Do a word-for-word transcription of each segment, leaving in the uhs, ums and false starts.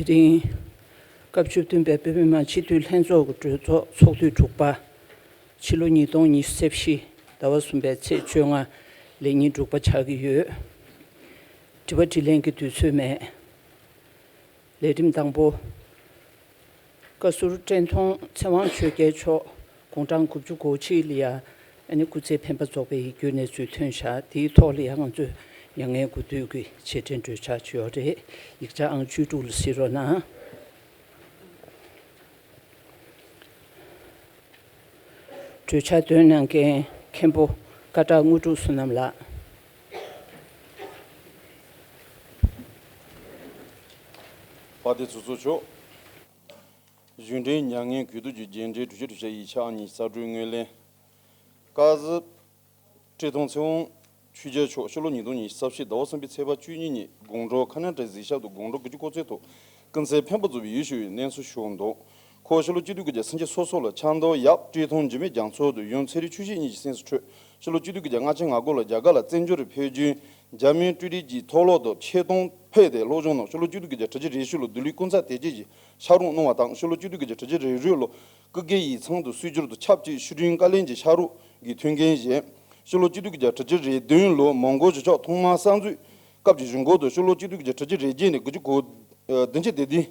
སྟེང་། སྐབས་བཅུ་བདུན་པའི་བོད་མི་མང་སྤྱི་འཐུས་ལྷན་ཚོགས་ཀྱི་གྲོས་ཚོགས་ཚོགས་དུས་དྲུག་པ། ཕྱི་ལོ་ཉིས་སྟོང་ཉི་ཤུ་རྩ་བཞི་ཟླ་བ་གསུམ་པའི་ཚེས་བཅོ་ལྔ་ལས་ཉིན་དྲུག་པ་ཆགས་ཀྱི་ཡོད། དྲི་བ་དྲིས་ལན་གྱི་དུས་ཚོད་མེད། ལས་རིམ་དང་པོ། བཀའ་ཟུར་བཀྲས་མཐོང་ཚེ་དབང་ཆོས་རྒྱལ་མཆོག་དགུང་གྲངས་དགུ་བཅུ་གོ་གཅིག་ལ་ཡ་ཨ་ནི་སྐུ་ཚེ་འཕེན་པ་རྫོགས་པའི་ཡིད་སྐྱོའི་གནས་ཚུལ་ཐོན་བཞག་དེའི་ཐོག་ལ་ཡ་ང་ཚོས་མྱ་ངན་གུས་འདུད་ཀྱི་རྗེས་དྲན་གྲོས་འཆར་ཅིག་ཡོད་རེད། ཡིག་ཆ་ཨང་བཅུ་དྲུག་ལ་གཟིགས་རོགས་གནང་། གྲོས་འཆར་འདོན་གནང་མཁན་མཁན་པོ་ཀ་བྲག་དངོས་གྲུབ་བསོད་ནམས་ལགས། དཔལ་ལྡན་ཚོགས་གཙོ་མཆོག་གཞུང་འབྲེལ་མྱ་ངན་གུས་འདུད་ཀྱི་རྗེས་དྲན་གྲོས་ཆོད་གྲོས་འཆར་ཡིག་ཆ་ཨང་གཉིས་གསར་འགྲོས་ངོས་ལེན། བཀའ་ཟུར་བཀྲས་མཐོང་ཚེ་དབང་ཆོས་རྒྱལ་མཆོག་ཕྱི་ལོ་ཉིས་སྟོང་ཉི་ཤུ་རྩ་བཞི་ཟླ་བ་གསུམ་པའི་ཚེས་པ་བཅུ་གཉིས་ཉིན་དགོང་དྲོ་ཁ་ན་ཌའི་གཟིགས་ཞབས་སུ་དགོང་དྲོ་དགུ་བཅུ་གོ་ཚོད་ཐོག་སྐུ་ཚེ་འཕེན་པ་རྫོགས་པའི་ཡིད་སྐྱོའི་གནས་ཚུལ་ཞུ་འདུག་ཁོ་ཕྱི་ལོ་གཅིག་སྟོང་དགུ་བརྒྱ་སུམ་ཅུ་སོ་སོ་ལ་ཆབ་མདོ་ཡབ་བཀྲས་མཐོང་འཇིགས་མེད་རྒྱ་མཚོ་དུ་ཡུམ་ཚེ་རིང་ཆོས་བཞད་གཉིས་ཀྱི་སེམས་སུ་འཕྲོད། ཕྱི་ལོ་གཅིག་སྟོང་དགུ་བརྒྱ་ལྔ་བཅུ་ང་དགུ་ལ་རྒྱ་གར་ལ་བཙན་བྱོལ་དུ་ཕེབས་རྒྱུའི་འཇར་མན་ཀྲུའུ་ཏི་གྱི་མཐོ་སློབ་ཏུ་ཆེད་གཏོང་ཕེབས་ཏེ་སློབ་སྦྱོང་གནང་། ཕྱི་ལོ་གཅིག་སྟོང་དགུ་བརྒྱ་གྲུ་བཞི་རེ་བཞི་ལོ་ལྡི་ལི་ཀུན་བཟང་དད་ཅན་གྱི་ཕྱག་རོགས་གནང་བ་དང་། ཕྱི་ལོ་གཅིག་སྟོང་དགུ་བརྒྱ་གྲུ་བཞི་རེ་དྲུག་ལོ་སྐུ་སྒེར་ཡིག་ཚང་དུ་སྲིད་སྦྱོར་དུ་ཆབས་ཅིག་ཤྲི་ལང་ཀ་གླིང་གི་ཕྱག་རོགས་ཀྱི་ཐུགས་འགན་བཞེས། ཕྱི་ལོ་གཅིག་སྟོང་དགུ་བརྒྱ་གྲུ་བཞི་རེ་བདུན་ལོ་མོན་གྷོ་གཞིས་ཆགས་ཐོག་མར་གསར་འཛུགས་སྐབས་ཀྱི་གཞུང་སྒོ་དུ་ཕྱི་ལོ་གཅིག་སྟོང་དགུ་བརྒྱ་གྲུ་བཞི་རེ་བརྒྱད་ནས་དགུ་བཅུ་གོ་བདུན་ཅུ་དེ་དུས་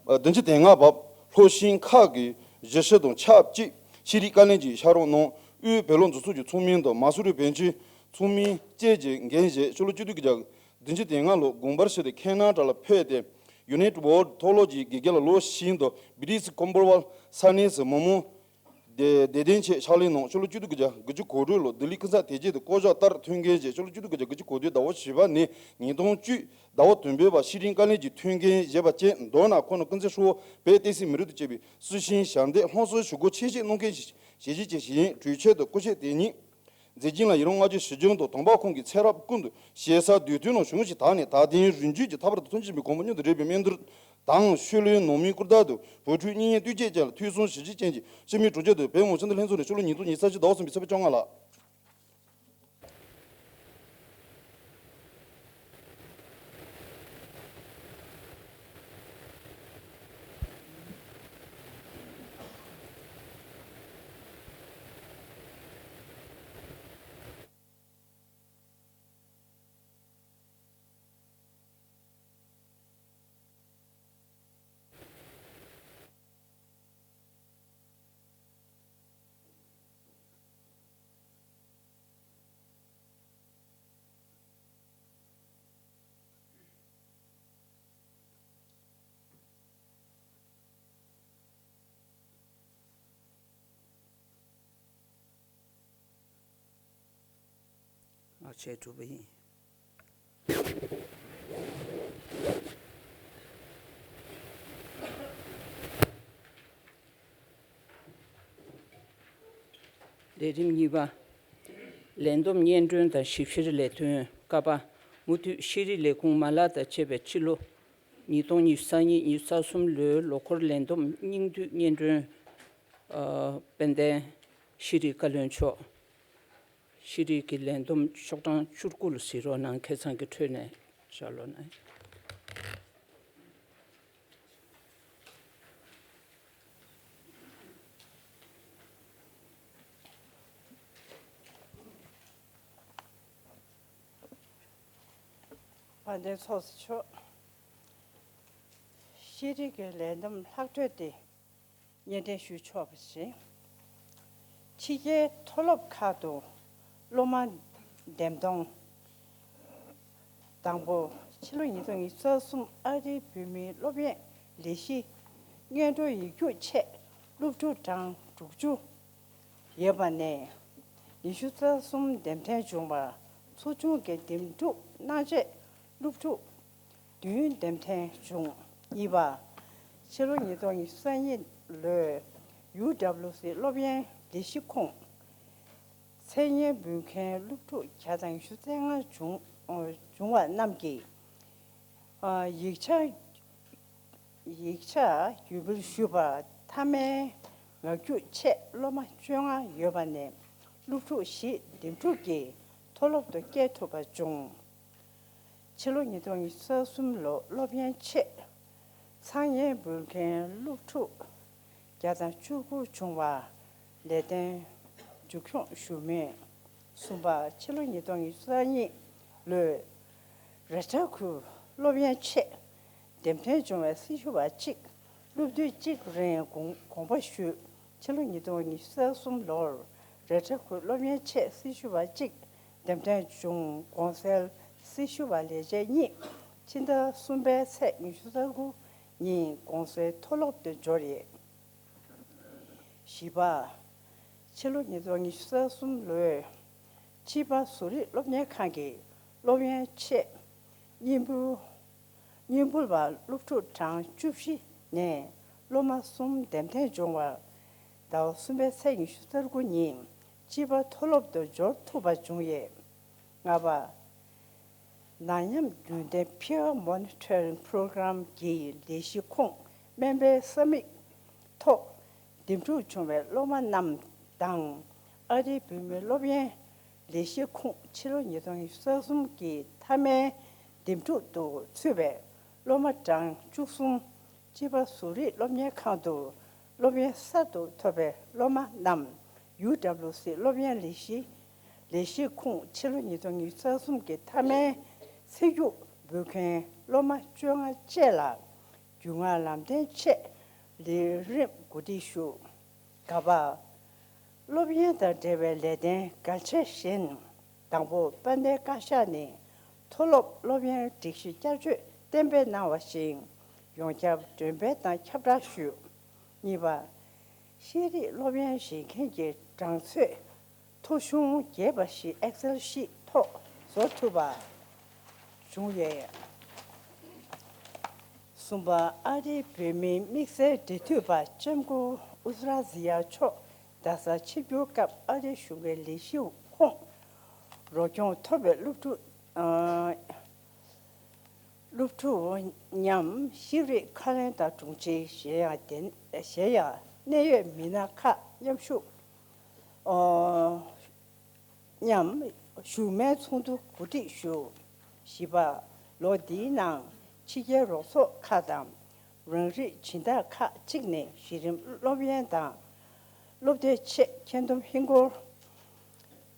བདུན་ཅུ་དོན་ལྔ་བར་ལྷོ་ཤིང་ཁག་གི་གཞིས་བྱེས་དང་ཆབས་ཅིག་ཤྲི་ལང་ཀ་གླིང་གི་ཕྱག་རོགས་གནང་། དབུས་བོད་ལུགས་འཛིན་ཚོགས་ཀྱི་ཚོགས་མི་དང་མ་སུ་རི་བོན་ཆོས་ཚོགས་མི་བཅས་ཀྱི་འགན་བཞེས། ཕྱི་ལོ་གཅིག་སྟོང་དགུ་བརྒྱ་བདུན་ཅུ་དོན་ལྔ་ལོར་དགོངས་པར་ཞུས་ཏེ་ཁེ་ན་ཌ་ལ་ཕེབས་ཏེ་ཡུ་ནེ་ཊེཌ་ཝརལ་མཐོ་སློབ་ཀྱི་དགེ་རྒན་ལ་ལོ་བཞི་དང་བི་ཏི་སི་ཀོན་བར་ཝལ་ས་གནས་སུ་མི་མང་དད་ལྡན་ཆེད་ཕྱག་ལས་གནང་། ཕྱི་ལོ་གཅིག་སྟོང་དགུ་བརྒྱ་དགུ་བཅུ་གོ་དྲུག་ལོར་ལྡི་ལི་ཀུན་བཟང་དད་ཅན་དུ་བསྐོ་གཞག་ལྟར་ཐུགས་འགན་བཞེས། ཕྱི་ལོ་གཅིག་སྟོང་དགུ་བརྒྱ་དགུ་བཅུ་གོ་བདུན་ཟླ་བ་བཞི་པ་ནས་ཉིས་སྟོང་བཅུ་ཟླ་བ་བདུན་པའི་བར་ཤྲི་ལང་ཀ་གླིང་གི་ཐུགས་འགན་བཞེས་པ་བཅས་མདོར་ན་ཁོང་ནི་ཀུན་གཟིགས་ཧྲིལ་བོ་བོད་བསྟན་སྲིད་མི་རིགས་དང་བཅས་པའི་སྲི་ཞུའི་ཞབས་འདེགས་ལྷུན་གསལ་ཞུ་སྒོ་ཆེ་བཞེས་གནང་མཁན་ཞིག་ཞལ་བཞེས་བཅས་ཤིག་ཡིན། གྲོས་ཆོད་དང་སྐུ་ཆས་དེ་ཉིད་མཛད་རྗེས་ལ་ཡི་རང་བསྔགས་བརྗོད་ཞུ་རྒྱུན་དང་དམ་པ་ཁོང་གི་ཚེ་རབས་ཀུན་ཏུ་ཞེ་ས་དུས་མཐུན་ནང་བྱུང་ཞིང་དག་ནས་དག་ལྡན་རིན་བརྗོད་ཀྱི་ཐག་པ་དང་མཐུན་ཕྱིན་པའི་གོང་བུ་མཉམ་དུ་རེག་པའི་སྨན་གཏོར་དང་ཤུལ་ལུས་ནང་མིའི་སྐུ་རྟགས་དང་བོད་ཕྲུག་གཉེན་ཉེ་བསྟུན་མཁས་བཅས་ལ་ཐོས་བསམ་ཞིབ་རྒྱས་ཅན་གྱི་སྤྱི་མི་གྲོགས་མཆོག་དང་བོད་མི་མང་སྤྱི་འཐུས་ལྷན་ཚོགས་ནས་ཕྱི་ལོ་ཉིས་སྟོང་ཉི་ཤུ་རྩ་བཞི་ཟླ་བ་གསུམ་པའི་ཚེས་པ་བཅོ་ལྔ་ལ། ངག་བཅད་གྲུབ་པ་ཡིན། ལས་རིམ་གཉིས་པ། ལས་བསྡོམས་སྙན་སྒྲོན་དང་ཞིབ་བཤེར་ལས་དོན། ཀ་པ། མུ་མཐུད་ཤེས་རིག་ལས་ཁུངས་མ་ལག་དང་བཅས་པའི་ཕྱི་ལོ་ཉིས་སྟོང་ཉི་ཤུ་རྩ་གཉིས་ཉི་ཤུ་རྩ་གསུམ་ལོའི་ལོ་འཁོར་ལས་བསྡོམས་སྙིང་བསྡུས་སྙན་སྒྲོན། ཨ། དཔལ་ལྡན་ཤེས་རིག་བཀའ་བློན་མཆོག་ཤེས་རིག་གི་ལས་བསྡོམས་ཤོག་གྲངས་བཅུ་དགུ་ལ་གཟིགས་རོགས་གནང་། ཁ་སང་གི་འཕྲོས་ནས་བཞག་རོགས་གནང་། དཔལ་ལྡན་ཚོགས་གཙོ་མཆོག་ཤེས་རིག་གི་ལས་བསྡོམས་ལྷག་འཕྲོས་ཏེ་སྙན་སྒྲོན་ཞུ་ཆོག་པ་བྱས། ཕྱི་རྒྱལ་མཐོ་སློབ་ཁག་ཏུ་སློབ་མ་འདེམས་གཏོང་། དང་པོ། ཕྱི་ལོ་ཉིས་སྟོང་ཉི་ཤུ་རྩ་གསུམ་ཨ་རིའི་བོད་མིའི་སློབ་ཡོན་ལས་གཞི་སྔོན་འགྲོ་ཡིག་རྒྱུགས་ཆེད་སློབ་ཕྲུག་གྲངས་དྲུག་ཅུ་ཡོད་པ་ནས། ཉི་ཤུ་རྩ་གསུམ་འདེམས་ཐོན་བྱུང་བ་ཚོགས་ཆུང་གིས་འདེམས་སྒྲུག་གནང་རྗེས་སློབ་ཕྲུག་བདུན་འདེམས་ཐོན་བྱུང་། གཉིས་པ། ཕྱི་ལོ་ཉིས་སྟོང་ཉི་ཤུ་རྩ་གཉིས་ལོའི་ཡུ་ཌབ་ལུ་སི་སློབ་ཡོན་ལས་གཞི་ཁོངས་མཚན་སྙན་འབུལ་མཁན་སློབ་ཕྲུག་བརྒྱ་དང་ཉི་ཤུ་རྩ་ལྔ་བྱུང་བྱུང་བ་རྣམས་ཀྱིས་ཡིག་ཆ་ཡིག་ཆ་ཡོ་འབུལ་ཞུས་པ་མཐའ་མའི་ངག་རྒྱུགས་ཆེད་སློབ་མ་བཅོ་ལྔ་ཡོད་པ་ནས་སློབ་ཕྲུག་བཞི་འདེམས་སྒྲུག་གིས་མཐོ་སློབ་ཏུ་སྐྱེལ་ཐུབ་པ་བྱུང་། ཕྱི་ལོ་ཉིས་སྟོང་ཉི་ཤུ་རྩ་གསུམ་ལོ་སློབ་ཡོན་ཆེད་ ཚངས་དབྱངས་འབུལ་མཁན་སློབ་ཕྲུག་བརྒྱ་དང་བཅུ་དགུ་བྱུང་བ་ལས་དོན་མཇུག་སྐྱོང་ཞུ་མུས། གསུམ་པ། ཕྱི་ལོ་ཉིས་སྟོང་ཉི་ཤུ་རྩ་གཉིས་ལོའི་རེ་ཁྲ་ཁུལ་སློབ་ཡོན་ཆེད་འདེམས་ཐོན་བྱུང་བའི་སྲི་ཞུ་བ་གཅིག་སློབ་དུས་གཅིག་རིང་དགོངས་དགོངས་པ་ཞུས། ཕྱི་ལོ་ཉིས་སྟོང་ཉི་ཤུ་རྩ་གསུམ་ལོར་རེ་ཁྲ་ཁུལ་སློབ་ཡོན་ཆེད་སྲི་ཞུ་བ་གཅིག་འདེམས་ཐོན་བྱུང་། གོང་གསལ་སྲི་ཞུ་བ་ལས་བྱེད་གཉིས་ཕྱི་ཟླ་གསུམ་པའི་ཚེས་ཉི་ཤུ་རྩ་དགུ་ཉིན་གོང་གསལ་མཐོ་སློབ་ཏུ་འབྱོར་ཡོད། བཞི་པ། ཕྱི་ལོ་ཉིས་སྟོང་ཉི་ཤུ་རྩ་གསུམ་ལོའི་ཕྱི་པ་བཟོ་རིག་སློབ་གཉེར་ཁང་གི་སློབ་ཡོན་ཆེད་སྙིང་འབུལ་སྙིང་འབུལ་བ་སློབ་ཕྲུག་གྲངས་བཅུ་བཞི་ནས་སློབ་མ་གསུམ་འདེམས་ཐོན་བྱུང་བར། ཟླ་བ་གསུམ་པའི་ཚེས་ཉི་ཤུ་རྩ་དགུ་ཉིན་ཕྱི་པ་མཐོ་སློབ་ཏུ་འབྱོར་ཐུབ་པ་བྱུང་ཡོད། ལྔ་པ། ནད་ཡམས་རྒྱུན་ལྡན་Peer Monitoring Program གྱི་ལས་གཞི་ཁོངས་སྨན་པའི་ས་མིག་ཐོག་འདེམས་སྒྲུག་བྱུང་བའི་སློབ་མ་རྣམས་དང་། ཨ་རིའི་བོད་མིའི་སློབ་ཡོན་ལས་གཞི་ཁོངས་ཕྱི་ལོ་ཉིས་སྟོང་ཉི་ཤུ་རྩ་གསུམ་གྱི་མཐའ་མའི་འདེམས་སྒྲུག་ཏུ་ཚུད་པའི་སློབ་མ་གྲངས་བཅུ་གསུམ། ཕྱི་པ་བཟོ་རིག་སློབ་གཉེར་ཁང་དུ་སློབ་ཡོན་གསར་དུ་ཐོབ་པའི་སློབ་མ་རྣམས་ཡུ་ཌབ་ལུ་སི་སློབ་ཡོན་ལས་གཞི་ལས་གཞི་ཁོངས་ཕྱི་ལོ་ཉིས་སྟོང་ཉི་ཤུ་རྩ་གསུམ་གྱི་མཐའ་མའི་ཚེ་རྒྱུགས་འབུལ་མཁན་སློབ་མ་བཅོ་ལྔ་བཅས་ལ་རྒྱུས་མངའ་ལམ་སྟོན་ཆེད་ལས་རིམ་གོ་སྒྲིག་ཞུ། ག་པ། སློབ་ཡོན་དང་འབྲེལ་བའི་ལས་དོན་གལ་ཆེ་བཞིན། དང་པོ། དཔལ་ལྡན་བཀའ་ཤག་ནས་མཐོ་སློབ་སློབ་ཡོན་སྒྲིག་གཞི་བསྐྱར་བཅོས་གཏན་འབེབས་གནང་བ་བཞིན་ཡོངས་ཁྱབ་འགྲེམས་སྤེལ་དང་ཁྱབ་བསྒྲགས་ཞུས། གཉིས་པ། ཤེས་རིག་སློབ་ཡོན་བཞེས་མཁན་གྱི་གྲངས་ཚོད་ཐོ་གཞུང་རྒྱས་པ་ཞིག་Excel ཤིཊ་ཐོག་བཟོ་ཐུབ་པ་བྱུང་ཡོད། གསུམ་པ། ཨ་རིའི་བོད་མིའི་དམིགས་བསལ་འབྲེལ་མཐུད་པ་ལྕམ་སྐུ་ཨུ་ས་ར་ཛི་ཡ་མཆོག་རྡ་སར་ཆིབས་བསྒྱུར་སྐབས་ཨ་རིའི་གཞུང་གི་ལས་གཞི་ཁོངས་རོགས་སྐྱོར་ཐོབ་པའི་སློབ་ཕྲུག་ཨ། སློབ་ཕྲུག་མཉམ་ཤེས་རིག་ཁ་ལན་དང་དྲུང་ཆེ་གཞན་ཡང་དེ་གཞན་ཡང་གནད་ཡོད་མི་སྣ་ཁག་མཉམ་ཞུགས་ཨོ་མཉམ་བཞུགས་མོལ་ཚོགས་འདུ་གོ་སྒྲིག་ཞུ། བཞི་པ། ལོ་འདིའི་ནང་ཕྱི་རྒྱལ་རོགས་ཚོགས་ཁག་དང་རང་རིགས་སྦྱིན་བདག་ཁག་ཅིག་ནས་གཞི་རིམ་སློབ་ཡོན་དང་སློབ་དེབ་ཆེད་ཁྱོན་བསྡོམས་ཧིན་སྒོར་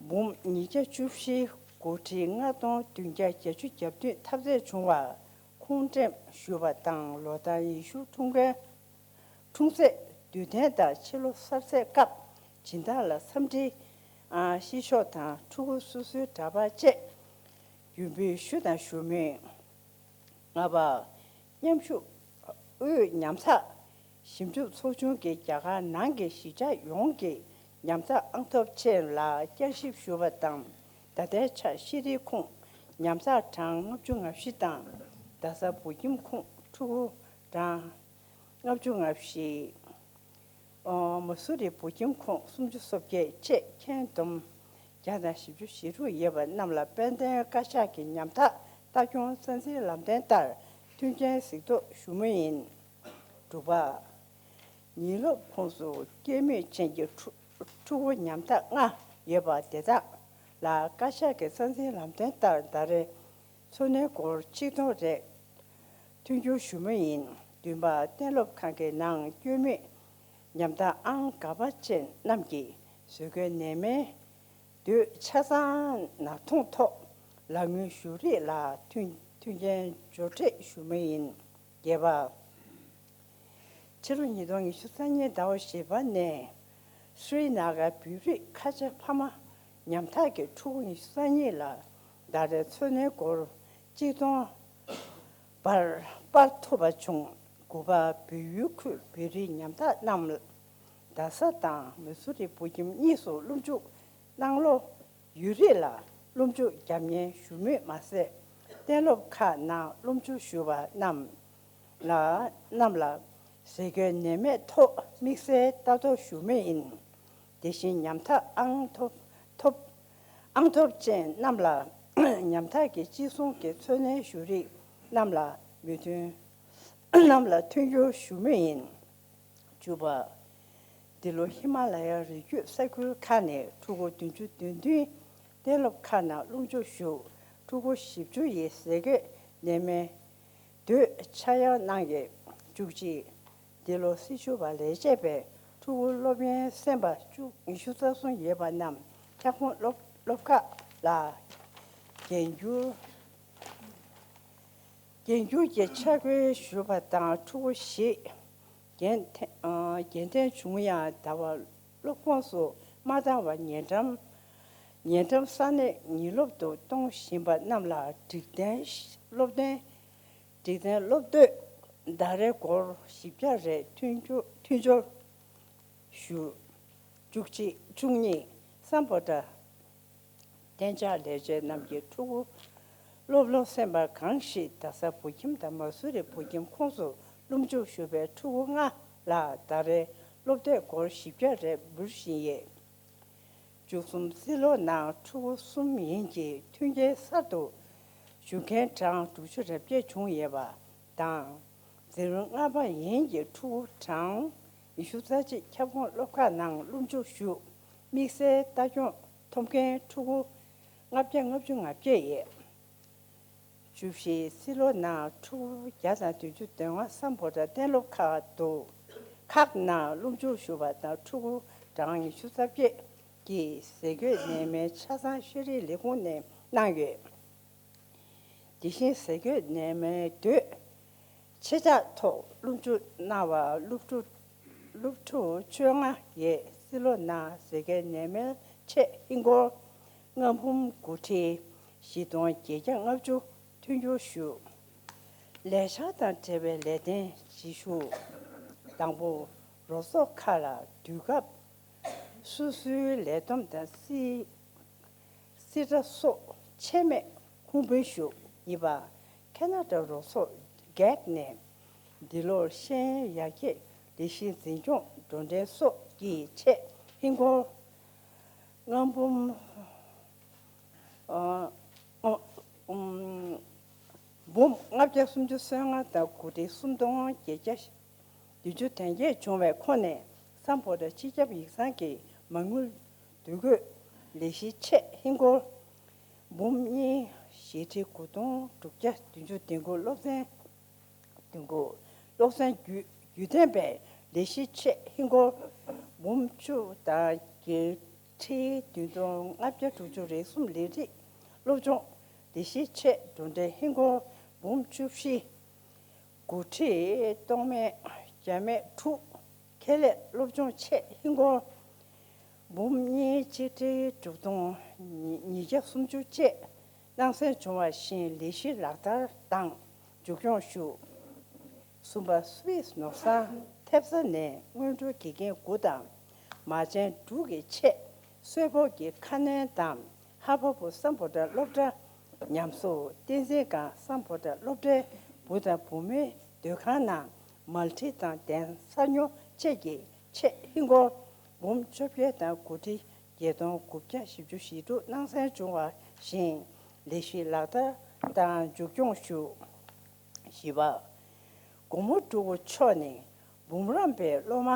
འབུམ་ཉིས་བརྒྱ་བཅུ་བཞི། སྒོར་ཁྲི་ལྔ་སྟོང་བདུན་བརྒྱ་བརྒྱད་ཅུ་གྱ་བདུན་ཐབས་ཚད་བྱུང་བར་ཁུངས་འགྲེམས་ཞུས་པ་དང་། ལོ་ལྟར་ཡེ་ཤུ་འཁྲུངས་སྐར་འཁྲུངས་ཚེས་དུས་སྟོན་དང་ཕྱི་ལོ་གསར་ཚེས་སྐབས་སྦྱིན་བདག་ལ་འཚམས་འདྲི་ཨ་ཤིས་ཤོག་དང་ཕྲུ་གུ་སོ་སོའི་འདྲ་པར་བཅས་རྒྱུ་འབུལ་ཞུ་དང་ཞུ་མུས། ལྔ་པ། མཉམ་ཞུགས་དབུས་ཉམས་ཐག་ཞིབ་འཇུག་ཚོགས་ཆུང་གིས་རྒྱ་གར་ནང་གི་གཞིས་ཆགས་ཡོངས་ཀྱི་ཉམས་ཐག་ཨང་ཐོབ་ཅན་ལ་བསྐྱར་ཞིབ་ཞུ་བ་དང་། ད་ལྟའི་ཆར་ཤེས་རིག་ཁོངས་ཉམས་ཐག་གྲངས་ལྔ་བཅུ་ང་བཞི་དང་། རྡ་ས་བོད་ཁྱིམ་ཁོངས་ཕྲུ་གུ་གྲངས་ལྔ་བཅུ་ང་བཞི། ཨོ། མ་སུ་རི་བོད་ཁྱིམ་ཁོངས་སུམ་ཅུ་སོ་བརྒྱད་བཅས་ཁྱོན་བསྡོམས་བརྒྱ་དང་བཞི་བཅུ་ཞེ་དྲུག་ཡོད་པ་རྣམས་ལ་དཔལ་ལྡན་བཀའ་ཤག་གི་ཉམ་ཐག་ལྟ་སྐྱོང་རྩ་འཛིན་ལམ་སྟོན་ལྟར་མཐུན་རྐྱེན་གཟིགས་རྟོག་ཞུ་མུས་ཡིན། དྲུག་པ། ཉིན་སློབ་ཁོངས་སུ་སྐྱེད་མོས་ཅན་གྱི་ཕྲུ་ཕྲུ་གུ་ཉམ་ཐག་ལྔ་ཡོད་པ་དེ་དག་ལ་བཀའ་ཤག་གི་རྩ་འཛིན་ལམ་སྟོན་ལྟར་ཟླ་རེར་འཚོ་སྣོན་སྒོར་ཆིག་སྟོང་རེ་མཐུན་འགྱུར་ཞུ་མུས་ཡིན། བདུན་པ། གཏན་སློབ་ཁང་གི་ནང་སྐྱེད་མོས་ཉམ་ཐག་ཨང་ག་པ་ཅན་རྣམས་ཀྱིས་ཟས་གོས་ནད་སྨན་དུད་ཆ་ཚང་ནག་འཐུང་ཐོག་ལག་དངུལ་ཞུ་རིགས་ལ་མཐུན་མཐུན་རྐྱེན་སྦྱོར་སྤྲོད་ཞུ་མུས་ཡིན། བརྒྱད་པ། ཕྱི་ལོ་ཉིས་སྟོང་ཉི་ཤུ་རྩ་གཉིས་ཟླ་བ་བཞི་པ་ནས་སྲི་ན་ག་བོད་རིགས་ཁ་ཆེ་ཕ་མ་ཉམ་ཐག་གི་ཕྲུ་གུ་ཉི་ཤུ་རྩ་གཉིས་ལ་ཟླ་རེར་འཚོ་སྣོན་སྒོར་གཅིག་སྟོང་སྤར་སྤར་ཐུབ་པ་བྱུང་། དགུ་པ། བོད་ཡུལ་ཁུལ་བོད་རིགས་ཉམ་ཐག་རྣམས་རྡ་ས་དང་མི་སུ་རི་བོད་ཁྱིམ་གཉིས་སུ་སློབ་འཇུག་གནང་ལོ་ཡོད་རིགས་ལ་སློབ་འཇུག་རྒྱབ་གཉེར་ཞུ་མུས་མ་ཟད། གཏན་སློབ་ཁག་ནང་སློབ་འཇུག་ཞུ་བ་རྣམས་ལ་རྣམས་ལ་ཟས་གོས་ནད་མེད་ཐོག་དམིགས་བསལ་ལྟ་རྟོག་ཞུ་མུས་ཡིན། དེ་བཞིན་ཉམ་ཐག་ཨང་ཐོབ་ཐོབ་ཨང་ཐོབ་ཅན་རྣམས་ལ་ཉམ་ཐག་གི་གཅིག་མཚུངས་ཀྱི་འཚོ་སྣོན་ཞུ་རིགས་རྣམས་ལ་མོས་མཐུན་རྣམས་ལ་མཐུན་འགྱུར་ཞུ་མུས་ཡིན། བཅུ་པ། འདི་ལོ་ཧི་མ་ལ་ཡ་རི་རྒྱུད་ས་ཁུལ་ཁག་ནས་ཕྲུ་གུ་བདུན་ཅུ་དོན་བདུན་གཏན་སློབ་ཁག་ནང་སློབ་འཇུག་ཞུགས། ཕྲུ་གུ་བཞི་བཅུ་ཡི་ཟས་གོས་ནད་སྨན་དུད་ཆ་ཡང་གནང་ཡོད། བཅུ་གཅིག་འདི་ལོ་སྲི་ཞུ་བ་ལས་བྱེད་པའི་ཕྲུ་གུ་སློབ་ཡོན་གསན་པ་བཅུ་ཉི་ཤུ་རྩ་གསུམ་ཡོད་པ་རྣམས་ཁྱབ་ཁོངས་སློབ་སློབ་ཁག་ལ་རྒྱན་འགྱུར། རྒྱན་འགྱུར་གྱི་ཆ་བགོས་ཞུས་པ་དང་ཕྲུ་གུ་བཞི་རྒྱན་འཐེན་རྒྱན་འཐེན་བྱུང་ཡང་ཟླ་བ་སློབ་ཁོངས་སུ་མ་བཏང་བར་ཉེ་འགྲམ་ཉེ་འགྲམ་ས་གནས་ཉིན་སློབ་ཏུ་གཏོང་བཞིན་པ་རྣམས་ལ་སྒྲིག་ལྡན་སློབ་ཐོན་སྒྲིག་ལྡན་སློབ་དུས་ཟླ་རེའི་སྒོར་བཞི་བརྒྱ་རེ་མཐུན་འགྱུར་མཐུན་སྦྱོར་ཞུ། བཅུ་གཅིག་བཅུ་གཉིས་སམ་བྷོ་ཊ་གཏན་འཇགས་ལས་བྱེད་རྣམས་ཀྱིས་ཕྲུ་གུ་སློབ་ལོ་གསན་པ་གང་ཞིག་རྡ་ས་བོད་ཁྱིམ་དང་མ་སུ་རི་བོད་ཁྱིམ་ཁོངས་སུ་སློབ་འཇུག་ཞུགས་པའི་ཕྲུ་གུ་ལྔ་ལ་ཟླ་རེའི་སློབ་དེབ་སྒོར་བཞི་བརྒྱ་རེ་འབུལ་བཞིན་ཡོད། བཅུ་གསུམ་སྲིད་ལོ་ནང་ཕྲུ་གུ་གསུམ་ཡན་གྱི་མཐུན་རྐྱེན་གསར་དུ་ཞུགས་མཁན་གྲངས་དྲུག་ཅུ་རེ་བརྒྱད་བྱུང་ཡོད་པ་དང་། འཛིན་རིམ་ལྔ་པ་ཡན་གྱི་ཕྲུ་གུ་གྲངས་ཉི་ཤུ་རྩ་གཅིག་ཁྱབ་ཁོངས་སློབ་ཁག་ནང་སློབ་འཇུག་ཞུགས། དམིགས་བསལ་ལྟ་སྐྱོང་ཐོབ་མཁན་ཕྲུ་གུ་ལྔ་བརྒྱ་ལྔ་བཅུ་ང་བརྒྱད་ཡོད། བཅུ་བཞི་སྲིད་ལོ་ནང་ཕྲུ་གུ་བརྒྱ་དང་བདུན་ཅུ་དོན་ལྔ་སམ་བྷོ་ཊ་གཏན་སློབ་ཁག་ཏུ་ཁག་ནང་སློབ་འཇུག་ཞུགས་པ་དང་ཕྲུ་གུ་གྲངས་ཉི་ཤུ་རྩ་བརྒྱད་ཀྱི་ཟས་གོས་ནད་སྨན་ཆ་ཚང་ཤེས་རིག་ལས་ཁུངས་ནས་གནང་ཡོད། དེ་བཞིན་ཟས་གོས་ནད་སྨན་དུས་ཆེ་ཆག་ཐོག་སློབ་འཇུག་གནང་བ་སློབ་ཕྲུག་སློབ་ཕྲུག་བཅོ་ལྔ་ཡས་སྲིད་ལོ་ནང་ཟས་གོས་ནད་སྨན་ཆེད་ཧིན་སྒོར་ལྔ་འབུམ་དགུ་ཁྲི་བཞི་སྟོང་བརྒྱད་བརྒྱ་ལྔ་བཅུ་མཐུན་འགྱུར་ཞུ། ལས་འཆར་དང་འབྲེལ་བའི་ལས་དོན་བྱེད་ཤུགས། དང་པོ། རོགས་ཚོགས་ཁག་ལ་དུས་སྐབས་སོ་སོའི་ལས་བསྡོམས་དང་སྲིད་སྲིད་ཁྲ་སོགས་ཆད་མེད་ཁུངས་སྤེལ་ཞུ། གཉིས་པ། ཁེ་ན་ཌ་རོགས་ཚོགས་སྒེག་ནས་འདི་ལོར་ཤེས་ཡོན་ཡར་རྒྱས་ལས་གཞི་འཛིན་སྐྱོང་འགྲོ་གྲོན་སོགས་ཀྱི་ཆེད་ཧིན་སྒོར་ལྔ་འབུམ་ཨ་ཨ་ཨུམ་འབུམ་ལྔ་བརྒྱ་སུམ་ཅུ་སོ་ལྔ་དང་དགུ་ཁྲི་སུམ་སྟོང་བརྒྱད་བརྒྱ་བདུན་ཅུ་དོན་བརྒྱད་བྱུང་བའི་ཁོངས་ནས་སམ་བྷོ་ཊ་སྤྱི་ཁྱབ་ཡིག་ཚང་གི་མ་དངུལ་བསྡུ་དགོས་ལས་གཞིའི་ཆེད་ཧིན་སྒོར་འབུམ་གཉིས་བཞི་ཁྲི་དགུ་སྟོང་དྲུག་བརྒྱ་བདུན་ཅུ་དོན་དགུ། སློབ་ཚན་དོན་དགུ། སློབ་ཚན་བརྒྱུད་བརྒྱུད་ལྡན་པའི་ལས་གཞིའི་ཆེད་ཧིན་སྒོར་འབུམ་བཅུ་དང་བརྒྱད་ཁྲི་བདུན་སྟོང་ལྔ་བརྒྱ་དྲུག་ཅུ་རེ་གསུམ། ལས་རིགས་སློབ་སྦྱོང་ལས་གཞིའི་ཆེད་འགྲོ་གྲོན་ཧིན་སྒོར་འབུམ་བཅུ་བཞི། དགུ་ཁྲི་སྟོང་མེད་བརྒྱ་མེད་དྲུག་ཁེ་ལས་སློབ་སྦྱོང་ཆེད་ཧིན་སྒོར་འབུམ་གཉིས་གཅིག་ཁྲི་དྲུག་སྟོང་ཉིས་བརྒྱ་སུམ་ཅུ་བཅས་གནང་སོན་བྱུང་བ་བཞིན་ལས་གཞི་ལག་བསྟར་དང་མཇུག་སྐྱོང་ཞུ། གསུམ་པ། སུད་སི་ནོར་བཟང་ཐེབས་རྩ་ནས་སྔོན་འགྲོའི་དགེ་རྒན་དགུ་དང་མ་བྱན་དྲུག་གི་ཆེད་གསོལ་ཕོགས་ཀྱི་ཁ་སྣོན་དང་། ཧ་བ་བུ་སམ་བྷོ་ཊ་སློབ་གྲྭ་ཉམས་གསོ་བསྟན་འཛིན་སྒང་སམ་བྷོ་ཊ་སློབ་གྲྭའི་བུ་དང་བུ་མོའི་སྡོད་ཁང་ནང་མལ་ཁྲི་དང་གདན་ས་ཉོ་ཆེད་ཀྱི་ཆེད་ཧིན་སྒོར་འབུམ་བཅོ་བརྒྱད་དང་དགུ་ཁྲི་བརྒྱད་སྟོང་དགུ་བརྒྱ་བཞི་བཅུ་ཞེ་དྲུག་གནང་སོན་བྱུང་བ་བཞིན་ལས་གཞི་ལག་བསྟར་དང་མཇུག་སྐྱོང་ཞུ། བཞི་པ། སྒོར་མོ་ཕྲུ་གུ་མཆོག་ནི་འབུམ་རམས་པའི་སློབ་མ་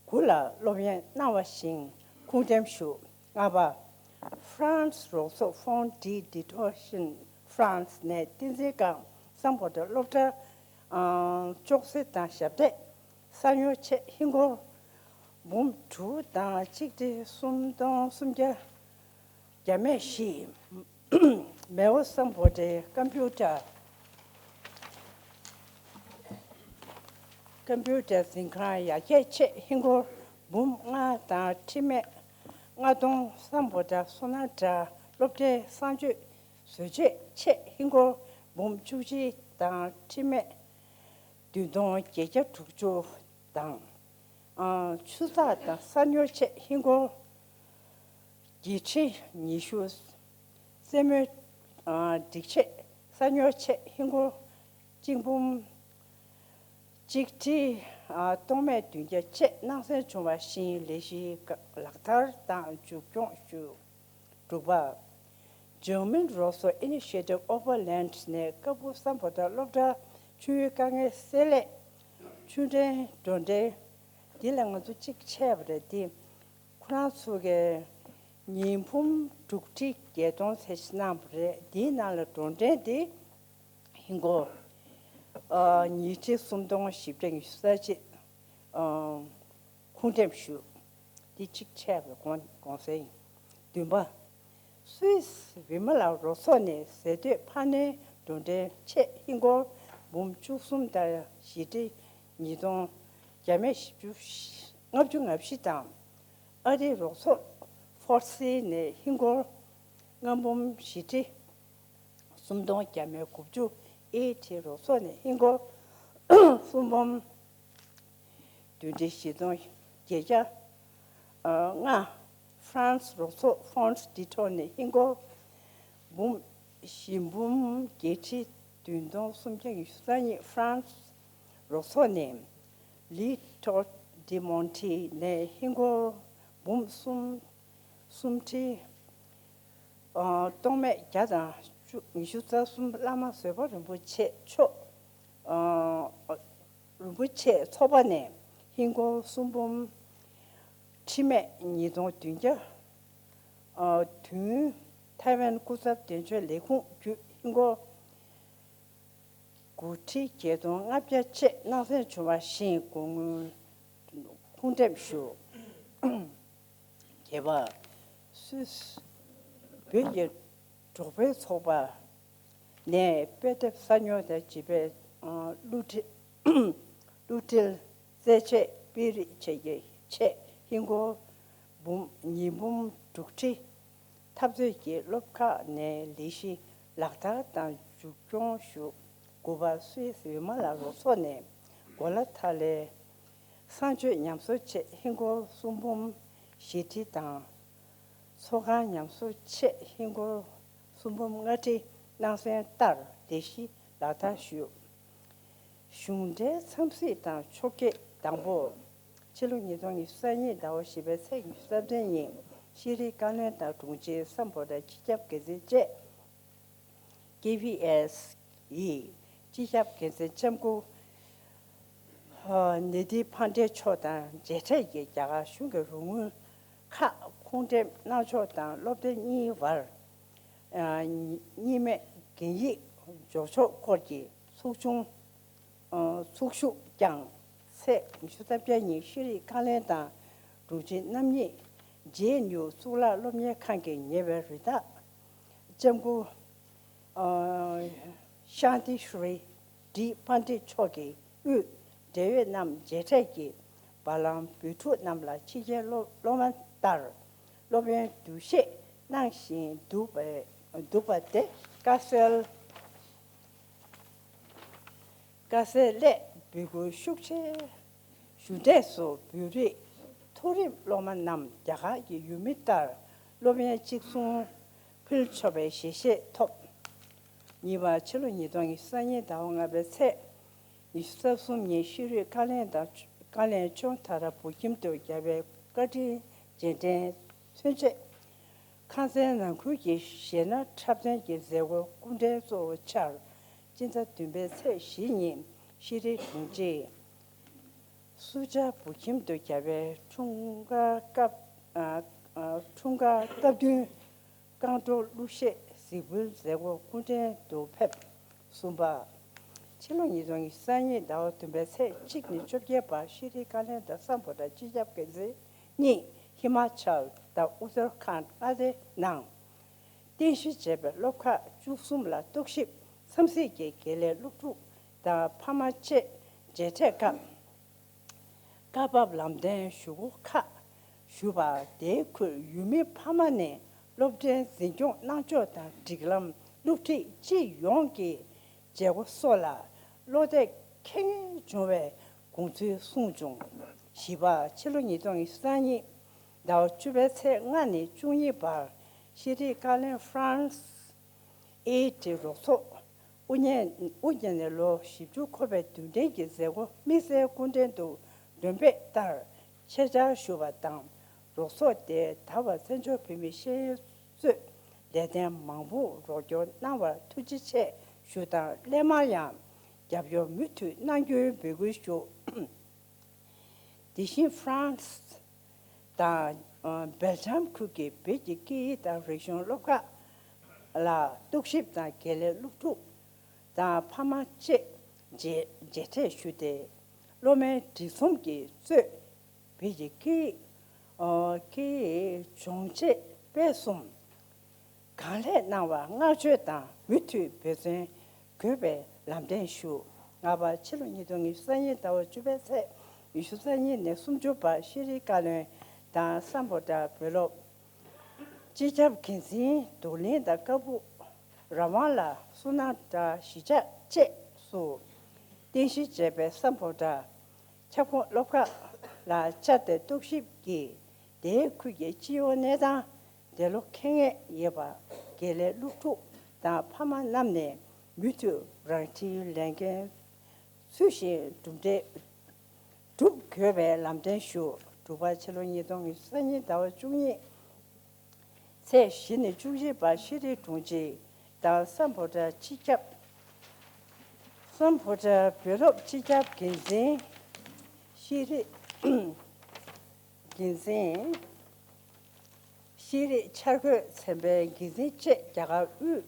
དགུ་ལ་སློབ་ཡོན་གནང་བ་བཞིན་ཁུངས་འདེམས་ཞུ། ལྔ་པ། ཧྥ་རན་སི་རོགས་ཚོགས་Fonds de dotation France ནས་བསྟན་འཛིན་སྒང་སམ་བྷོ་ཊ་སློབ་གྲྭ་ཨང་ཅོག་ཙེ་དང་ཞབས་སྟེགས་གསར་ཉོ་ཆེད་ཧིན་སྒོར་འབུམ་དྲུག་དང་གཅིག་ཁྲི་སུམ་སྟོང་སུམ་བརྒྱ་བརྒྱ་མེད་བཞི། མེའོ་སམ་བྷོ་ཊའི་ཀམ་པུ་ཊར། ཀམ་པུ་ཊར་འཛིན་ཁང་ཡར་རྒྱས་ཆེད་ཧིན་སྒོར་འབུམ་ལྔ་དང་ཁྲི་མེད་ལྔ་སྟོང་། སམ་བྷོ་ཊ་སོ་ན་ཊ་སློབ་གྲྭའི་གསང་སྤྱོད་བཟོ་བཅོས་ཆེད་ཧིན་སྒོར་འབུམ་བཅུ་གཅིག་དང་ཁྲི་མེད་བདུན་སྟོང་བརྒྱད་བརྒྱ་དྲུག་ཅུ་དང་། ཨང་། ཆུ་ཚགས་དང་ས་ཉོ་ཆེད་ཧིན་སྒོར་བརྒྱད་ཁྲི་ཉི་ཤུ། རྩེད་མོའི་ཨང་། སྒྲིག་ཆས་ས་ཉོ་ཆེད་ཧིན་སྒོར་གཅིག་འབུམ་གཅིག་ཁྲི་ཨང་། སྟོང་མེད་བདུན་བརྒྱ་བཅས་གནང་སོན་བྱུང་བ་བཞིན་ལས་གཞི་ལག་བསྟར་དང་མཇུག་སྐྱོང་ཞུ། དྲུག་པ། འཇར་མན་རོགས་ཚོགས་Initiative Oberland ནས་ཀ་སྦུག་སམ་བྷོ་ཊ་སློབ་གྲྭ་ཆུའི་དཀའ་ངལ་སེལ་སླད་ཆུ་འདྲེན་འགྲོ་འདྲེན། འདི་ལ་ང་ཚོ་གཅིག་ཆད་པ་རེད་དེ། ཁོ་རང་ཚོ་གིས་ཉིས་འབུམ་དྲུག་ཁྲི་བརྒྱད་སྟོང་ཙམ་ཞིག་གནང་བ་རེད། འདིའི་ནང་ལ་འགྲོ་འདྲེན་དེ་ཧིན་སྒོར་ ཨ། ཉིས་ཁྲི་སུམ་སྟོང་བཞི་བརྒྱ་ཉི་ཤུ་རྩ་གཅིག་ཨ། ཁུངས་འདེམས་ཞུ། འདི་གཅིག་ཆད་པའི་དགོངས་དགོངས་སེལ་ཡིན། བདུན་པ། སུད་སི་ཝི་མ་ལ་རོགས་ཚོགས་ནས་ཟས་སྡོད་འཕར་སྣོན་འགྲོ་གྲོན་ཆེད་ཧིན་སྒོར་འབུམ་བཅུ་གསུམ་དང་བཞི་ཁྲི་ཉིས་སྟོང་བརྒྱ་མེད་བཞི་བཅུ་ལྔ་བཅུ་ང་བཞི་དང་། ཨ་རིའི་རོགས་ཚོགས་ཧྥོར་སི་ནས་ཧིན་སྒོར་ལྔ་འབུམ་བཞི་ཁྲི་སུམ་སྟོང་བརྒྱ་མེད་དགུ་བཅུ། ཨེ་ཐི་རོགས་ཚོགས་ནས་ཧིན་སྒོར་གསུམ་འབུམ་བདུན་ཁྲི་བཞི་སྟོང་བརྒྱད་བརྒྱ་ལྔ། ཧྥ་རན་སི་རོགས་ཚོགས་ཧྥོན་སི་ཌི་ཊོ་ནས་ཧིན་སྒོར་འབུམ་བཞི་འབུམ་བརྒྱད་ཁྲི་བདུན་སྟོང་སུམ་བརྒྱ་ཉི་ཤུ་རྩ་གཉིས། ཧྥ་རན་སི་རོགས་ཚོགས་ནས་ལི་ཊོ་ཌི་མོན་ཊི་ནས་ཧིན་སྒོར་འབུམ་གསུམ་གསུམ་ཁྲི་ཨ། སྟོང་མེད་བརྒྱ་དང་བཅུ། ཉི་ཤུ་རྩ་གསུམ། བླ་མ་བཟོད་པ་རིན་པོ་ཆེ་མཆོག་ཨ། རིན་པོ་ཆེ་ཚོགས་པ་ནས་ཧིན་སྒོར་གསུམ་འབུམ་ཁྲི་མེད་ཉིས་སྟོང་བདུན་བརྒྱ་ཨ། བདུན། ཐའེ་ཝན་སྐུ་ཚབ་དོན་གཅོད་ལས་ཁུངས་བརྒྱུད་ཧིན་སྒོར་དགུ་ཁྲི་བརྒྱད་སྟོང་ལྔ་བརྒྱ་བཅས་གནང་སྲོལ་བྱུང་བ་བཞིན་དགོངས་དགོངས་དེབ་ཞུ། བརྒྱད་པ། སུད་སི་བོད་ཀྱི་གྲོགས་པོའི་ཚོགས་པ་ནས་དཔེ་དེབ་གསར་ཉོ་དང་བྱིས་པའི་ཨ། བསླུ་བྲིད་བསླུ་བྲིད་རྩེད་ཆས་དཔེ་རིས་བཅས་ཀྱི་ཆེད་ཧིན་སྒོར་འབུམ་ཉིས་འབུམ་དྲུག་ཁྲི་འཐབ་རྩོད་ཀྱིས་སློབ་ཁག་ནས་ལས་གཞི་ལག་བསྟར་དང་མཇུག་སྐྱོང་ཞུ། དགུ་པ། སུད་སི་ཝི་མ་ལ་རོགས་ཚོགས་ནས་གོ་ལ་ཐ་ལའི་གསང་སྤྱོད་ཉམས་གསོ་ཆེད་ཧིན་སྒོར་གསུམ་འབུམ་བཞི་ཁྲི་དང་། ཚོགས་ཁང་ཉམས་གསོ་ཆེད་ཧིན་སྒོར་གསུམ་འབུམ་ལྔ་ཁྲི་གནང་སྲོལ་ལྟར་ལས་གཞི་ལག་བསྟར་ཞུ། གཞུང་འབྲེལ་འཚམས་གཟིགས་དང་ཆོག་མཆན་དང་པོ། ཕྱི་ལོ་ཉིས་སྟོང་ཉི་ཤུ་རྩ་གཉིས་ཟླ་བ་བཞི་པའི་ཚེས་ཉི་ཤུ་རྩ་བདུན་ཉིན་ཤེས་རིག་བཀའ་བློན་དང་དྲུང་ཆེ་སམ་བྷོ་ཊ་སྤྱི་ཁྱབ་འགན་འཛིན་བཅས། ཀེ་བི་ཨེ་སི་ཡི་སྤྱི་ཁྱབ་འགན་འཛིན་ལྕམ་སྐུ་ནེ་ཏི་ཕན་ཌེ་མཆོག་དང་མཇལ་འཕྲད་ཀྱིས་རྒྱ་གར་གཞུང་གི་རོགས་དངུལ་ཁག་ཁུངས་འདེམས་གནང་ཕྱོགས་དང་སློབ་སྡེ་གཉིས་བར་གཉིས་སྨན་གན་ཡིག་འཇོག་ཕྱོགས་སྐོར་གྱི་ཚོགས་ཆུང་ཚོགས་ཞུགས་ཀྱང་། ཚེས་ཉི་ཤུ་རྩ་བརྒྱད་ཉིན་ཤེས་རིག་བཀའ་བློན་དང་དྲུང་ཆེ་རྣམ་གཉིས་ཇེ་ཨེན་ཡུ་གཙུག་ལག་སློབ་གཉེར་ཁང་གི་ཉེ་བའི་རི་དྭགས་ལྕམ་སྐུ་ཤཱན་ཏི་ཤྲི་ཌི་པཎྜི་ཏ་མཆོག་གི་དབུས་འབྲེལ་ཡོད་རྣམས་མཇལ་འཕྲད་ཀྱིས་བར་ལམ་བོད་ཕྲུག་རྣམས་ལ་ཕྱི་རྒྱལ་སློབ་སློབ་མ་ལྟར་སློབ་ཡོན་བསྡུ་ཤེས་གནང་བཞིན་འདུག་པ་འདུག་པ་དེ་དཀའ་སེལ། དཀའ་སེལ་སླད་འབོད་སྐུལ་ཤུགས་ཆེ་ཞུ་འབྲས་སུ་བོད་རིགས་མཐོ་རིམ་སློབ་མ་རྣམས་རྒྱ་གར་གྱི་ཡུལ་མི་ལྟར་སློབ་ཡོན་གཅིག་མཚུངས་ཕུལ་ཆོག་པའི་ཞལ་བཞེས་ཐོབ། གཉིས་པ། ཕྱི་ལོ་ཉིས་སྟོང་ཉི་ཤུ་རྩ་གཉིས་ཟླ་བ་ལྔ་པའི་ཚེས་ཉི་ཤུ་རྩ་གསུམ་ཉིན་ཤེས་རིག་བཀའ་བློན་དང་བཀའ་བློན་ཆུང་ཐ་ར་བོ་ཁྱིམ་དུ་རྒྱལ་བའི་བཀའ་དྲིན་རྗེས་དྲན་མཚོན་ཆེད། ཁང་ཚན་ནང་ཁུལ་གྱི་གཞས་སྣ་འཁྲབ་སྟོན་གྱི་མཛད་སྒོ་སྐུ་མགྲོན་གཙོ་བོ་ཆགས། སྤྱི་ཟླ་བདུན་པའི་ཚེས་བཞི་ཉིན་ཤེས་རིག་དྲུང་ཆེ་སུ་ཇཱ་བོ་ཁྱིམ་དུ་རྒྱལ་བའི་འཁྲུངས་སྐར་སྐབས་ཨ་ཨ་འཁྲུངས་སྐར་སྟབས་བསྟུན་རྐང་བྲོ་གླུ་གཞས་གཟིགས་འབུལ་མཛད་སྒོ་སྐུ་མགྲོན་དུ་ཕེབས། གསུམ་པ། ཕྱི་ལོ་ཉིས་སྟོང་ཉི་ཤུ་རྩ་གཉིས་ཟླ་བ་བདུན་པའི་ཚེས་གཅིག་ནས་བཅོ་བརྒྱད་བར་ཤེས་རིག་བཀའ་བློན་དང་སམ་བྷོ་ཊ་སྤྱི་ཁྱབ་འགན་འཛིན་གཉིས་ཧི་མ་ཅལ་དང་ཨུ་ཏར་ཁཱན་མངའ་སྡེའི་ནང་རྟེན་གཞི་བྱས་པའི་སློབ་ཁག་བཅུ་གསུམ་ལ་རྟོག་ཞིབ་འཚམས་གཟིགས་ཀྱིས་དགེ་ལས་སློབ་ཕྲུག་དང་ཕ་མ་བཅས་མཇལ་འཕྲད་སྐབས། སྐབས་བབ་ལམ་སྟོན་ཞུ་སྒོ་ཁག་ཞུས་པ་དེའི་ཁུལ་ཡུལ་མི་ཕ་མ་ནས་སློབ་གྲྭའི་འཛིན་སྐྱོང་གནང་ཕྱོགས་དང་སྒྲིག་ལམ། སློབ་ཁྲིད་སྤྱི་ཡོངས་ཀྱི་བྱེད་སྒོ་སོགས་ལ་བློ་གཏད་འཁེལ་ངེས་བྱུང་བའི་དགོངས་ཚུལ་གསུངས་བྱུང་། བཞི་པ། ཕྱི་ལོ་ཉིས་སྟོང་ཉི་ཤུ་རྩ་གཉིས་ཟླ་བ་བཅུ་པའི་ཚེས་ལྔ་ནས་བཅུ་གཉིས་བར་ཤེས་རིག་བཀའ་བློན་ཧྥ་རན་སི་ཨེ་ཊི་རོགས་ཚོགས་དབུ་བརྙེས་དབུ་བརྙེས་ནས་ལོ་བཞི་བཅུ་འཁོར་བའི་དུས་དྲན་གྱི་མཛད་སྒོ་དམིགས་བསལ་སྐུ་མགྲོན་དུ་མགྲོན་འབོད་ལྟར་ཆེད་བཅར་ཞུ་བ་དང་། རོགས་ཚོགས་དེས་ད་བར་བཙན་བྱོལ་བོད་མིའི་ཤེས་ཡོན་གཙོས་ལས་དོན་མང་པོར་རོགས་སྐྱོར་གནང་བར་ཐུགས་རྗེ་ཆེ་ཞུ་དང་། སླད་མར་ཡང་རྒྱབ་སྐྱོར་མུ་མཐུད་གནང་རྒྱུའི་འབོད་སྐུལ་ཞུ། དེ་བཞིན་ཧྥ་རན་སི་དང་སྦེལ་ཇམ་ཁུལ་གྱི་བོད་ཀྱི་སྐད་ཡིག་དང་རིག་གཞུང་སློབ་ཁག་ལ་རྟོག་ཞིབ་དང་། དགེ་ལས་སློབ་ཕྲུག་དང་ཕ་མ་བཅས་ མཇལ་མཇལ་འཕྲད་ཞུས་ཏེ། སློབ་མའི་སྒྲིག་རྩོམ་གྱི་གཙོས་བོད་ཀྱི་སྐད་ཡིག་ཨ་སྐད་ཡིག་སྦྱོང་བྱེད་སྤེལ་གསུམ། གང་ལེགས་གནང་བར་བསྔགས་བརྗོད་དང་མུ་མཐུད་འབད་བརྩོན་དགོས་པའི་ལམ་སྟོན་ཞུ། ལྔ་པ་ཕྱི་ལོ་ཉིས་སྟོང་ཉི་ཤུ་རྩ་གཉིས་ཟླ་བ་བཅུ་པའི་ཚེས་ཉི་ཤུ་རྩ་གཉིས་ནས་སུམ་ཅུ་བར་ཤེས་རིག་བཀའ་བློན་དང་སམ་བྷོ་ཊ་བོད་སློབ་སྤྱི་ཁྱབ་འགན་འཛིན་རྡོར་གླིང་དང་ཀ་སྦུག་ར་ཝང་ལ་སོ་ནམ་དང་གཞིས་ཆགས་བཅས་སུ་རྟེན་གཞི་བྱས་པའི་སམ་བྷོ་ཊ་ཁྱབ་ཁོངས་སློབ་ཁག་ལ་བཅར་ཏེ་རྟོག་ཞིབ་ཀྱིས་དེའི་ཁུལ་གྱི་སྤྱི་ཡོངས་གནས་སྟངས། དེ་ལོ་ཁེ་ངེས་ཡོད་པ་དགེ་ལས་སློབ་ཕྲུག་དང་ཕ་མ་རྣམས་ནས་མུ་མཐུད་རང་འཁྲིའི་ལས་འགན་ཚུལ་བཞིན་གྲུབ་འབྲས་སྒྲུབ་དགོས་པའི་ལམ་སྟོན་ཞུ། དྲུག་པ་ཕྱི་ལོ་ཉིས་སྟོང་ཉི་ཤུ་རྩ་གཉིས་ཟླ་བ་བཅུ་གཉིས་ཚེས་བཞི་ནས་བཅུ་གཅིག་བར་ཤེས་རིག་དྲུང་ཆེ་དང་སམ་བྷོ་ཊ་སྤྱི་ཁྱབ་སམ་བྷོ་ཊ་བོད་སློབ་སྤྱི་ཁྱབ་འགན་འཛིན་ཤེས་རིག་འགན་འཛིན། ཤེས་རིག་འཆར་འགོད་ཚན་པའི་འགན་འཛིན་བཅས་རྒྱ་གར་དབུས་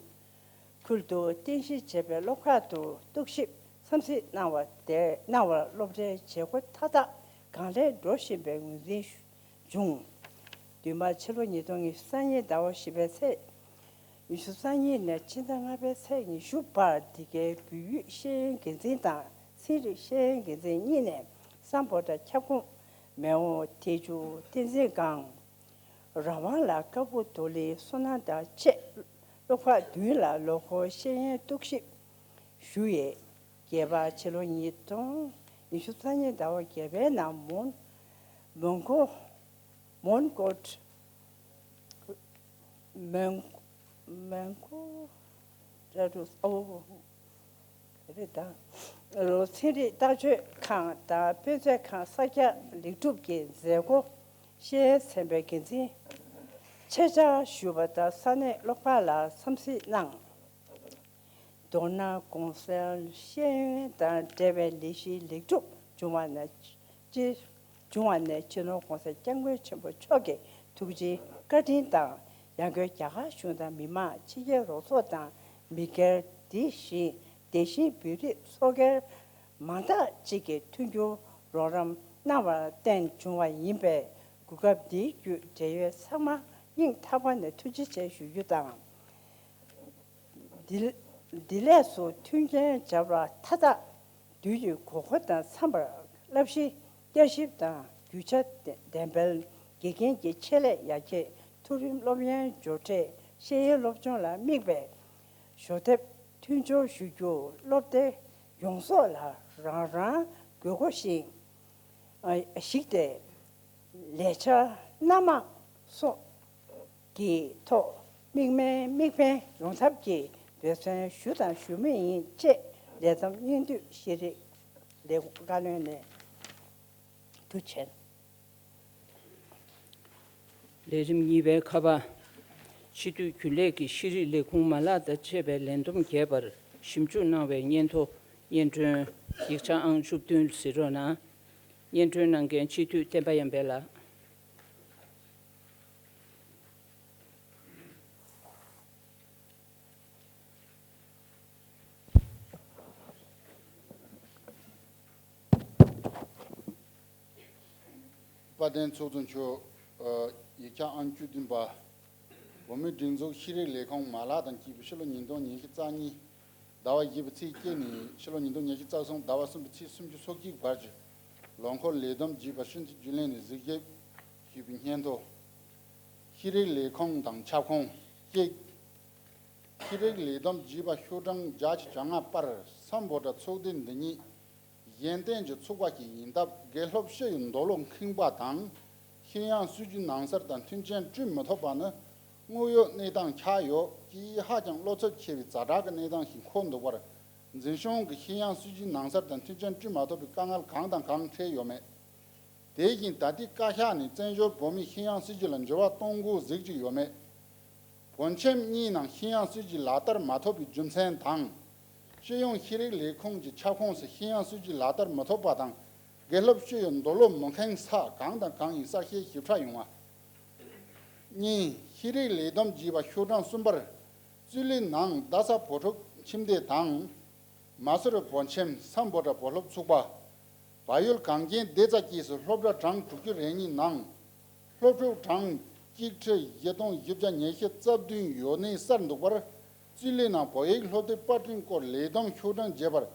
ཁུལ་དུ་རྟེན་གཞི་བྱས་པའི་སློབ་ཁག་ཏུ་རྟོག་ཞིབ་འཚམས་གཟིགས་གནང་བ་དེ་གནང་བར་སློབ་གྲྭའི་བྱེད་སྒོ་མཐའ་དག་གང་ལེགས་འགྲོ་བཞིན་པའི་ངོས་འཛིན་བྱུང་། བདུན་པ་ཕྱི་ལོ་ཉིས་སྟོང་ཉི་ཤུ་རྩ་གཉིས་ཟླ་བ་བཞི་པའི་ཚེས་ཉི་ཤུ་རྩ་གཉིས་ནས་ཕྱི་ཟླ་ལྔ་པའི་ཚེས་ཉི་ཤུ་བར་འདི་གའི་བོད་ཡིག་ཤེས་ཡོན་འགན་འཛིན་དང་ཚན་རིག་ཤེས་ཡོན་འགན་འཛིན་གཉིས་ནས་སམ་བྷོ་ཊ་ཁྱབ་ཁོངས་མེའོ་ཐེ་ཇུ་བསྟན་འཛིན་སྒང་ར་ཝང་ལ་ཀ་སྦུག་རྡོར་གླིང་སོ་ནམ་དང་བཅས་སློབ་ཁག་བདུན་ལ་ལོ་འཁོར་ཤེས་ཡོན་རྟོག་ཞིབ་ཞུ་ཡས། བརྒྱད་པ་ཕྱི་ལོ་ཉིས་སྟོང་ཉི་ཤུ་རྩ་གཉིས་ཟླ་བ་བརྒྱད་པའི་ནང་མོན་མོན་གྷོ་མོན་གྷོ་མོན་མོན་གྷོ་ར་རུ་ཨོ། རེད་ད། ལོ་ཚན་རིག་ལྟ་སྤྱོད་ཁང་དང་དཔེ་མཛོད་ཁང་གསར་རྒྱག་ལེགས་གྲུབ་ཀྱི་མཛད་སྒོ་ཤེས་ཡོན་ཚན་པའི་འགན་འཛིན་ཆེད་བཅར་ཞུས་པ་དང་ས་གནས་སློབ་ཁག་ལ་འཚམས་གཟིགས་གནང་། མདོར་ན་གོང་གསལ་ཤེས་ཡོན་དང་འབྲེལ་བའི་ལས་གཞི་ལེགས་གྲུབ་བྱུང་བ་ནས་སྤྱི་བྱུང་བ་ནས་སྤྱི་ནོར་༸གོང་ས་༸སྐྱབས་མགོན་ཆེན་པོ་མཆོག་གི་ཐུགས་རྗེ་བཀའ་དྲིན་དང་ཡང་སྒོས་རྒྱ་གར་གཞུང་དང་མི་དམངས་ཕྱི་རྒྱལ་རོགས་ཚོགས་དང་མི་སྒེར་དེ་བཞིན་དེ་བཞིན་བོད་རིགས་ཚོགས་སྒེར་མང་དག་ཅིག་གིས་མཐུན་འགྱུར་རོགས་རམ་གནང་བར་བརྟེན་བྱུང་བ་ཡིན་པས་གོ་སྐབས་འདི་བརྒྱུད་འབྲེལ་ཡོད་ཚང་མ་སྙིང་ཐག་པ་ནས་ཐུགས་རྗེ་ཆེ་ཞུ་རྒྱུ་དང་། འདི་འདི་ལས་སུ་མཐུན་རྐྱེན་སྦྱར་བ་མཐའ་དག་དུས་ཀྱི་དགོས་མཁོ་དང་འཚམ་པར་བསླབ་གཞི་བསྐྱར་ཞིབ་དང་རྒྱུ་ཆ་ལྡན་པའི་དགེ་རྒན་གྱི་ཆེད་ལས་ཡར་རྒྱས་མཐོ་རིམ་སློབ་ཡོན་སྦྱོར་ཁྲལ་ཤེས་ཡོན་སློབ་སྦྱོང་ལ་དམིགས་པའི་ཞོ་དེབ་མཐུན་སྦྱོར་ཞུ་རྒྱུ་སློབ་སྡེ་ཡོངས་རྫོགས་ལ་རང་རང་དགོས་མཁོ་བཞིན་གཞིགས་ཏེ། ལས་འཆར་སྣ་མང་སོགས་ཀྱི་ཐོག་དམིགས་མེད་དམིགས་འབེན་ཡོང་ཐབས་ཀྱི་འབད་བརྩོན་ཞུ་དང་ཞུ་མུས་ཡིན་ཅེས་ལས་བསྡོམས་སྙན་བསྡུས་ཤེས་རིག་ལས་ཁུངས་བཀའ་བློན་ནས་ཐུགས་ཆེ། ལས་རིམ་གཉིས་པའི་ཁ་པར། སྤྱི་འཐུས་རྒྱུན་ལས་ཀྱི་ཤེས་རིག་ལས་ཁུངས་མ་ལག་དང་བཅས་པའི་ལས་བསྡོམས་རྒྱས་པར་ཞིབ་འཇུག་གནང་བའི་སྙན་ཐོ་སྙན་སྒྲོན་ཡིག་ཆ་ཨང་བཅུ་བདུན་གཟིགས་རོགས་གནང་། སྙན་སྒྲོན་གནང་མཁན་སྤྱི་འཐུས་བསྟན་པ་ཡར་འཕེལ་ལགས། དཔལ་ལྡན་ཚོགས་གཙོ་མཆོག་ཡིག་ཆ་ཨང་བཅུ་བདུན་པ། བོད་མིའི་སྒྲིག་འཛུགས་ཤེས་རིག་ལས་ཁུངས་མ་ལག་དང་བཅས་པའི་ཕྱི་ལོ་ཉིས་སྟོང་ཉི་ཤུ་རྩ་གཉིས་ཟླ་བ་བཞི་པའི་ཚེས་བཅུ་ནས་ཕྱི་ལོ་ཉིས་སྟོང་ཉི་ཤུ་རྩ་གསུམ་ཟླ་བ་གསུམ་པའི་ཚེས་སུམ་ཅུ་སོ་གཅིག་བར་གྱི་ལོ་འཁོར་ལས་བསྡོམས་བགྱིས་པ་ཤིན་ཏུ་རྒྱུན་ལས་ནས་གཟིགས་ཞིབ་ཞུས་པའི་སྙན་ཐོ། ཤེས་རིག་ལས་ཁུངས་དང་ཁྱབ་ཁོངས་གཅིག་ཤེས་རིག་ལས་བསྡོམས་བགྱིས་པ་ཤོག་གྲངས་བརྒྱ་ཆ་བཅོ་ལྔ་པར་སམ་བྷོ་ཊ་ཚོགས་སྡེ་འདི་ཉིད་གཞན་བརྟེན་གྱི་ཚོགས་པ་ཞིག་ཡིན་སྟབས་དགེ་སློབ་སྤྱི་ཡི་འདོད་བློ་ཁེངས་པ་དང་། ཤེས་ཡོན་སྲིད་བྱུས་ནང་གསར་དང་མཐུན་རྐྱེན་བསྐྲུན་མི་ཐུབ་པ་ནི་དངོས་ཡོད་གནས་སྟངས་ཆགས་ཡོད་ཅེས་ཧ་ཅང་བློ་འཚབ་ཆེ་བའི་ཛ་དྲག་གི་གནས་སྟངས་ཤིག་འཁོར་འདུག་པར། འཛིན་སྐྱོང་གིས་ཤེས་ཡོན་སྲིད་བྱུས་ནང་གསར་དང་མཐུན་རྐྱེན་བསྐྲུན་མ་ཐུབ་པའི་དཀའ་ངལ་གང་དང་གང་འཕྲད་ཡོད་མེད། དེ་བཞིན་ད་ལྟའི་བཀའ་ཤག་ནས་བཙན་བྱོལ་བོད་མིའི་ཤེས་ཡོན་སྲིད་བྱུས་ལ་འགྱུར་བ་གཏོང་དགོས་གཟིགས་ཀྱི་ཡོད་མེད། བོད་ཁྱིམ་གཉིས་ནང་ཤེས་ཡོན་སྲིད་བྱུས་ལག་བསྟར་མ་ཐུབ་པའི་རྒྱུ་མཚན་དང་། སྤྱི་ཡོངས་ཤེས་རིག་ལས་ཁུངས་ཀྱི་ཁྱབ་ཁོངས་སུ་ཤེས་ཡོན་སྲིད་བྱུས་ལག་བསྟར་མི་ཐུབ་པ་དང་། དགེ་སློབ་སྤྱི་ཡི་འདོད་བློ་མི་ཁེངས་ས་གང་དང་གང་ཡིན་གསལ་བཤད་ཞིབ་ཕྲ་ཡོང་བ། གཉིས། ཤེས་རིག་ལས་བསྡོམས་བགྱིས་པ་ཤོག་གྲངས་གསུམ་པར། རྩིས་ལེན་ནང་རྡ་ས་བོད་ཕྲུག་ཁྱིམ་སྡེ་དང་། མ་སུ་རི་བོད་ཁྱིམ་སམ་བྷོ་ཊ་བོད་སློབ་ཚོགས་པ། བལ་ཡུལ་གངས་ཅན་བདེ་རྩ་སྐྱིད་སུ་སློབ་གྲྭ་གྲངས་དྲུག་ཅུ་རེ་གཉིས་ནང་། སློབ་ཕྲུག་གྲངས་གཅིག་ཁྲི་བཞི་སྟོང་བཞི་བརྒྱ་ཉི་ཤུ་རྩ་བདུན་ཡོད་ནི་གསར་འདུག་པར། རྩིས་ལས་ནང་བོད་ཡིག་སློབ་དེབ་པར་སྐྲུན་སྐོར་ལས་བསྡོམས་ཤོག་གྲངས་བརྗེས་པར།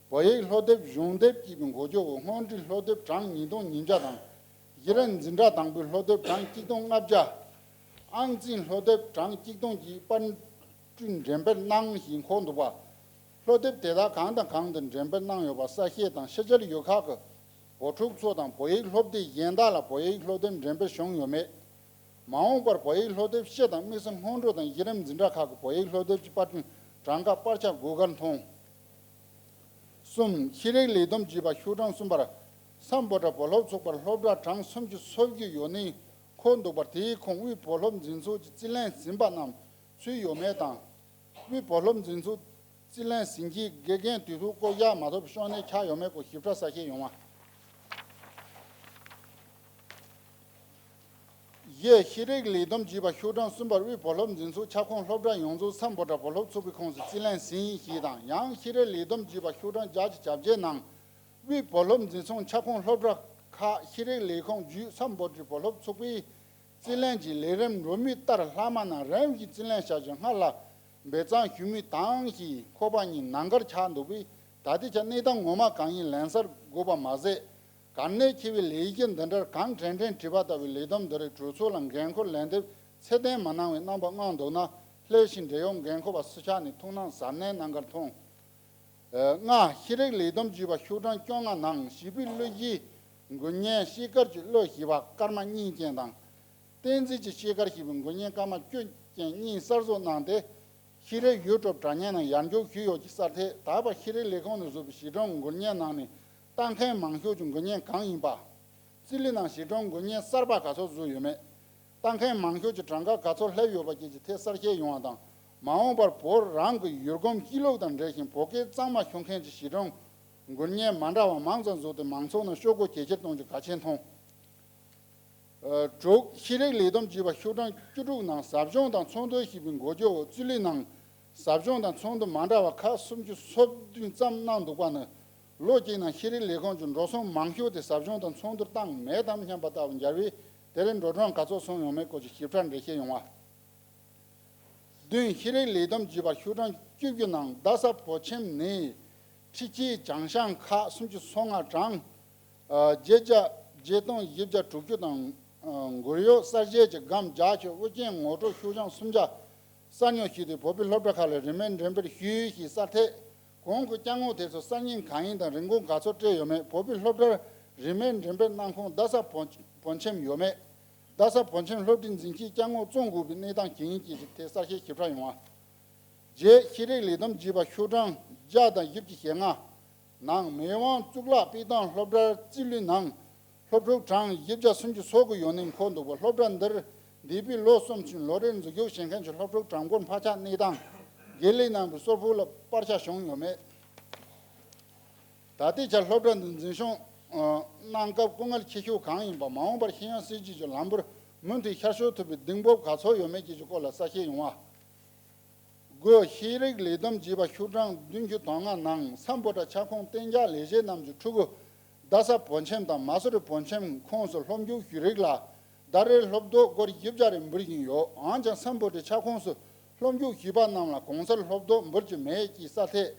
བོད་ཡིག་སློབ་དེབ་གཞུང་དེབ་ཅེས་པའི་འགོ་བརྗོད་འོག་སྔོན་འགྲོའི་སློབ་དེབ་གྲངས་ཉིས་སྟོང་ཉིས་བརྒྱ་དང་། གཞི་རིམ་འཛིན་གྲྭ་དང་པོའི་སློབ་དེབ་གྲངས་གཅིག་སྟོང་ལྔ་བརྒྱ། ཨང་རྩིས་སློབ་དེབ་གྲངས་གཅིག་སྟོང་གཅིག་པར་སྐྲུན་འགྲེམས་སྤེལ་གནང་ཞེས་འཁོད་འདུག་པ། སློབ་དེབ་དེ་དག་གང་དང་གང་དུ་འགྲེམས་སྤེལ་གནང་ཡོད་པ་གསལ་བཤད་དང་། ཕྱི་རྒྱལ་ཡུལ་ཁག་གི་བོད་ཕྲུག་ཚོ་དང་བོད་ཡིག་སློབ་དེབ་གཞན་དག་ལ་བོད་ཡིག་སློབ་དེབ་འགྲེམས་སྤེལ་བྱུང་ཡོད་མེད། མ་འོངས་པར་བོད་ཡིག་སློབ་དེབ་ཕྱི་དང་དམིགས་བསལ་སྔོན་འགྲོ་དང་གཞི་རིམ་འཛིན་གྲྭ་ཁག་གི་བོད་ཡིག་སློབ་དེབ་ཀྱི་པར་སྐྲུན་གྲངས་ཀ་པར་ཆ་དགུ་སྒར་མཐོང་། གསུམ། ཤེས་རིག་ལས་བསྡོམས་ཅེས་པ་ཤོག་གྲངས་གསུམ་པར། སམ་བྷོ་ཊ་བོད་སློབ་ཚོགས་པར་སློབ་གྲྭ་གྲངས་སུམ་ཅུ་སོ་བརྒྱད་ཡོད་ནི་འཁོད་འདུག་པར། དེའི་ཁོངས་དབུས་བོད་སློབ་འཛིན་ཚོགས་ཀྱི་རྩིས་ལེན་ཟིན་པ་རྣམས་ཚུད་ཡོད་མེད་དང་། དབུས་བོད་སློབ་འཛིན་ཚོགས་རྩིས་ལེན་ཟིན་མཁན་དགེ་རྒན་དུས་ཐོག་བསྐོ་གཞག་མ་ཐོབ་ཤོག་ནས་ཆགས་ཡོད་མེད་སྐོར་ཞིབ་ཕྲ་གསལ་བཤད་ཡོང་བ། བཞི། ཤེས་རིག་ལས་བསྡོམས་ཅེས་པ་ཤོག་གྲངས་གསུམ་པར། དབུས་བོད་སློབ་འཛིན་ཚོགས་ཁྱབ་ཁོངས་སློབ་གྲྭ་ཡོངས་རྫོགས་སམ་བྷོ་ཊ་བོད་སློབ་ཚོགས་པའི་ཁོངས་སུ་རྩིས་ལེན་ཟིན་ཞེས་དང་། ཡང་ཤེས་རིག་ལས་བསྡོམས་ཅེས་པ་ཤོག་གྲངས་བརྒྱད་ཅུ་གྱ་བརྒྱད་ནང་། དབུས་བོད་སློབ་འཛིན་ཚོགས་ཁྱབ་ཁོངས་སློབ་གྲྭ་ཁག་ཤེས་རིག་ལས་ཁུངས་བརྒྱུད་སམ་བྷོ་ཊ་བོད་སློབ་ཚོགས་པའི་རྩིས་ལེན་གྱི་ལས་རིམ་འགྲོ་མུས་ལྟར། ལྷག་མ་རྣམས་རིམ་བཞིན་རྩིས་ལེན་བྱ་རྒྱུ་སྔར་ལ་འབད་བརྩོན་ཞུ་མུས་དང་ཞེས་འཁོད་པ་གཉིས་ནང་ཁར་ཆགས་འདུག་པས། ད་ལྟའི་ཆར་གནས་སྟངས་ངོ་མ་གང་ཡིན་ལན་གསལ་དགོས་པ་མ་ཟད། གལ་གནད་ཆེ་བའི་ལས་གཞི་འདི་འདྲར་གང་དྲན་དྲན་བྲིས་པ་ལྟ་བུའི་ལས་བསྡོམས་འདི་རིགས་གྲོས་ཚོགས་ལ་འགན་འཁུར་ལན་འདེབས་ཚད་ལྡན་མ་གནང་བའི་རྣམ་པ་མངོན་འདུག་ན། སླད་ཕྱིན་འབྲེལ་ཡོད་འགན་འཁུར་བ་སུ་ཆགས་ནས་ཐུགས་སྣང་གཟབ་ནན་གནང་གར་མཐོང་། ལྔ། ཤེས་རིག་ལས་བསྡོམས་ཅེས་པ་ཤོག་གྲངས་བཅོ་ལྔ་ནང་བྱིས་པའི་གླུ་གཞས་འགུལ་བརྙན་ཤེལ་དཀར་གྱི་གླུ་ཞེས་པ་སྐར་མ་གཉིས་ཅན་དང་། བསྟན་འཛིན་གྱི་ཤེལ་དཀར་ཞེས་པའི་འགུལ་བརྙན་སྐར་མ་བཅུ་ཅན་གཉིས་གསར་བཟོ་གནང་སྟེ། ཤེས་རིག་ཡུལ་གྲུ་དྲ་བརྙན་ནང་ཡར་འཇུག་ཞུས་ཡོད་ཀྱི་གསལ་ཐད། ད་བར་ཤེས་རིག་ལས་ཁུངས་ནས་བཟོས་པའི་གཞིས་གྲོང་འགུལ་བརྙན་ནང་ནས་ལྟ་མཁན་མང་ཤོས་ཀྱི་འགུལ་བརྙན་གང་ཡིན་པ། རྩིས་ལས་ནང་གཞིས་གྲོང་འགུལ་བརྙན་གསར་པ་ག་ཚོད་བཟོས་ཡོད་མེད། ལྟ་མཁན་མང་ཤོས་ཀྱི་གྲངས་ཀ་ག་ཚོད་སླེབས་ཡོད་པ་བཅས་ཀྱི་ཐད་གསལ་བཤད་ཡོང་བ་དང་། མ་འོངས་པར་བོད་རང་གི་ཡུལ་གོམས་གཤིས་ལུགས་དང་འབྲེལ་ཞིང་བོད་སྐད་གཙང་མ་ཤོད་མཁན་གྱི་གཞིས་གྲོང་འགུལ་བརྙན་མ་འདྲ་བ་མང་ཙམ་བཟོས་ཏེ་མང་ཚོགས་ནང་ཤོག་གུ་ཇེ་ཆེར་གཏོང་རྒྱུ་གལ་ཆེན་མཐོང་། དྲུག། ཤེས་རིག་ལས་བསྡོམས་ཅེས་པ་ཤོག་གྲངས་བཅུ་དྲུག་ནང་ཟབ་སྦྱོང་དང་ཚོགས་འདུ་ཞེས་པའི་འགོ་བརྗོད་འོག་རྩིས་ལས་ནང་ཟབ་སྦྱོང་དང་ཚོགས་འདུ་མ་འདྲ་བ་ཁག་སུམ་ཅུ་སོ་བདུན་ཙམ་གནང་འདུག་པ་ནི། ལོ་གཅིག་ནང་ཤེས་རིག་ལས་ཁུངས་ཀྱི་འགྲོ་སོང་མང་ཤོས་དེ་ཟབ་སྦྱོང་དང་ཚོགས་འདུར་བཏང་མེད་དམ་སྙམ་པ་ལྟ་བུ་འབྱར་བས། དེ་རིང་འགྲོ་གྲོན་ག་ཚོད་སོང་ཡོད་མེད་སྐོར་གྱི་ཞིབ་ཕྲ་འགྲེལ་བཤད་ཡོང་བ། བདུན། ཤེས་རིག་ལས་བསྡོམས་ཅེས་པ་ཤོག་གྲངས་བཅུ་བཞི་ནང་རྡ་ས་བོད་ཁྱིམ་ནས་ཁྲི་ཆེ་བྱང་ཤང་ཁག་སུམ་ཅུ་སོ་ལྔ་གྲངས། ཨ། བརྒྱད་བརྒྱ་བརྒྱད་སྟོང་བཞི་བརྒྱ་དྲུག་ཅུ་དང་། ཨ། མགུར་གཡོག་གསར་བཞད་ཀྱི་སྒམ་བརྒྱད་ཅུ། དབུ་ཅན་ངོ་སྤྲོད་ཤོག་གྲངས་སུམ་བརྒྱ། གསར་ཉོ་ཞུས་ཏེ་བོད་པའི་སློབ་གྲྭ་ཁག་ལ་རིན་མེད་འགྲེམས་སྤེལ་ཞུས་ཞེས་གསལ་ཐད། གོང་གི་སྐྱབས་མགོན་དེ་ཚོ་གསར་རྙིང་གང་ཡིན་དང་རིན་གོང་ག་ཚོད་སྤྲད་ཡོད་མེད། བོད་པའི་སློབ་གྲྭར་རིན་མེད་འགྲེམས་སྤེལ་གནང་ཁུངས་རྡ་ས་བོད་བོད་ཁྱིམ་ཡོད་མེད། རྡ་ས་བོད་ཁྱིམ་སློབ་གྲྭའི་འཛིན་སྐྱིད་སྐྱབས་མགོན་བཙོང་དགོས་པའི་གནས་སྟངས་ཇི་ཡིན་བཅས་ཀྱི་ཐད་གསལ་བཤད་ཞིབ་ཕྲ་ཡོང་བ། བརྒྱད། ཤེས་རིག་ལས་བསྡོམས་ཅེས་པ་ཤོག་གྲངས་བརྒྱ་དང་བཞི་བཅུ་ཞེ་ལྔ་ནང་མི་དབང་གཙུག་ལག་དཔེ་སྟོན་སློབ་གྲྭར་རྩིས་ལུས་ནང་སློབ་ཕྲུག་གྲངས་བཞི་བརྒྱ་སུམ་ཅུ་སོ་དགུ་ཡོད་ནས་འཁོད་འདུག་པ། སློབ་གྲྭ་འདིར་འདས་པའི་ལོ་གསུམ་ཕྱིན་ལོ་རེར་འཛུལ་ཞུགས་བྱེད་མཁན་གྱི་སློབ་ཕྲུག་གྲངས་འབོར་འཕར་ཆག་གནས་སྟངས། དགེ་ལས་གནང་བའི་གསོལ་ཕོགས་ལ་སྤར་ཆ་བྱུང་ཡོད་མེད། ད་ལྟའི་ཆར་སློབ་གྲྭ་འདི་འཛིན་སྐྱོང་གནང་སྐབས་སྐུ་ངལ་ཆེ་ཤོས་གང་ཡིན་པ། མ་འོངས་པར་ཤེས་ཡོན་སྲིད་བྱུས་ཀྱི་ལམ་བུར་མུ་མཐུད་ཤར་བསྐྱོད་ཐུབ་པའི་གདེང་སྤོབས་ག་ཚོད་ཡོད་མེད་བཅས་ཀྱི་སྐོར་ལ་གསལ་བཤད་ཡོང་བ། དགུ། ཤེས་རིག་ལས་བསྡོམས་ཅེས་པ་ཤོག་གྲངས་བདུན་ཅུ་དོན་ལྔ་ནང་སམ་བྷོ་ཊ་ཁྱབ་ཁོངས་གཏན་འཇགས་ལས་བྱེད་རྣམས་ཀྱི་ཕྲུ་གུ་རྡ་ས་བོད་ཁྱིམ་དང་མ་སུ་རི་བོད་ཁྱིམ་ཁོངས་སུ་སློབ་འཇུག་ཞུ་རིགས་ལ་ཟླ་རེར་སློབ་ཐོག་སྒོར་བཞི་བརྒྱ་རེ་འབུལ་བཞིན་ཡོད། འོན་ཀྱང་སམ་བྷོ་ཊའི་ཁྱབ་ཁོངས་སུ་སློབ་འཇུག་ཞུས་པ་རྣམས་ལ་གོང་གསལ་སློབ་ཐོག་འབུལ་གྱི་མེད་ཅེས་གསལ་ཐད།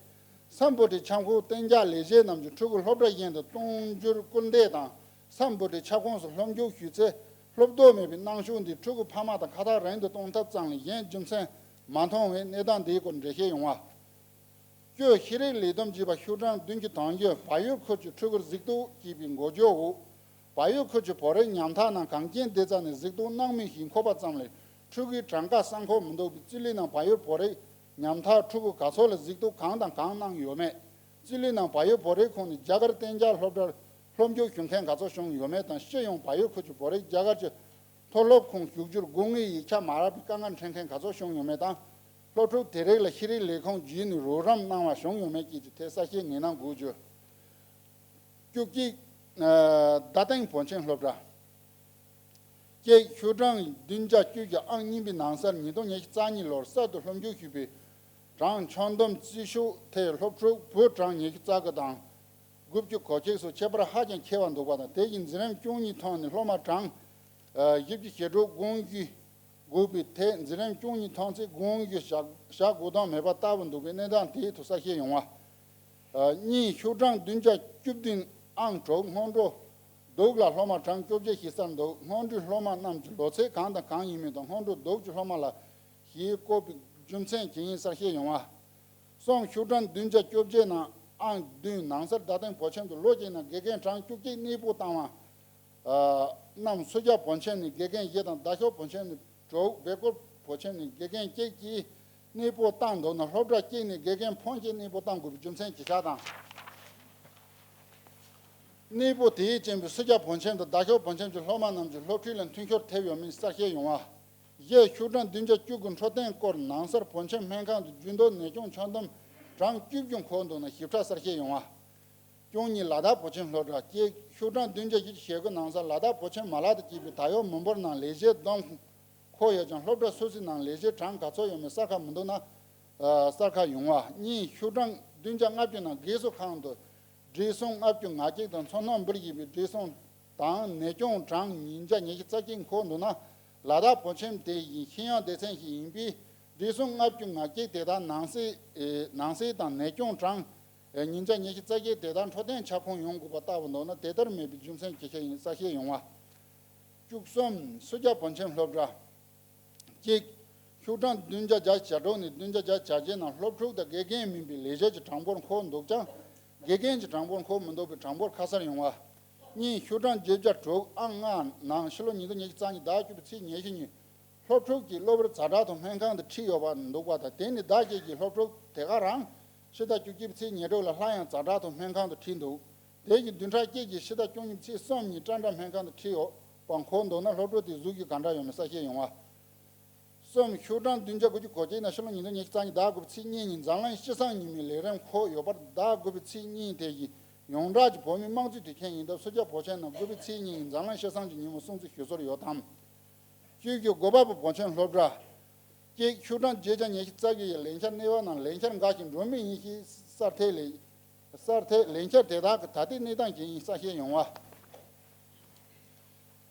སམ་བྷོ་ཊའི་ཁྱབ་ཁོངས་གཏན་འཇགས་ལས་བྱེད་རྣམས་ཀྱིས་ཕྲུ་གུ་སློབ་གྲྭ་གཞན་དུ་གཏོང་རྒྱུར་སྐུལ་འདེད་དང་། སམ་བྷོ་ཊའི་ཁྱབ་ཁོངས་སུ་སློབ་འཇུག་ཞུས་ཚེ་སློབ་ཐོག་མེད་པའི་གནོན་ཤུགས་འདིས་ཕྲུ་གུ་ཕ་མ་དང་ཁ་ཐག་རིང་དུ་གཏོང་ཐབས་ཙམ་ལས་གཞན་རྒྱུ་མཚན་མ་མཐོང་བས། གནས་སྟངས་འདིའི་སྐོར་འགྲེལ་བཤད་ཡོང་བ། བཅུ། ཤེས་རིག་ལས་བསྡོམས་ཅེས་པ་ཤོག་གྲངས་བདུན་ཅུ་དོན་བཞི། བལ་ཡུལ་ཁུལ་གྱི་ཕྲུ་གུར་གཟིགས་རྟོག་ཅེས་པའི་འགོ་བརྗོད་འོག་བལ་ཡུལ་ཁུལ་གྱི་བོད་རིགས་ཉམ་ཐག་རྣམས་གངས་ཅན་བདེ་རྩ་ནས་གཟིགས་རྟོག་གནང་མུས་ཞེས་འཁོད་པ་ཙམ་ལས་ཕྲུ་གུའི་གྲངས་ཀ་གསལ་འཁོད་མི་འདུག་པས། རྩིས་ལས་ནང་བལ་ཡུལ་བོད་རིགས་ཉམ་ཐག་ཕྲུ་གུ་ག་ཚོད་ལ་གཟིགས་རྟོག་གང་དང་གང་གནང་ཡོད་མེད། རྩིས་ལས་ནང་བལ་ཡུལ་བོད་རིགས་ཁོངས་ནས་རྒྱ་གར་གཏན་འཇགས་སློབ་གྲྭར་སློབ་འཇུག་ཞུ་མཁན་ག་ཚོད་བྱུང་ཡོད་མེད་དང་། སྤྱི་ཡོངས་བལ་ཡུལ་ཁུལ་གྱི་བོད་རིགས་རྒྱ་གར་གྱི་མཐོ་སློབ་ཁོངས་ཞུགས་རྒྱུར་དགོས་ངེས་ཡིག་ཆ་མ་རག་པའི་དཀའ་ངལ་འཕྲད་མཁན་ག་ཚོད་བྱུང་ཡོད་མེད་དང་། སློབ་ཕྲུག་དེ་རིགས་ལ་ཤེས་རིག་ལས་ཁུངས་བརྒྱུད་ནས་རོགས་རམ་གནང་བ་བྱུང་ཡོད་མེད་བཅས་ཀྱི་ཐད་གསལ་བཤད་ངེས་གནང་དགོས་རྒྱུ། བཅུ་གཅིག། རྡ་སྟེང་བོད་ཁྱིམ་སློབ་གྲྭ། གཅིག། ཤོག་གྲངས་བདུན་བརྒྱ་བཅུ་བཞི། ཨང་གཉིས་པའི་ནང་གསལ། ཉིས་སྟོང་ཉི་ཤུ་རྩ་གཉིས་ལོར་གསར་དུ་སློབ་འཇུག་ཞུས་པའི་ གྲངས་ཆག་འདུམ་རྩིས་ཞུགས་ཐད་སློབ་ཕྲུག་བུ་གྲངས་ཉི་ཤུ་རྩ་དགུ་དང་དགུ་བཅུ་གོ་གཅིག་སོགས་ཁྱད་པར་ཧ་ཅང་ཆེ་བ་འདུག་པ་དང་། དེ་བཞིན་འཛིན་རིམ་བཅུ་གཉིས་ཐོག་ནས་སློབ་མ་གྲངས་བཞི་བཅུ་ཞེ་དྲུག་དགོངས་ཞུ་དགོས་པའི་ཐད། འཛིན་རིམ་བཅུ་གཉིས་ཐོན་ཚེ་དགོངས་ཞུ་བཞག་བཞག་དགོས་དོན་མེད་པ་ལྟ་བུ་འདུག་པའི་གནས་སྟངས་དེའི་ཐོག་གསལ་བཤད་ཡོང་བ། གཉིས། ཤོག་གྲངས་བདུན་བརྒྱ་བཅུ་བདུན་ཨང་དྲུག་སྔོན་འགྲོ་བདུག་ལ་སློབ་མ་གྲངས་བཅོ་བརྒྱད་ཞིག་གསར་འདུག་སྔོན་འགྲོའི་སློབ་མ་རྣམས་ཀྱི་ལོ་ཚད་གང་དང་གང་ཡིན་མིན་དང་སྔོན་འགྲོ་བདུག་གི་སློབ་མ་ལ་ཞེས་བཀོད་པའི་རྒྱུ་མཚན་ཇི་ཡིན་གསལ་བཤད་ཡོང་བ། གསུམ། ཤོག་གྲངས་བདུན་བརྒྱ་བཅོ་བརྒྱད་ནང་ཨང་བདུན་ནང་གསར་བརྡ་སྟོན་བོད་ཁྱིམ་དུ་ལོ་གཅིག་ནང་དགེ་རྒན་གྲངས་བཅུ་གཅིག་གནས་སྤོ་བཏང་བ། རྣམས་སུ་ཇཱ་བོད་ཁྱིམ་ནས་དགེ་རྒན་བཞི་དང་རྡ་ཤོད་བོད་ཁྱིམ་ནས་དྲུག་སྦེལ་ཀོབ་བོད་ཁྱིམ་ནས་དགེ་རྒན་གཅིག་བཅས་གནས་སྤོ་བཏང་འདུག་ན། སློབ་གྲྭ་གཅིག་ནས་དགེ་རྒན་ཕོན་གཅིག་གནས་སྤོ་བཏང་དགོས་པའི་རྒྱུ་མཚན་ཇི་ཆགས་དང་། གནས་སྤོ་དེས་རྐྱེན་པས་སུ་ཇཱ་བོད་ཁྱིམ་དང་རྡ་ཤོད་བོད་ཁྱིམ་གྱི་སློབ་མ་རྣམས་ཀྱི་སློབ་ཁྲིད་ལ་མཐུན་ཤོར་ཐེབས་ཡོད་མེད་གསལ་བཤད་ཡོང་བ། བཞི། ཤོག་གྲངས་བདུན་བརྒྱ་བཅུ་དགུ་འཕྲོད་བསྟེན་སྐོར་ནང་གསར་བོད་ཁྱིམ་སྨན་ཁང་དུ་རྒྱུན་སྡོད་ནད་སྐྱོང་ཆག་འདུམ་གྲངས་བཅུ་བཅུ་འཁོར་འདུག་ན་ཞིབ་ཕྲ་གསལ་བཤད་ཡོང་བ། བཅུ་གཉིས། ལ་དྭགས་བོད་ཁྱིམ་སློབ་གྲྭ་གཅིག་ཤོག་གྲངས་བདུན་བརྒྱ་བཞི་བཅུ་ཞེ་དགུ་ནང་གསར་ལ་དྭགས་བོད་ཁྱིམ་མ་ལག་དང་བཅས་པའི་ད་ཡོད་མི་འབོར་ནང་ལས་བྱེད་བསྡོམས་འཁོར་ཡོད་ཀྱང་སློབ་གྲྭ་སོ་སོའི་ནང་ལས་བྱེད་གྲངས་ག་ཚོད་ཡོད་མེད་གསལ་ཁ་མི་འདུག་ན་གསལ་ཁ་ཡོང་བ། གཉིས། ཤོག་གྲངས་བདུན་བརྒྱ་ལྔ་བཅུ་ནང་སྒེར་གསོ་ཁང་དུ་བགྲེས་སོང་ལྔ་བཅུ་ང་གཅིག་དང་ཚོར་སྣང་འབུར་བཞིན་པའི་བགྲེས་སོང་དང་ནད་སྐྱོང་གྲངས་ཉིས་བརྒྱ་ཉི་ཤུ་རྩ་གཅིག་འཁོར་འདུག་ན། ལ་དྭགས་བོད་ཁྱིམ་དེ་བཞིན་ཤེས་ཡོན་སྡེ་ཚན་ཞིག་ཡིན་པས་བགྲེས་སོང་ལྔ་བཅུ་ང་གཅིག་དེ་དག་ནང་གསེས་ནང་གསེས་དང་ནད་སྐྱོང་གྲངས་ཉིས་བརྒྱ་ཉི་ཤུ་རྩ་བརྒྱད་དེ་དག་འཕྲོད་བསྟེན་ཁྱབ་ཁོངས་ཡོང་དགོས་པ་ལྟ་བུ་འདུག་ན་དེ་ལྟར་མེད་པའི་རྒྱུ་མཚན་ཇི་ཆགས་ཡིན་གསལ་བཤད་ཡོང་བ། བཅུ་གསུམ། སུ་ཇཱ་བོད་ཁྱིམ་སློབ་གྲྭ། གཅིག་ཤོག་གྲངས་བདུན་བརྒྱ་བརྒྱད་ཅུ་གྱ་དྲུག་ནས་བདུན་བརྒྱ་བརྒྱད་ཅུ་གྱ་བརྒྱད་ནང་སློབ་ཕྲུག་དང་དགེ་རྒན་མིན་པའི་ལས་བྱེད་ཀྱི་གྲངས་འབོར་འཁོར་འདུག་ཀྱང་། དགེ་རྒན་གྱི་གྲངས་འབོར་འཁོར་མི་འདུག་པའི་གྲངས་འབོར་ཁ་གསལ་ཡོང་བ། གཉིས། ཤོག་གྲངས་བརྒྱད་བརྒྱ་དྲུག་ཨང་ལྔ་ནང་ཕྱི་ལོ་ཉིས་སྟོང་ཉི་ཤུ་རྩ་གཉིས་ཟླ་བཅུ་པའི་ཚེས་ཉི་ཤུ་ཉིན་སློབ་ཕྲུག་གིས་གློ་བུར་ཛ་དྲག་ཏུ་སྨན་ཁང་དུ་ཁྲིད་ཡོད་པ་འདུག་པ་དང་། དེ་ནི་ཟླ་གཅིག་གི་སློབ་ཕྲུག་དེ་ག་རང་ཕྱི་ཟླ་བཅུ་གཅིག་པའི་ཚེས་ཉེར་དྲུག་ལ་སླར་ཡང་ཛ་དྲག་ཏུ་སྨན་ཁང་དུ་ཁྲིད་འདུག་དེ་བཞིན་བདུན་ཕྲག་གཅིག་གི་ཕྱི་ཟླ་བཅུ་གཉིས་པའི་ཚེས་གསུམ་ཉིན་ཀྲང་ཀྲང་སྨན་ཁང་དུ་ཁྲིད་ཡོད་པ་འཁོར་འདུག་ན་སློབ་ཕྲུག་དེ་གཟུགས་ཀྱི་ག་འདྲ་ཡོད་མེད་གསལ་བཤད་ཡོང་བ། གསུམ། ཤོག་གྲངས་བདུན་བརྒྱ་དགུ་བཅུ་གོ་གཅིག་ནང་ཕྱི་ལོ་ཉིས་སྟོང་ཉི་ཤུ་རྩ་གཉིས་ཟླ་དགུ་པའི་ཚེས་གཉིས་ཉིན་འཛམ་གླིང་སྤྱི་བསང་ཉིན་མོའི་ལས་རིམ་འཁོར་ཡོད་པར་ཟླ་དགུ་པའི་ཚེས་གཉིས་དེ་བཞིན་ཡོངས་གྲགས་ཀྱི་བོད་མིའི་དམངས་གཙོའི་དུས་ཆེན་ཡིན་སྟབས་སུ་ཇཱ་བོད་ཁྱིམ་ནང་དགུ་པའི་ཚེས་གཉིས་ཉིན་འཛམ་གླིང་སྤྱི་བསང་གི་ཉིན་མོ་སྲུང་བརྩི་ཞུ་སྲོལ་ཡོད་དམ། བཅུ་དགུ། གོ་པལ་པུར་བོད་ཁྱིམ་སློབ་གྲྭ། གཅིག་ཤོག་གྲངས་བརྒྱད་བརྒྱ་ཉི་ཤུ་རྩ་བཞི་ཡི་ལས་འཆར་གནས་བབ་ནང་ལས་འཆར་འགའ་ཞིག་འགྲོ་མུས་ཡིན་ཞེས་གསར་ཐད་ལས་གསར་ཐད་ལས་འཆར་དེ་དག་གི་ད་ལྟའི་གནས་སྟངས་ཇི་ཡིན་གསལ་བཤད་ཡོང་བ།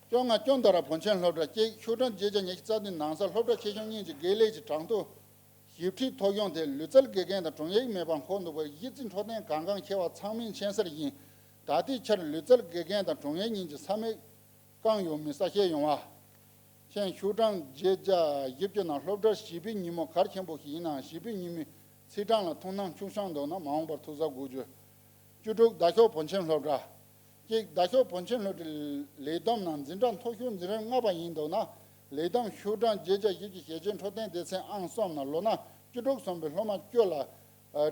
བཅོ་ལྔ། ཅོན་ཏ་ར་བོད་ཁྱིམ་སློབ་གྲྭ་གཅིག་ཤོག་གྲངས་བརྒྱད་བརྒྱ་ཉི་ཤུ་རྩ་བདུན་ནང་གསར་སློབ་གྲྭ་ཆེ་ཆུང་གཉིས་ཀྱི་དགེ་ལས་ཀྱི་གྲངས་ཐོ་ཞིབ་ཕྲའི་ཐོ་གཞུང་དེ་ལུས་རྩལ་དགེ་རྒན་དང་དྲུང་ཡིག་མེད་པར་འཁོར་འདུག་པར་གཞི་རྩའི་འཕྲོད་བསྟེན་གལ་འགངས་ཆེ་བ་ཚང་མས་མཁྱེན་གསལ་ཡིན། ད་ལྟའི་ཆར་ལུས་རྩལ་དགེ་རྒན་དང་དྲུང་ཡིག་གཉིས་ཀྱི་ས་མིག་བཀང་ཡོད་མེད་གསལ་བཤད་ཡོང་བ། མཆན། ཤོག་གྲངས་བརྒྱད་བརྒྱ་བཞི་བཅུ་ནང་སློབ་གྲྭར་བྱིས་པའི་ཉིན་མོ་གལ་ཆེན་པོ་ཞིག་ཡིན་ནའང་བྱིས་པའི་ཉིན་མོའི་ཚེས་གྲངས་ལ་ཐུགས་སྣང་ཆུང་ཤོས་འདུག་ན་མ་འོངས་པར་ཐུགས་གཟབ་དགོས་རྒྱུ། བཅུ་དྲུག་རྡ་ཤོད་བོད་ཁྱིམ་སློབ་གྲྭ། གཅིག་རྡ་ཤོད་བོད་ཁྱིམ་སློབ་གྲྭའི་ལས་བསྡོམས་ནང་འཛིན་གྲྭ་མཐོ་ཤོས་འཛིན་རིམ་ལྔ་པ་ཡིན་འདུག་ན། ལས་བསྡོམས་ཤོག་གྲངས་བརྒྱད་བརྒྱ་བཞི་བཅུ་ཞེ་བརྒྱད་འཕྲོད་བསྟེན་སྡེ་ཚན་ཨང་གསུམ་ནང་ལོ་ན་བཅུ་དྲུག་སོན་པའི་སློབ་མ་བཅུ་ལ་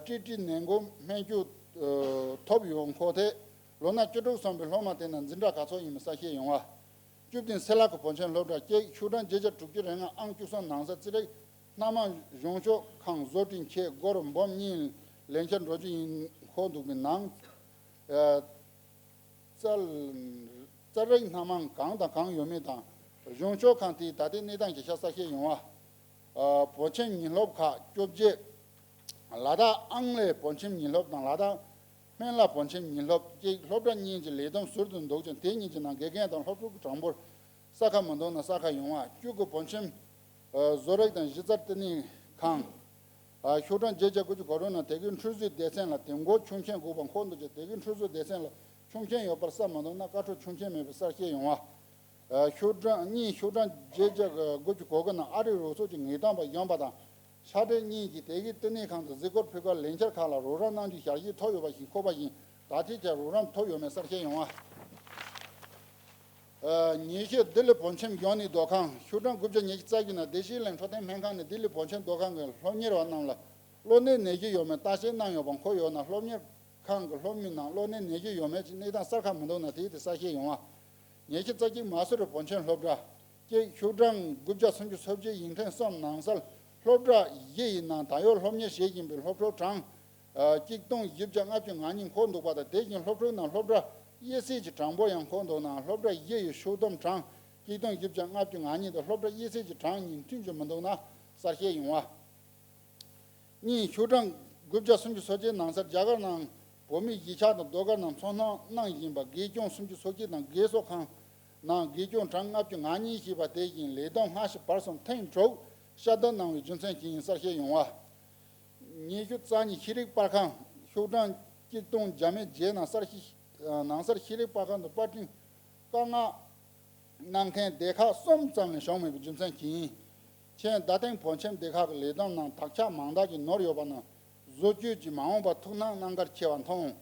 ཀྲི་ཀྲི་ནད་འགོག་སྨན་བཅོས་ཐོབ་ཡོད་འཁོར་ཏེ། ལོ་ན་བཅུ་དྲུག་སོན་པའི་སློབ་མ་དེ་རྣམས་འཛིན་གྲྭ་ག་ཚོད་ཡིན་མིན་གསལ་བཤད་ཡོང་བ། བཅུ་བདུན་སེ་ལ་ཀོ་བོད་ཁྱིམ་སློབ་གྲྭ་གཅིག་ཤོག་གྲངས་བརྒྱད་བརྒྱ་དྲུག་ཅུ་རེ་ལྔ་ཨང་བཅུ་གསུམ་ནང་གསར་རྩིས་རིག་སྣ་མང་གཞུང་ཕྱོགས་ཁང་བཟོ་སྐྲུན་ཆེད་སྒོར་འབུམ་གཉིས་ལེན་འཆར་འགྲོ་རྒྱུ་ཡིན་འཁོར་འདུག་པའི་ནང་། རྩལ་རྩལ་རིག་སྣ་མང་གང་དང་གང་ཡོད་མེད་དང་། གཞུང་ཕྱོགས་ཁང་དེའི་ད་ལྟའི་གནས་སྟངས་ཀྱི་ཆ་གསལ་བཤད་ཡོང་བ། བོད་ཁྱིམ་ཉིན་སློབ་ཁག་བཅོ་བརྒྱད། ལ་དྭགས་ཨང་ལའི་བོད་ཁྱིམ་ཉིན་སློབ་དང་ལ་དྭགས་སྨན་བླ་བོད་ཁྱིམ་ཉིན་སློབ་བཅས་སློབ་གྲྭ་གཉིས་ཀྱི་ལས་བསྡོམས་ཟུར་དུ་འདུག་ཀྱང་དེ་གཉིས་ཀྱི་ནང་དགེ་རྒན་དང་སློབ་ཕྲུག་གི་གྲངས་འབོར་གསལ་ཁ་མི་འདུག་ན་གསལ་ཁ་ཡོང་བ། བཅུ་དགུ་བོད་ཁྱིམ་བཟོ་རིག་དང་གཞི་རྩའི་བསྟི་གནས་ཁང་། ཤོག་གྲངས་བརྒྱད་བརྒྱ་དགུ་བཅུ་གོ་དྲུག་ནང་དེ་གའི་འཕྲུལ་རིག་སྡེ་ཚན་ལ་དེབ་འགོད་ཆོག་མཆན་དགོས་པ་འཁོར་འདུག་ཀྱང་དེ་གའི་འཕྲུལ་རིག་སྡེ་ཚན་ལ་ཆོག་མཆན་ཡོད་པར་གསལ་མི་འདུག་ན་བཀའ་འཁྲོལ་ཆོག་མཆན་མེད་པའི་གསལ་བཤད་ཡོང་བ། ཤོག་གྲངས་གཉིས། ཤོག་གྲངས་བརྒྱད་བརྒྱ་དགུ་བཅུ་གོ་དགུ་ནང་ཨ་རིའི་རོགས་ཚོགས་ཀྱི་ངེས་སྟོན་པ་གཞོན་པ་དང་ཕྱག་སྦྲེལ་གཉིས་ཀྱིས་དེ་གའི་བསྟི་གནས་ཁང་དུ་གཟིགས་སྐོར་ཕེབས་སྐབས་ལས་འཆར་ཁག་ལ་རོགས་རམ་གནང་རྒྱུའི་ཞལ་བཞེས་ཐོབ་ཡོད་པ་ཞིག་འཁོད་པ་ཡིན། ད་ལྟའི་ཆར་རོགས་རམ་ཐོབ་ཡོད་མེད་གསལ་བཤད་ཡོང་བ། ཉི་ཤུ། ལྡི་ལི་བོད་ཁྱིམ་གཞོན་ནུའི་སྡོད་ཁང་། ཤོག་གྲངས་དགུ་བརྒྱ་ཉི་ཤུ་རྩ་བཞི་ནང་བདེ་སྐྱིད་གླིང་འཕྲོད་བསྟེན་སྨན་ཁང་ནས་ལྡི་ལི་བོད་ཁྱིམ་སྡོད་ཁང་གི་སློབ་གཉེར་བ་རྣམས་ལ་གློ་ནད་ནད་གཞི་ཡོད་མེད་བརྟག་དཔྱད་གནང་ཡོད་པ་འཁོད་ཡོད་ན་སློབ་གཉེར་ཁང་གི་སློབ་མའི་ནང་གློ་ནད་ནད་གཞི་ཡོད་མེད་ཀྱི་གནས་སྟངས་གསལ་ཁ་མི་འདུག་ན་དེའི་དེ་གསལ་བཤད་ཡོང་བ། ཉི་ཤུ་རྩ་གཅིག་མ་སུ་རི་བོད་ཁྱིམ་སློབ་གྲྭ། གཅིག་ཤོག་གྲངས་དགུ་བརྒྱ་སུམ་ཅུ་སོ་བརྒྱད་ཡིག་ཕྲེང་གསུམ་ནང་གསལ་སློབ་གྲྭ་བཞི་ཡི་ནང་ད་ཡོད་སློབ་གཉེར་བྱེད་བཞིན་པའི་སློབ་ཕྲུག་གྲངས་གཅིག་སྟོང་བཞི་བརྒྱ་ལྔ་བཅུ་ང་གཉིས་འཁོར་འདུག་པ་དང་། དེ་བཞིན་སློབ་ཕྲུག་རྣམས་སློབ་གྲྭ་དབྱེ་གསེས་ཀྱི་གྲངས་འབོར་ཡང་འཁོར་འདུག་ན། སློབ་གྲྭ་བཞི་ཡི་ཤོག་སྡོམ་གྲངས་གཅིག་སྟོང་བཞི་བརྒྱ་ལྔ་བཅུ་ང་གཉིས་དང་སློབ་གྲྭ་དབྱེ་གསེས་ཀྱི་གྲངས་གཉིས་མཐུན་གྱི་མི་འདུག་ན་གསལ་བཤད་ཡོང་བ། གཉིས། ཤོག་གྲངས་དགུ་བརྒྱ་སུམ་ཅུ་སོ་གཅིག་ནང་གསར་རྒྱ་གར་ནང་བོད་མིའི་གཞིས་ཆགས་དང་ཟློས་གར་རྣམས་ཚོང་གཉེར་གནང་བཞིན་པ་དགེ་སྐྱོང་སུམ་ཅུ་སོ་གཅིག་དང་དགེ་ཚོགས་ཁང་ནང་དགེ་སྐྱོང་གྲངས་ལྔ་བཅུ་ང་གཉིས་ཞེས་པ་དེ་བཞིན་ལས་བསྡོམས་སྔ་ཕྱི་བར་གསུམ་ཐེངས་དྲུག་ཤ་སྟག་གནང་བའི་རྒྱུ་མཚན་གྱིས་ཡིན། གསལ་བཤད་ཡོང་བ། ཉི་ཤུ་རྩ་གཉིས། ཤེས་རིག་པར་ཁང་། ཤོག་གྲངས་གཅིག་སྟོང་བརྒྱ་མེད་བརྒྱད་ནང་གསར་ཤེས་ནང་གསར་ཤེས་རིག་པར་ཁང་དུ་པར་སྐྲུན་བཀའ་མངགས་གནང་མཁན་སྡེ་ཁག་གསུམ་ཙམ་ལས་བྱུང་མེད་པའི་རྒྱུ་མཚན་གྱིས་ཡིན། ཁྱེད་རྡ་སྟེང་བོད་ཁྱིམ་སྡེ་ཁག་གི་ལས་བསྡོམས་ནང་དག་ཆ་མང་དག་ཅིག་ནོར་ཡོད་པ་རྣམས་བཟོ་བཅོས་ཀྱིས་མ་འོངས་པར་ཐུགས་སྣང་གནང་གལ་ཆེ་བ་མཐོང་།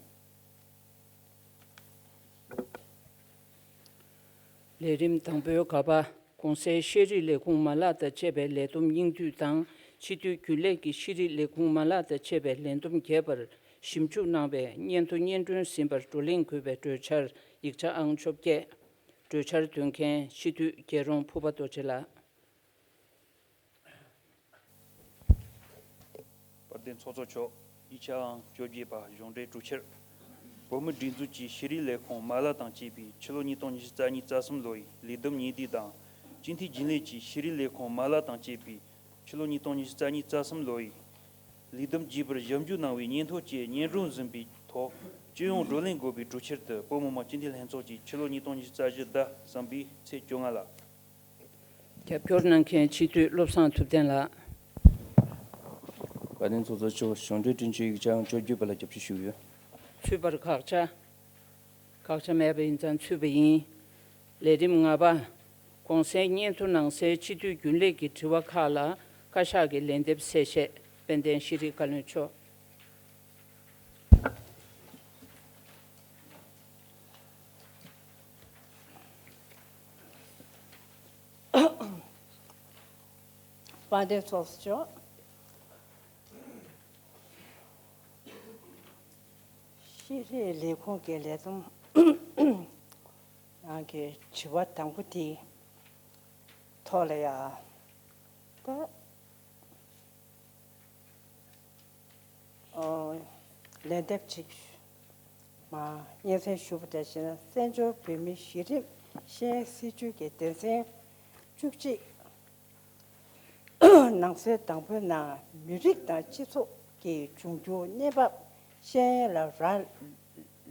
ལས་རིམ་དང་པོའི་ག་པ། གོང་གསལ་ཤེས་རིག་ལས་ཁུངས་མ་ལག་དང་བཅས་པའི་ལས་བསྡོམས་སྙིང་བསྡུས་དང་། སྤྱི་འཐུས་རྒྱུན་ལས་ཀྱིས་ཤེས་རིག་ལས་ཁུངས་མ་ལག་དང་བཅས་པའི་ལས་བསྡོམས་རྒྱས་པར་ཞིབ་འཇུག་གནང་བའི་སྙན་ཐོ་སྙན་སྒྲོན་ཟིན་པར་བགྲོ་གླེང་དགོས་པའི་གྲོས་འཆར་ཡིག་ཆ་ཨང་བཅོ་བརྒྱད། གྲོས་འཆར་འདོན་མཁན་སྤྱི་འཐུས་རྒྱལ་རོང་ཕུར་པ་རྡོ་རྗེ་ལགས། དཔལ་ལྡན་ཚོགས་གཙོ་མཆོག་ཡིག་ཆ་ཨང་བཅོ་བརྒྱད་པ། གཞུང་འབྲེལ་གྲོས་འཆར། བོད་མིའི་སྒྲིག་འཛུགས་ཀྱི་ཤེས་རིག་ལས་ཁུངས་མ་ལག་དང་བཅས་པའི་ཕྱི་ལོ་ཉིས་སྟོང་ཉི་ཤུ་རྩ་གཉིས་རྩ་གསུམ་ལོ་ཡི་ལས་བསྡོམས་སྙིང་བསྡུས་དང་། སྤྱི་འཐུས་རྒྱུན་ལས་ཀྱི་ཤེས་རིག་ལས་ཁུངས་མ་ལག་དང་བཅས་པའི་ཕྱི་ལོ་ཉིས་སྟོང་ཉི་ཤུ་རྩ་གཉིས་རྩ་གསུམ་ལོ་ཡི་ལས་བསྡོམས་རྒྱས་པར་ཞིབ་འཇུག་གནང་བའི་སྙན་ཐོ་བཅས་སྙན་སྒྲོན་ཟིན་པའི་ཐོག་སྤྱི་ཡོངས་བགྲོ་གླེང་དགོས་པའི་གྲོས་འཆར་དེ་བོད་མི་མང་སྤྱི་འཐུས་ལྷན་ཚོགས་ཀྱིས་ཕྱི་ལོ་ཉིས་སྟོང་ཉི་ཤུ་རྩ་བཞི་ཟླ་གསུམ་པའི་ཚེས་བཅོ་ལྔ་ལ། རྒྱབ་སྐྱོར་གནང་མཁན་སྤྱི་འཐུས་བློ་བཟང་ཐུབ་བསྟན་ལགས། དཔལ་ལྡན་ཚོགས་གཙོ་མཆོག་གཞུང་འབྲེལ་དྲུང་ཆེའི་ཡིག་ཆ་ཨང་བཅོ་བརྒྱད་པ་ལ་རྒྱབ་སྐྱོར་ཞུས་ཡོད། ཚུད་པར་དགག་བྱ། དགག་བྱ་མེད་པ་ཡིན་ཙང་ཚུད་པ་ཡིན། ལས་རིམ་ལྔ་པ། གོང་གསལ་སྙན་ཐོ་ནང་གསལ་སྤྱི་འཐུས་རྒྱུན་ལས་ཀྱི་དྲི་བ་ཁག་ལ་བཀའ་ཤག་གི་ལན་འདེབས་གསལ་བཤད། དཔལ་ལྡན་ཤེས་རིག་བཀའ་བློན་མཆོག་དཔལ་ལྡན་ཚོགས་གཙོ་མཆོག་ཤེས་རིག་ལས་ཁུངས་ཀྱི་ལས་བསྡོམས་ནང་གི་དྲི་བ་དང་པོ་དེ་ཐོག་ལ་ཡ་ད། ཨོ། ལན་འདེབས་ཅིག་མ་སྙན་སེང་ཞུ་བ་འདྲ་བྱས་ན། བཙན་བྱོལ་བོད་མིའི་གཞི་རིམ་ཤེས་ཡོན་སྲིད་བྱུས་ཀྱི་དོན་ཚན་བཅུ་གཅིག་ནང་གསལ་དང་པོའི་ནང་མི་རིགས་དང་སྤྱི་ཚོགས་ཀྱི་འབྱུང་འགྱུར་གནས་བབ་ཤེས་ཡོན་ལ་རག་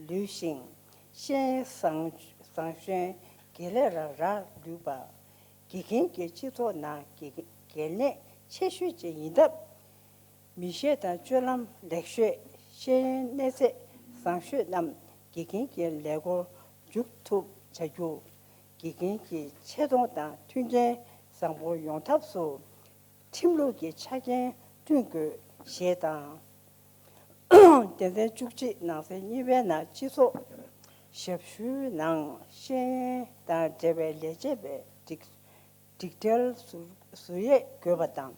ལུས་ཤིང་། ཤེས་ཡོན་བཟང་བཟང་ཤོས་དགེ་ལས་ལ་རག་ལུས་པ། དགེ་རྒན་གྱི་སྤྱི་ཚོགས་ནང་གི་གལ་གནད་ཆེ་ཤོས་ཅིག་ཡིན་སྟབས། མི་གཤིས་དང་སྤྱོད་ལམ་ལེགས་ཤོས། ཤེས་ཡོན་གནས་ཚད་བཟང་ཤོས་རྣམས་དགེ་རྒན་གྱི་ལས་སྒོར་འཇུག་ཐུབ་བྱ་རྒྱུ། དགེ་རྒན་གྱི་ཆེ་མཐོང་དང་མཐུན་རྐྱེན་བཟང་པོ་ཡོང་ཐབས་སུ་ཁྲིམས་ལུགས་ཀྱི་ཆ་རྐྱེན་བསྐྲུན་དགོས་ཞེས་དང་། དོན་ཚན་བཅུ་གཅིག་ནང་གསེས་གཉིས་པའི་ནང་སྤྱི་ཚོགས་ཞབས་ཞུའི་ནང་ཤེས་ཡོན་དང་འབྲེལ་བའི་ལས་བྱེད་པའི་སྒྲིག་སྒྲིག་འབྲེལ་ཟུར་ཟུར་དབྱེ་དགོས་པ་དང་།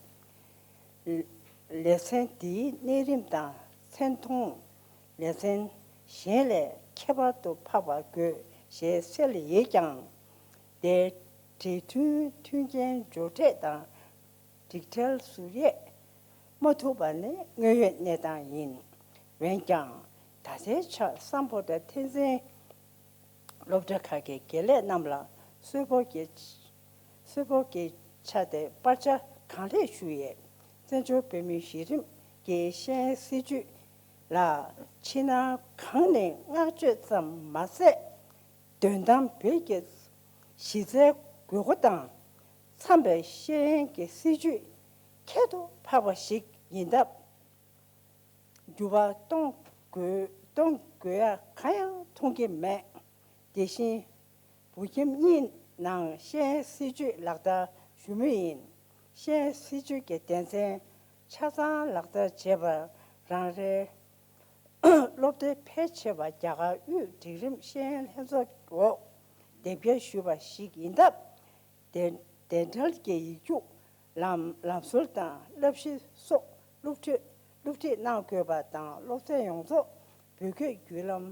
ལས་ཚན་འདིའི་གནས་རིམ་དང་ཚན་མཐོང་ལས་ཚན་གཞན་ལས་ཁྱད་པར་དུ་འཕགས་པ་དགོས་ཞེས་གསལ་ཡོད་ཀྱང་། དེའི་གྲོས་མཐུན་མཐུན་རྐྱེན་སྦྱོར་འབྲས་དང་། སྒྲིག་འབྲེལ་ཟུར་དབྱེ་མ་ཐུབ་པ་ནི་དངོས་ཡོད་གནས་སྟངས་ཡིན། འོན་ཀྱང་ད་ལྟའི་ཆར་སམ་བྷོ་ཊ་འཐབ་འཛིང་སློབ་གྲྭ་ཁག་གི་དགེ་ལས་རྣམས་ལ་གསོལ་ཕོགས་ཀྱི་གསོལ་ཕོགས་ཀྱི་ཆ་དེ་སྤར་ཆ་གང་ལེགས་ཞུ་ཡས། བཙན་བྱོལ་བོད་མིའི་གཞི་རིམ་གྱི་ཤེས་ཡོན་སྲིད་བྱུས་ལ་ཕྱི་ནང་གང་ནས་བསྔགས་བརྗོད་ཙམ་མ་ཟད། དོན་དམ་བོད་ཀྱི་གཞི་རྩའི་དགོས་མཁོ་དང་འཚམས་པའི་ཤེས་ཡོན་གྱི་སྲིད་བྱུས་ཁྱད་དུ་འཕགས་པ་ཞིག་ཡིན་སྟབས། འགྱུར་བ་གཏོང་དགོས་གཏོང་དགོས་ཡ་གང་ཡང་མཐོང་གི་མེད། དེ་བཞིན་བོད་ཁྱིམ་གཉིས་ནང་ཤེས་ཡོན་སྲིད་བྱུས་ལག་བསྟར་ཞུ་མུས་ཡིན། ཤེས་ཡོན་སྲིད་བྱུས་ཀྱི་དོན་ཚན་ཆ་ཚང་ལག་བསྟར་བྱེད་པར་རང་རེའི་སློབ་སྡེ་ཕལ་ཆེ་བ་རྒྱ་གར་དབུས་འབྲིང་རིམ་ཤེས་ཡོན་ལྷན་ཚོགས་འོག་དེབ་སྐྱེལ་ཞུས་པ་ཞིག་ཡིན་སྟབས། དེ་དེ་འབྲེལ་གྱི་ཡིག་རྒྱུགས་ལམ་ལམ་སྲོལ་དང་བསླབ་གཞི་སོགས་སློབ་ཁྲིད་སློབ་ཁྲིད་གནང་དགོས་པ་དང་། སློབ་ཚན་ཡོངས་རྫོགས་བོད་སྐད་བརྒྱུད་ལམ་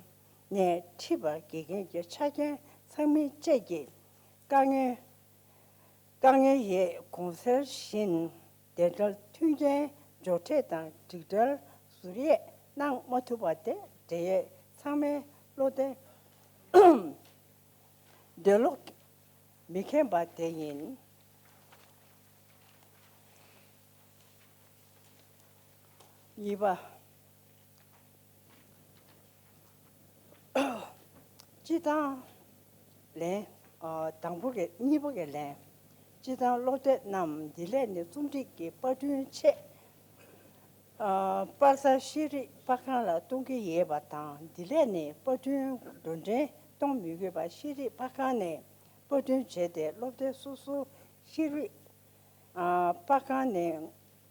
ནས་ཁྲིད་པར་དགེ་རྒན་གྱི་ཆ་རྐྱེན་ཚང་མིན་བཅས་ཀྱི་དཀའ་ངལ་དཀའ་ངལ་ཡོད། གོང་གསལ་བཞིན་དེ་འབྲེལ་མཐུན་རྐྱེན་སྦྱོར་འབྲས་དང་སྒྲིག་འབྲེལ་ཟུར་དབྱེ་གནང་མ་ཐུབ་པ་དེ་འབྲེལ་ཡོད་ཚང་མས་བློ་གཏད་འདོད་བློ་མི་ཁེངས་པ་དེ་ཡིན། གཉིས་པ། སྤྱི་དང་ལན། ཨ། དང་པོ་གི་གཉིས་པ་གི་ལན། སྤྱི་དང་སློབ་དེབ་རྣམས་འདི་ལས་ནི་རྩོམ་སྒྲིག་གི་པར་སྐྲུན་ཆེད། ཨ། པར་གསར་ཤེས་རིག་པར་ཁང་ལ་གཏོང་གི་ཡོད་པ་དང་། འདི་ལས་ནི་པར་སྐྲུན་འགྲོ་གྲོན་གཏོང་མི་དགོས་པར་ཤེས་རིག་པར་ཁང་ནས་པར་སྐྲུན་བྱས་ཏེ་སློབ་དེབ་སོ་སོ་ཤེས་རིག་ཨ། པར་ཁང་ནས་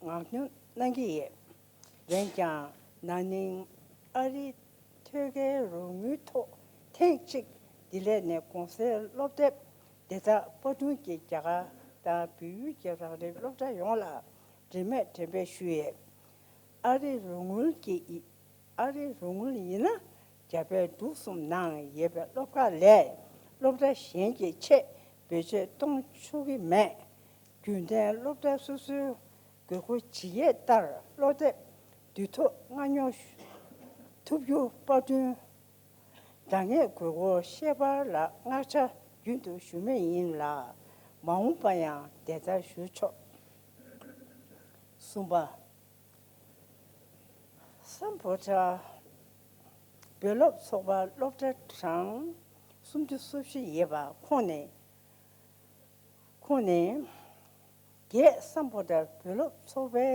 ངག་སྙན་གནང་གི་ཡོད། འོན་ཀྱང་ན་ནིང་ཨ་རིའི་ཐོད་བརྒལ་རོགས་དངུལ་ཐོག་ཐེངས་གཅིག་ལྡི་ལི་ནས་གོང་གསལ་སློབ་དེབ་བདེ་རྩ་པར་སྐྲུན་གྱི་རྒྱ་གར་དང་བལ་ཡུལ་གྱི་རང་རེའི་སློབ་གྲྭ་ཡོངས་ལ་རིན་མེད་འགྲེམས་སྤེལ་ཞུས་ཡོད། ཨ་རིའི་རོགས་དངུལ་གྱི་ཨ་རིའི་རོགས་དངུལ་ཡིན་ན་རྒྱ་བལ་འབྲུག་གསུམ་ནང་ཡོད་པའི་སློབ་ཁག་ལས་སློབ་གྲྭ་གཞན་གྱི་ཆེད་བེད་སྤྱོད་གཏོང་ཆོག་གི་མེད། རྒྱུན་ལྡན་སློབ་གྲྭ་སོ་སོའི་དགོས་མཁོ་ཇི་ཡོད་ལྟར་སློབ་དེབ་དུས་ཐོག་མངགས་ཉོ་ཐུབ་རྒྱུ་པར་སྐྲུན། འདང་ངེས་དགོས་མཁོ་ཤེས་པ་ལ་བསྔགས་བརྗོད་རྒྱུན་དུ་ཞུ་མུས་ཡིན་ལ། མ་འོངས་པ་ཡང་བདེ་རྩར་ཞུ་ཆོག་གསུམ་པ། སམ་བྷོ་ཊ་བོད་སློབ་ཚོགས་པ་སློབ་གྲྭ་གྲངས་སུམ་ཅུ་སོ་བཞི་ཡོད་པ་ཁོངས་ནས། ཁོངས་ནས་བརྒྱད་སམ་བྷོ་ཊ་བོད་སློབ་ཚོགས་པའི་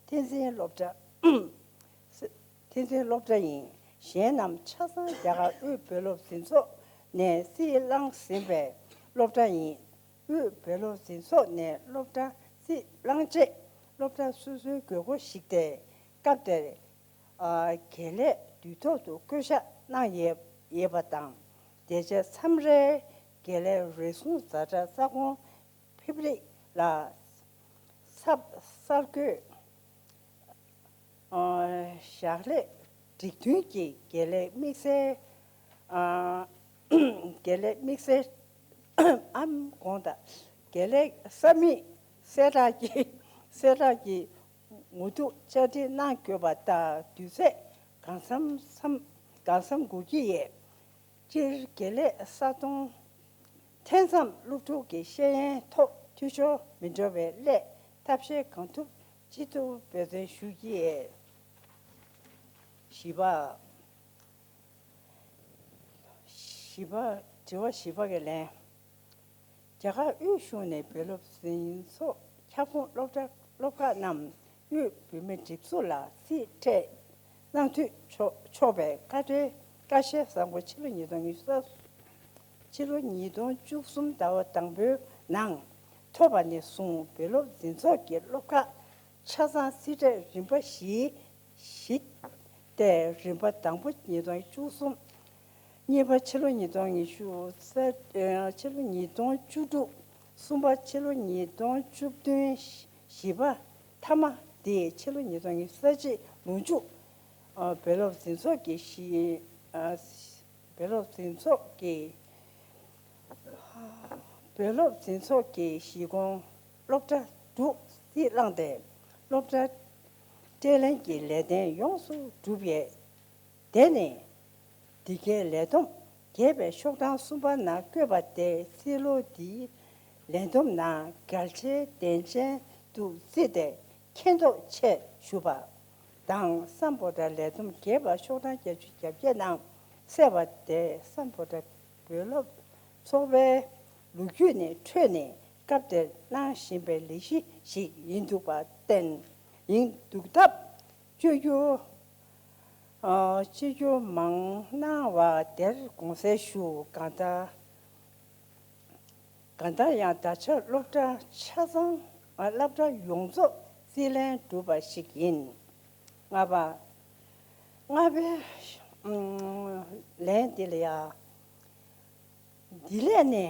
འཐུས་མི་སློབ་གྲྭ། འཐུས་མི་སློབ་གྲྭ་ཡིན། གཞན་རྣམས་ཆ་ཚང་རྒྱ་གར་དབུས་བོད་སློབ་འཛིན་ཚོགས་ནས་རྩིས་བླངས་ཟིན་པའི་སློབ་གྲྭ་ཡིན། དབུས་བོད་སློབ་འཛིན་ཚོགས་ནས་སློབ་གྲྭ་རྩིས་བླངས་རྗེས་སློབ་གྲྭ་སོ་སོའི་དགོས་མཁོ་གཞིགས་ཏེ་སྐབས་དེར། ཨ། དགེ་ལས་དུས་ཐོག་ཏུ་བསྐོ་བཞག་གནང་ཡོད་ཡོད་པ་དང་། དེ་རྗེས་མཚམས་རེ་དགེ་ལས་རེ་ཟུང་ཛ་དྲག་ས་ཁོངས་ཕེབས་རིགས་ལ་ཚབ་གསར་འགོད། ཨ། ཞག་ལས་སྒྲིག་མཐུན་གྱི་དགེ་ལས་དམིགས་བསལ། ཨ། དགེ་ལས་དམིགས་བསལ་ཨམ་དགོངས་དག་དགེ་ལས་ས་མིག་གསལ་བསྒྲགས་ཀྱི་གསལ་བསྒྲགས་ཀྱི་ངོ་ཐུག་བཅར་འདྲི་གནང་དགོས་པ་དང་དུས་ཚོད་གང་འཚམ་འཚམ་གང་འཚམ་དགོས་ཀྱི་ཡོད། སྤྱིར་དགེ་ལས་ས་སྟོང་ཐེངས་མཚམས་སློབ་ཕྲུག་གི་ཤེས་ཡོན་ཐོག་འཐུས་ཤོར་མི་འགྲོ་བའི་སླད་ཐབས་ཤེས་གང་ཐུབ་ཅི་ཐུབ་འབད་བརྩོན་ཞུ་གི་ཡོད། བཞི་པ། བཞི་པ། དྲི་བ་བཞི་པ་གི་ལན། རྒྱ་གར་དབུས་གཞུང་ནས་བོད་སློབ་འཛིན་ཚོགས་ཁྱབ་ཁོངས་སློབ་གྲྭ་སློབ་ཁག་རྣམས་དབུས་བོད་མིའི་སྒྲིག་འཛུགས་ལ་རྩིས་སྤྲད་གནང་འཐུས་ཆོག་ཆོག་པའི་བཀའ་འཁྲོལ་བཀའ་ཤེལ་བཟང་པོ་ཕྱི་ལོ་ཉིས་སྟོང་ཉི་ཤུ་རྩ་གསུམ། ཕྱི་ལོ་ཉིས་སྟོང་བཅུ་གསུམ་ཟླ་བ་དང་པོའི་ནང་ཐོབ་པ་ནས་བཟུང་བོད་སློབ་འཛིན་ཚོགས་ཀྱི་སློབ་ཁག་ཆ་ཚང་རྩིས་སྤྲད་རིམ་པ་བཞི་བཞི་སྟེ། རིམ་པ་དང་པོ་ཉིས་སྟོང་བཅུ་གསུམ། གཉིས་པ་ཕྱི་ལོ་ཉིས་སྟོང་ཉི་ཤུ་རྩ། ཨ། ཕྱི་ལོ་ཉིས་སྟོང་བཅུ་དྲུག། གསུམ་པ་ཕྱི་ལོ་ཉིས་སྟོང་བཅུ་བདུན། བཞི་པ་མཐའ་མ་དེ་ཕྱི་ལོ་ཉིས་སྟོང་ཉི་ཤུ་རྩ་གཅིག་ལོ་མཇུག། ཨ། བོད་སློབ་འཛིན་ཚོགས་ཀྱི་བཞི། ཨ། བོད་སློབ་འཛིན་ཚོགས་ཀྱི། བོད་སློབ་འཛིན་ཚོགས་ཀྱི་གཞིས་ཁོངས་སློབ་གྲྭ་དྲུག་རྩིས་བླངས་ཏེ། སློབ་གྲྭ་སྤྲོད་ལེན་གྱི་ལས་དོན་ཡོངས་སུ་གྲུབ་ཡོད། དེ་ནི་འདི་གའི་ལས་བསྡོམས་རྒྱས་པའི་ཤོག་གྲངས་གསུམ་པ་ནང་བཀོད་པ་སྟེ། རྩིས་ལོ་འདིའི་ལས་བསྡོམས་ནང་གལ་ཆེའི་དོན་ཆེན་དུ་བརྩིས་ཏེ་མཁྱེན་རྟོགས་ཆེད་ཞུ་བ་དང་། སམ་བྷོ་ཊ་ལས་བསྡོམས་རྒྱས་པ་ཤོག་གྲངས་བརྒྱད་ཅུ་གྱ་བརྒྱད་ནང་གསལ་བ་དེ་སམ་བྷོ་ཊ་བོད་སློབ་ཚོགས་པའི་ལོ་རྒྱུས་ནས་འཕྲོས་ནས་སྐབས་དེར་གནང་བཞིན་པའི་ལས་གཞི་ཞིག་ཡིན་འདུག་པར་བརྟེན་ཡིན་འདུག་སྟབས། བཅོས་བསྒྱུར། ཨ། བཅོས་བསྒྱུར་མང་གནང་བ་དེར་དགོངས་སེལ་ཞུ། གང་ལྟར། གང་ལྟར་ཡང་ད་ཆ་སློབ་གྲྭ་ཆ་ཚང་། ཨ། སློབ་གྲྭ་ཡོངས་རྫོགས་རྩིས་ལེན་གྲུབ་པ་ཞིག་ཡིན། ལྔ་པ། ལྔ་པའི་ལན་འདི་ལ་ཡ། འདི་ལས་ནི་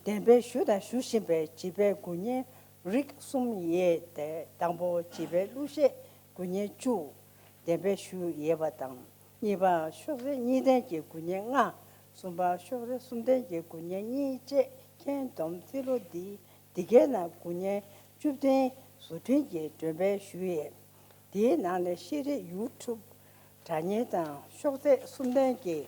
འགྲེམས་སྤེལ་ཞུ་དང་ཞུ་བཞིན་པའི་བྱིས་པའི་དགུ་བརྙན་རིགས་གསུམ་ཡོད་དེ། དང་པོ་བྱིས་པའི་གླུ་གཞས་དགུ་བརྙན་བཅུ་འགྲེམས་སྤེལ་ཞུས་ཡོད་པ་དང་། གཉིས་པ་ཤོག་ལྷེ་གཉིས་ལྡན་གྱི་དགུ་བརྙན་ལྔ། གསུམ་པ་ཤོག་ལྷེ་གསུམ་ལྡན་གྱི་དགུ་བརྙན་གཉིས་བཅས་ཁྱོན་བསྡོམས་རྩིས་ལོ་འདི་འདི་གའི་ནང་དགུ་བརྙན་བཅུ་བདུན་བཟོ་སྐྲུན་གྱིས་འགྲེམས་སྤེལ་ཞུས་ཡོད། དེའི་ནང་ནས་ཤེས་རིག་ཡུ་ཊུབ་དྲ་བརྙན་དང་ཤོག་ཚད་གསུམ་ལྡན་གྱི།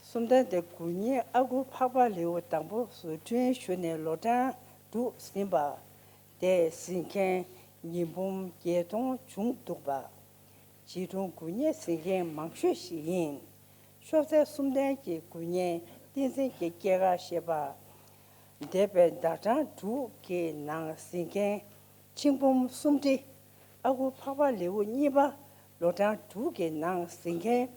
གསུམ་ལྡན་དེ་དགུ་བརྙན་ཨ་ཁུ་འཕགས་པ་ལེའུ་དང་པོ་བཟོ་སྐྲུན་ཞུས་ནས་ལོ་གྲངས་དྲུག་ཟིན་པ། དེ་ཟིན་མཁན་ཉིས་འབུམ་བརྒྱད་སྟོང་བྱུང་འདུག་པ། བྱིས་སྒྲུང་འགོད་མཁན་ཟིན་མཁན་མང་ཤོས་ཤིག་ཡིན། ཤོག་ཚད་གསུམ་ལྡན་གྱི་འགོད་མཁན་བསྟན་འཛིན་གྱི་སྐྱེས་སྐར་ཞེས་པ། འདས་པའི་ཟླ་གྲངས་དྲུག་གི་ནང་ཟིན་མཁན་ཆིག་འབུམ་སུམ་ཁྲི། ཨ་ཁུ་འཕགས་པ་ལེའུ་གཉིས་པ་ལོ་གྲངས་དྲུག་གི་ནང་ཟིན་མཁན་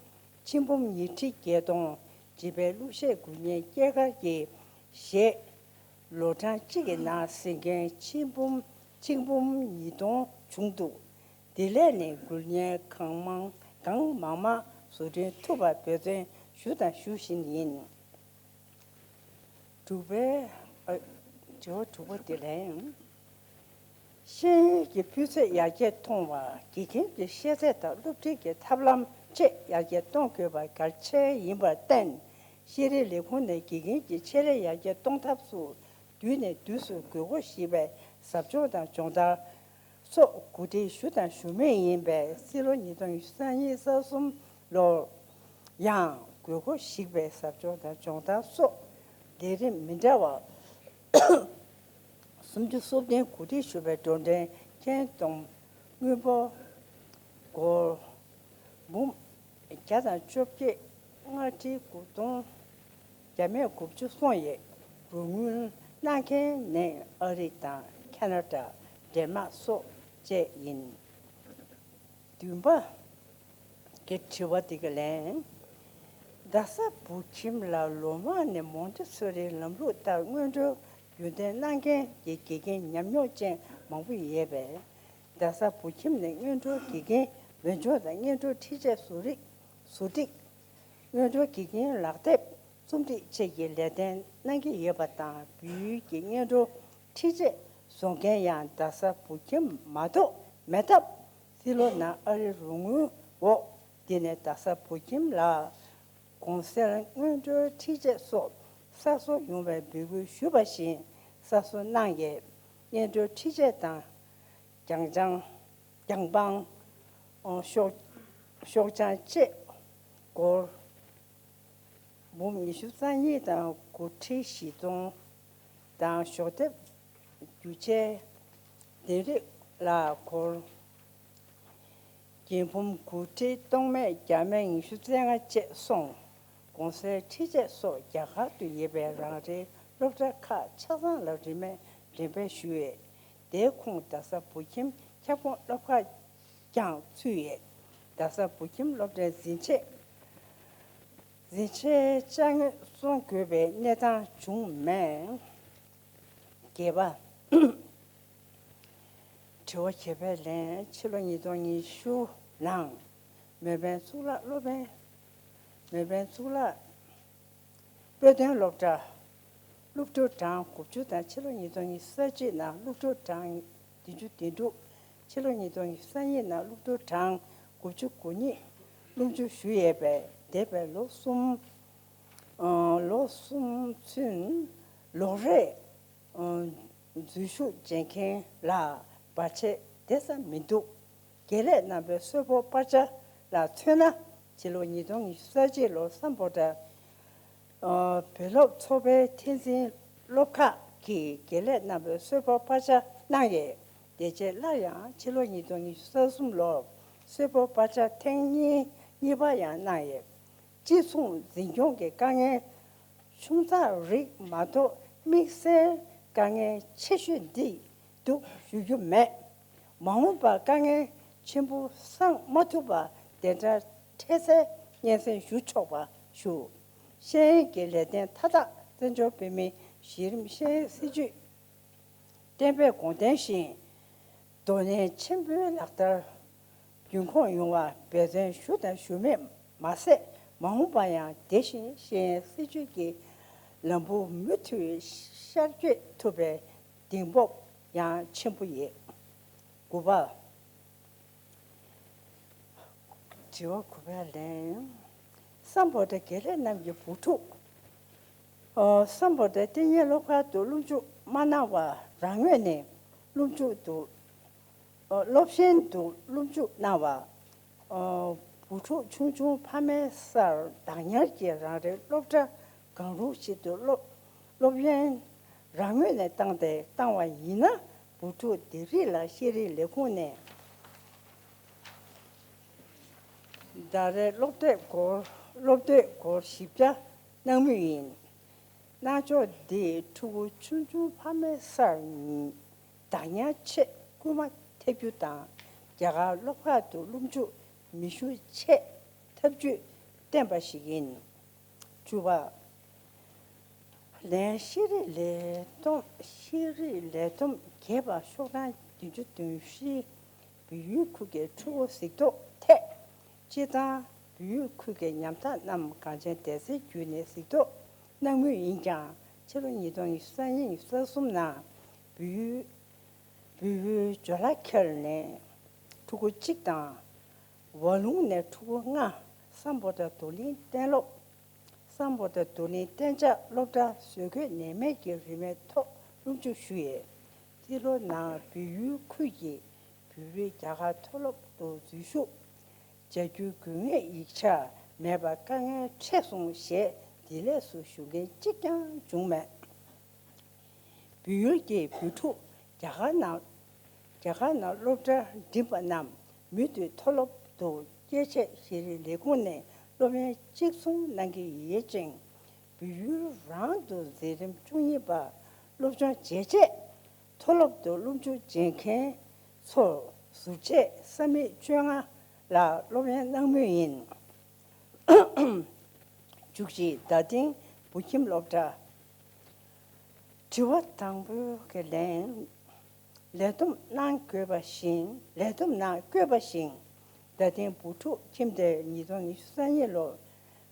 ཆིག་འབུམ་ཉི་ཁྲི་བརྒྱད་སྟོང་། བྱིས་པའི་གླུ་གཞས་འགོད་མཁན་སྐྱེས་སྐར་གྱི་གཞས་ལོ་གྲངས་གཅིག་གི་ནང་ཟིན་མཁན་ཆིག་འབུམ་ཆིག་འབུམ་ཉིས་སྟོང་བྱུང་འདུག་དེ་ལས་ནས་འགུལ་མཁན་གང་མང་གང་མང་མང་བཟོ་སྐྲུན་ཐུབ་པར་འབད་བརྩོན་ཞུ་དང་ཞུ་བཞིན་ཡིན། དྲུག་པའི། ཨ། དྲི་བ་དྲུག་པ་དེ་ལན། ཤེས་ཡོན་གྱི་སྤུས་ཚད་ཡར་རྒྱས་གཏོང་བར་དགེ་རྒན་གྱི་ཤེས་ཚད་དང་སློབ་ཁྲིད་ཀྱི་ཐབས་ལམ་བཅས་ཡར་རྒྱས་གཏོང་དགོས་པ་གལ་ཆེ་ཡིན་པར་བརྟེན། ཤེས་རིག་ལས་ཁུངས་ནས་དགེ་རྒན་གྱི་ཆེད་ལས་ཡར་རྒྱས་གཏོང་ཐབས་སུ་དུས་ནས་དུས་སུ་དགོས་མཁོ་ཞིག་པའི་ཟབ་སྦྱོང་དང་སྦྱོང་བརྡར་སོགས་གོ་སྒྲིག་ཞུ་དང་ཞུ་མུས་ཡིན་པས། སྤྱི་ལོ་ཉིས་སྟོང་ཉི་ཤུ་རྩ་གཉིས་རྩ་གསུམ་ལོར་ཡང་དགོས་མཁོ་ཞིག་པའི་ཟབ་སྦྱོང་དང་སྦྱོང་བརྡར་སོགས་ལས་རིམ་མི་འདྲ་བ་སུམ་ཅུ་སོ་བདུན་གོ་སྒྲིག་ཞུ་བའི་འགྲོ་གྲོན་ཁྱོན་བསྡོམས་དངུལ་འབོར་སྒོར་འབུམ་བརྒྱ་དང་བཅོ་བརྒྱད་ལྔ་ཁྲི་དགུ་སྟོང་བརྒྱ་མེད་དགུ་བཅུ་སོང་ཡོད། རོགས་དངུལ་གནང་མཁན་ནི་ཨ་རི་དང་ཁ་ན་ཌ། ཌེན་མཱག་སོགས་བཅས་ཡིན། བདུན་པ་གི་དྲི་བ་འདི་ག་ལན། རྡ་ས་བོད་ཁྱིམ་ལ་ལོ་མང་ནས་མོན་ཊེ་སོ་རིའི་ལམ་ལུགས་ལྟར་སྔོན་འགྲོའི་རྒྱུན་གཏན་གནང་མཁན་གྱི་དགེ་རྒན་ཉམས་མྱོང་ཅན་མང་པོ་ཡོད་པས། རྡ་ས་བོད་ཁྱིམ་ནས་སྔོན་འགྲོའི་དགེ་རྒན་འོས་སྦྱོང་དང་སྔོན་འགྲོའི་ཁྲིད་ཆས་བཟོ་རིགས་བཟོ་སྒྲིག་སྔོན་འགྲོའི་དགེ་རྒན་ལག་དེབ་རྩོམ་སྒྲིག་བཅས་ཀྱི་ལས་དོན་གནང་གི་ཡོད་པ་དང་། བོད་ཡུལ་གྱི་སྔོན་འགྲོའི་ཁྲིད་ཆས་བཟོ་མཁན་ཡང་རྡ་ས་བོད་ཁྱིམ་མ་གཏོགས་མེད་སྟབས། སྤྱི་ལོ་ནང་ཨ་རིའི་རོགས་དངུལ་འོག་འདི་ནས་རྡ་ས་བོད་ཁྱིམ་ལ་གོང་གསལ་སྔོན་འགྲོའི་ཁྲིད་ཆས་སོགས་གསར་བཟོ་ཡོང་བའི་འབོད་སྐུལ་ཞུས་པ་བཞིན་གསར་བཟོ་གནང་ཡོད། སྔོན་འགྲོའི་ཁྲིད་ཆས་དང་རྒྱང་ལྗང་། རྒྱང་པང་། ཤོག་ཤོག་བྱང་བཅས་སྒོར་འབུམ་ཉི་ཤུ་རྩ་གཉིས་དང་དགུ་ཁྲི་བཞི་སྟོང་དང་། ཞོགས་དེབ་རྒྱུ་ཆའི་ལྡེབས་རིས་ལ་སྒོར་རྒྱན་འབུམ་དགུ་ཁྲི་སྟོང་མེད་བརྒྱ་མེད་ཉི་ཤུ་རྩ་ལྔ་བཅས་སོང་། གོང་གསལ་ཁྲིད་ཆས་སོགས་རྒྱ་གར་དུ་ཡོད་པའི་རང་རེའི་སློབ་གྲྭ་ཁག་ཆ་ཚང་ལ་རིན་མེད་འགྲེམས་སྤེལ་ཞུས་ཡོད། དེའི་ཁོངས་རྡ་ས་བོད་ཁྱིམ་ཁྱབ་ཁོངས་སློབ་ཁག་ཀྱང་ཚུད་ཡོད། རྡ་ས་བོད་ཁྱིམ་སློབ་གྲྭའི་འཛིན་ཆས་འཛིན་ཆས་ཅ་དངོས་བཙོང་དགོས་པའི་གནས་སྟངས་བྱུང་མེད། བརྒྱད་པ། དྲི་བ་བརྒྱད་པའི་ལན། ཕྱི་ལོ་ཉིས་སྟོང་ཉི་ཤུ་ནང་མེལ་བྷོན་གཙུག་ལག་སློབ་དཔོན། མེལ་བྷོན་གཙུག་ལག་དཔེ་སྟོན་སློབ་གྲྭ་སློབ་ཕྲུག་གྲངས་དགུ་བཅུ་དང་། ཕྱི་ལོ་ཉིས་སྟོང་ཉི་ཤུ་རྩ་གཅིག་ནང་སློབ་ཕྲུག་གྲངས་བདུན་ཅུ་དོན་དྲུག་ཕྱི་ལོ་ཉིས་སྟོང་ཉི་ཤུ་རྩ་གཉིས་ནང་སློབ་ཕྲུག་གྲངས་དགུ་བཅུ་གོ་གཉིས་སློབ་འཇུག་ཞུས་ཡོད་པས། འདས་པའི་ལོ་གསུམ། ཨ། ལོ་གསུམ་ཚུན་ལོ་རེར། ཨ། འཛུལ་ཞུགས་བྱེད་མཁན་ལ་བར་ཆད་དེ་ཙམ་མི་འདུག་དགེ་ལས་རྣམ་པའི་གསོལ་ཕོགས་སྤར་ཆ་ལ་མཚོན་ན། ཕྱི་ལོ་ཉིས་སྟོང་ཉི་ཤུ་རྩ་གཅིག་ལོར་སམ་བྷོ་ཊ། ཨ། བུ་སློབ་ཚོགས་པའི་འཐུས་ཚན་སློབ་ཁག་གིས་དགེ་ལས་རྣམ་པའི་གསོལ་ཕོགས་སྤར་ཆ་གནང་ཡོད། དེ་རྗེས་སླར་ཡང་ཕྱི་ལོ་ཉིས་སྟོང་ཉི་ཤུ་རྩ་གསུམ་ལོར་གསོལ་ཕོགས་སྤར་ཆ་ཐེངས་གཉིས་གཉིས་པ་ཡང་གནང་ཡོད། གཅིག་མཚུངས་འཛིན་སྐྱོང་གི་དཀའ་ངལ་ཆུང་ཙག་རིགས་མ་གཏོགས་དམིགས་བསལ་དཀའ་ངལ་ཆེ་ཤོས་འདི་འདུག་ཞུ་རྒྱུ་མེད། མ་འོངས་པར་དཀའ་ངལ་ཆེན་པོ་སངས་མ་ཐུབ་པར་དེ་འདྲ་འཕྲལ་སེལ་སྙན་སེང་ཞུ་ཆོག་པ་ཞུ། ཤེས་ཡོན་གྱི་ལས་དོན་མཐའ་དག་བཙན་བྱོལ་བོད་མིའི་གཞི་རིམ་ཤེས་ཡོན་སྲིད་བྱུས་གཏན་འབེབས་དགོངས་དོན་བཞིན་དོ་ནན་ཆེན་པོས་ལག་བསྟར་རྒྱུན་འཁྱོངས་ཡོང་བར་འབད་བརྩོན་ཞུ་དང་ཞུ་མུས་མ་ཟད། མ་འོངས་པར་ཡང་དེ་བཞིན་ཤེས་ཡོན་སྲིད་བྱུས་ཀྱི་ལམ་བུ་མུ་མཐུད་ཤར་བསྐྱོད་ཐུབ་པའི་གདེང་སྤོབས་ཡང་ཆེན་པོ་ཡོད། དགུ་པ། དྲི་བ་དགུ་པའི་ལན། སམ་བྷོ་ཊ་དགེ་ལས་རྣམས་ཀྱི་བུ་ཕྲུག་ཨ། སམ་བྷོ་ཊ་གཏན་ཉིན་སློབ་ཁང་དུ་སློབ་འཇུག་མ་གནང་བར་རང་ངོས་ནས་སློབ་འཇུག་ཏུ། ཨ། སློབ་གཞན་དུ་སློབ་འཇུག་གནང་བ། ཨ། བུ་ཕྲུག་ཆུང་ཆུང་ཕ་མའི་སར་བདག་ཉར་གྱིས་རང་རེའི་སློབ་གྲྭ་གང་རུང་ཞིག་ཏུ་སློབ་སློབ་ཡོན་རང་ངོས་ནས་བཏང་སྟེ་བཏང་བ་ཡིན་ན། བུ་ཕྲུག་འདི་རིགས་ལ་ཤེས་རིག་ལས་ཁུངས་ནས་ཟླ་རེར་སློབ་དེབ་སྒོར་སློབ་དེབ་སྒོར་བཞི་བརྒྱ་གནང་མུས་ཡིན། གནང་ཕྱོགས་འདིས་ཕྲུ་གུ་ཆུང་ཆུང་ཕ་མའི་སར་ཉིན་བདག་ཉར་ཆེད་སྐུལ་མ་ཐེབས་རྒྱུ་དང་། རྒྱ་གར་སློབ་ཁག་ཏུ་སློབ་འཇུག་མི་ཞུགས་ཆེད་ཐབས་ཇུས་བསྟན་པ་ཞིག་ཡིན། བཅུ་པ། ལན། ཤེས་རིག་ལས་བསྡོམས། ཤེས་རིག་ལས་བསྡོམས་རྒྱས་པ་ཤོག་གྲངས་བདུན་ཅུ་དོན་བཞི། བལ་ཡུལ་ཁུལ་གྱི་ཕྲུ་གུ་གཟིགས་རྟོག་ཐད། སྤྱིར་བཏང་བལ་ཡུལ་ཁུལ་གྱི་ཉམ་ཐག་རྣམས་གངས་ཅན་སྡེ་ཚན་བརྒྱུད་ནས་གཟིགས་རྟོག་གནང་མུས་ཡིན་ཀྱང་། ཕྱི་ལོ་ཉིས་སྟོང་ཉི་ཤུ་རྩ་གཉིས་ཉི་ཤུ་རྩ་གསུམ་ནང་བལ་ཡུལ་བལ་ཡུལ་ཇོ་ལ་ཁེལ་ནས་ཕྲུ་གུ་གཅིག་དང་། ཝ་ལུང་ནས་ཕྲུ་གུ་ལྔ། སམ་བྷོ་ཊ་རྡོར་གླིང་གཏན་སློབ། སམ་བྷོ་ཊ་རྡོར་གླིང་གཏན་འཇགས་སློབ་གྲྭ་བཟོ་བཀོད་ནད་མེད་ཀྱི་རིན་མེད་ཐོག་སློབ་འཇུག་ཞུ་ཡས། འདི་ལོ་ནང་བལ་ཡུལ་ཁུལ་གྱི་བོད་རིགས་རྒྱ་གར་མཐོ་སློབ་ཏུ་འཛུལ་ཞུགས་བྱ་རྒྱུའི་དགོས་ངེས་ཡིག་ཆ་མེད་པར་དཀའ་ངལ་འཕྲད་སོང་ཞེས་བདེ་ལེགས་སུ་ཞུ་མཁན་གཅིག་ཀྱང་བྱུང་མེད། བལ་ཡུལ་གྱི་བོད་ཕྲུག་རྒྱ་གར་ནང་རྒྱ་གར་ནང་སློབ་གྲྭ་འགྲིམས་པ་རྣམས་མུ་མཐུད་མཐོ་སློབ་ཏུ་སྐྱེལ་ཆེད་ཤེས་རིག་ལས་ཁུངས་ནས་སློབ་ཡོན་གཅིག་མཚུངས་གནང་གི་ཡོད་ཅིང་། བལ་ཡུལ་རང་དུ་འཛིན་རིམ་བཅུ་གཉིས་པ་སློབ་སྦྱོང་བྱས་རྗེས་མཐོ་སློབ་ཏུ་སློབ་འཇུག་བྱེད་མཁན་ཚོར་ཟུར་བཅད་ས་མིག་བཅོ་ལྔ་ལ་སློབ་ཡོན་གནང་མུས་ཡིན། བཅུ་གཅིག། རྡ་སྟེང་བོད་ཁྱིམ་སློབ་གྲྭ། དྲི་བ་དང་པོའི་གི་ལན། ལས་བསྡོམས་ནང་བཀོད་པ་བཞིན། ལས་བསྡོམས་ནང་བཀོད་པ་བཞིན། རྡ་སྟེང་བོད་ཕྲུག་ཁྱིམ་སྡེར་ཉིས་སྟོང་ཉི་ཤུ་རྩ་གཉིས་ལོར་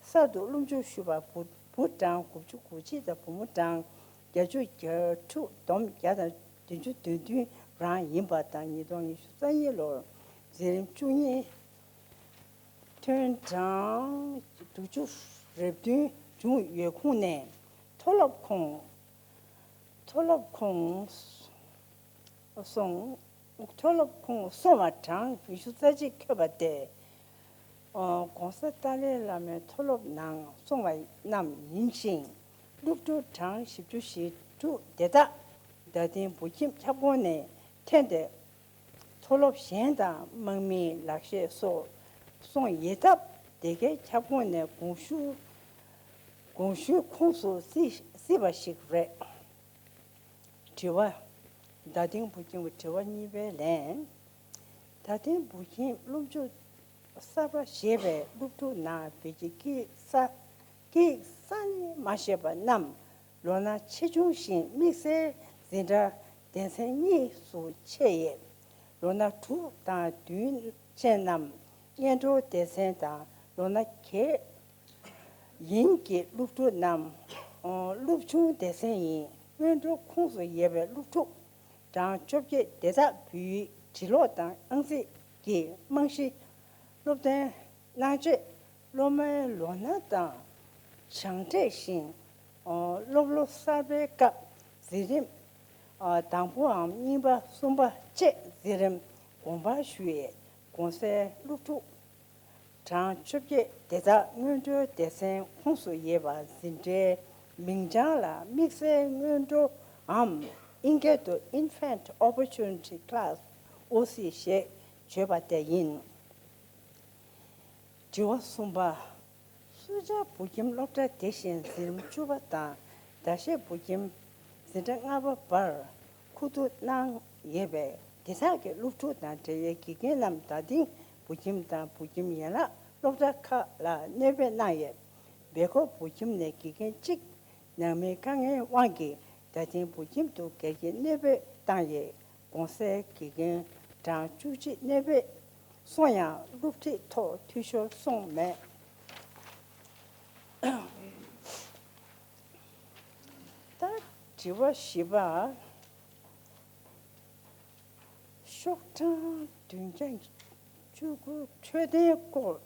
གསར་དུ་སློབ་འཇུག་ཞུགས་པ་བུ་བུ་གྲངས་དགུ་བཅུ་གོ་གཅིག་དང་བུ་མོ་གྲངས་བརྒྱད་ཅུ་གྱ་དྲུག་བསྡོམས་བརྒྱ་དང་བདུན་ཅུ་དོན་བདུན་རང་ཡིན་པ་དང་། ཉིས་སྟོང་ཉི་ཤུ་རྩ་གཉིས་ལོར་འཛིན་རིམ་བཅུ་གཉིས། ཐོན་གྲངས་དྲུག་ཅུ་རེ་བདུན་བྱུང་ཡོད་ཁུངས་ནས། མཐོ་སློབ་ཁོངས། མཐོ་སློབ་ཁོངས་སོང་། མཐོ་སློབ་ཁོངས་སོང་བ་གྲངས་ཉི་ཤུ་རྩ་གཅིག་འཁོད་པ་སྟེ། ཨོ། ༸གོང་ས་ཏཱ་ལའི་བླ་མའི་མཐོ་སློབ་ནང་སོང་བ་རྣམས་ཡིན་ཞིང་། སློབ་ཕྲུག་གྲངས་བཞི་བཅུ་ཞེ་དྲུག་དེ་དག་རྡ་སྟེང་བོད་ཁྱིམ་ཁྱབ་ཁོངས་ནས་ཐོན་ཏེ། མཐོ་སློབ་གཞན་དང་དམག་མིའི་ལག་ཤེས་སོགས་སོང་ཡོད་སྟབས། དེ་གའི་ཁྱབ་ཁོངས་ནས་གོང་ཞུ་གོང་ཞུའི་ཁོངས་སུ་བརྩི་བརྩིས་པ་ཞིག་རེད། དྲི་བ། རྡ་སྟེང་བོད་ཁྱིམ་གྱི་དྲི་བ་གཉིས་པའི་ལན། རྡ་སྟེང་བོད་ཁྱིམ་སློབ་འཇུག་གསར་པ་ཞེས་པའི་སློབ་ཕྲུག་ནང་བོད་ཀྱི་སྐད་ཡིག་ས་སྐད་ཡིག་ས་ནས་མ་ཤེས་པ་རྣམས་ལོ་ན་ཆེ་ཆུང་བཞིན་དམིགས་བསལ་འཛིན་གྲྭ་སྡེ་ཚན་གཉིས་སུ་ཕྱེ་ཡོད། ལོ་ན་དྲུག་དང་བདུན་ཅན་རྣམས་སྔོན་འགྲོ་སྡེ་ཚན་དང་། ལོ་ན་བརྒྱད་ཡན་གྱི་སློབ་ཕྲུག་རྣམས་སློབ་ཆུང་སྡེ་ཚན་ཡིན། སྔོན་འགྲོ་ཁོངས་སུ་ཡོད་པའི་སློབ་ཕྲུག་གྲངས་བཅོ་བརྒྱད་དེ་དག་བོད་ཡིག་འབྲི་ཀློག་དང་ཨང་རྩིས་ཀྱི་རྨང་གཞི། སློབ་ཚན་གནང་སྤྱོད། སློབ་མའི་ལོ་ན་དང་སྦྱངས་འབྲས་བཞིན། སློབ་ལོ་གསར་པའི་སྐབས་འཛིན་རིམ་དང་པོའམ་གཉིས་པ་གསུམ་པ་བཅས་འཛིན་རིམ་དགོངས་པ་ཞུ་ཡས་གོང་གསལ་སློབ་ཕྲུག་གྲངས་བཅོ་བརྒྱད་དེ་དག་སྔོན་འགྲོའི་སྡེ་ཚན་ཁོངས་སུ་ཡོད་པ་འཛིན་གྲྭའི་མིང་བྱང་ལ་དམིགས་བསལ་སྔོན་འགྲོའམ་ཨིན་སྐད་དུ་Infant Opportunity Class། ཨོ་སི་ཞེས་བརྗོད་པ་དེ་ཡིན། དྲི་བ་གསུམ་པ། སུ་ཇཱ་བོད་ཁྱིམ་སློབ་གྲྭ་དེ་བཞིན་འཛིན་རིམ་བཅུ་པ་དང་ཟླ་ཤས་བོད་ཁྱིམ་འཛིན་གྲྭ་ལྔ་པ་བར་ཁུ་བསྡུ་གནང་ཡོད་པས། དེ་དག་གི་སློབ་ཕྲུག་དང་འབྲེལ་ཡོད་དགེ་རྒན་རྣམས་རྡ་སྟེང་བོད་ཁྱིམ་དང་བོད་ཁྱིམ་ཡན་ལག་སློབ་གྲྭ་ཁག་ལ་གནོད་འབེབས་གནང་ཡོད། སྦེལ་ཀོབ་བོད་ཁྱིམ་ནས་དགེ་རྒན་གཅིག་ནང་མིའི་དཀའ་ངལ་དབང་གིས་རྡ་སྟེང་བོད་ཁྱིམ་དུ་སྒེར་གྱི་གནོད་འབེབས་བཏང་ཡོད། གོང་གསལ་དགེ་རྒན་གྲངས་བཅུ་གཅིག་གནོད་འབེབས་སོང་ཡང་། སློབ་ཁྲིད་ཐོག་འཐུས་ཤོར་སོང་མེད། ད་དྲི་བ་བཞི་པ། ཤོག་གྲངས་བདུན་བརྒྱ་བཅུ་དགུ། འཕྲོད་བསྟེན་སྐོར།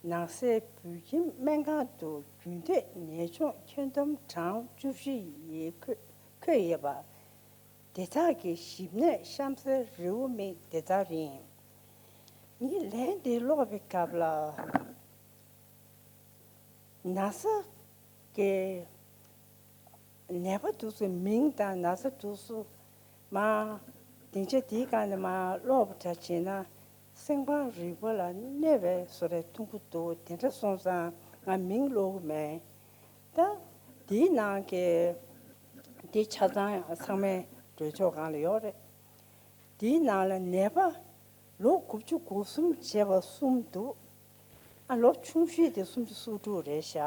ནང་སའི་བོད་ཁྱིམ་སྨན་ཁང་དུ་རྒྱུན་མཐུད་ནད་བྱུང་ཁྱོན་བསྡོམས་གྲངས་བཅུ་བཞི་ཡིས་འཁོད་འཁོད་ཡོད་པ། དེ་དག་གི་ཞིབ་གནས་གཤམ་གསལ་རེའུ་མིག་དེ་ལྟར་ཡིན། ངས་ལན་འདི་ཀློག་པའི་སྐབས་ལ། ན་ཚ་གི་ནད་པ་དེ་ཚོའི་མིང་དང་ན་ཚ་དེ་ཚོ་ མ། སྡིངས་ཆ་དེའི་སྒང་ནས་མར་ཀློག་པ་འདྲ་བྱས་ན། སེམས་ཁམས་རིག་པ་ལ་གནོད་པའི་བཟོ་འདྲ་མཐོང་གི་འདུག་དེ་འདྲ་སོང་ཙང་ང་མིང་ཀློག་གི་མེད། ད་དེའི་ནང་གི་དེ་ཆ་ཚང་ཡང་ཚང་མའི་འགྲོས་ཕྱོགས་སྒང་ལ་ཡོད་རེད། དེའི་ནང་ལ་ནད་པ་ལོ་དགུ་བཅུ་གོ་གསུམ་བྱས་པ་གསུམ་འདུག་ཨ་ལོ་ཆུང་ཤོས་དེ་སུམ་ཅུ་སོ་དྲུག་རེད་ཤག་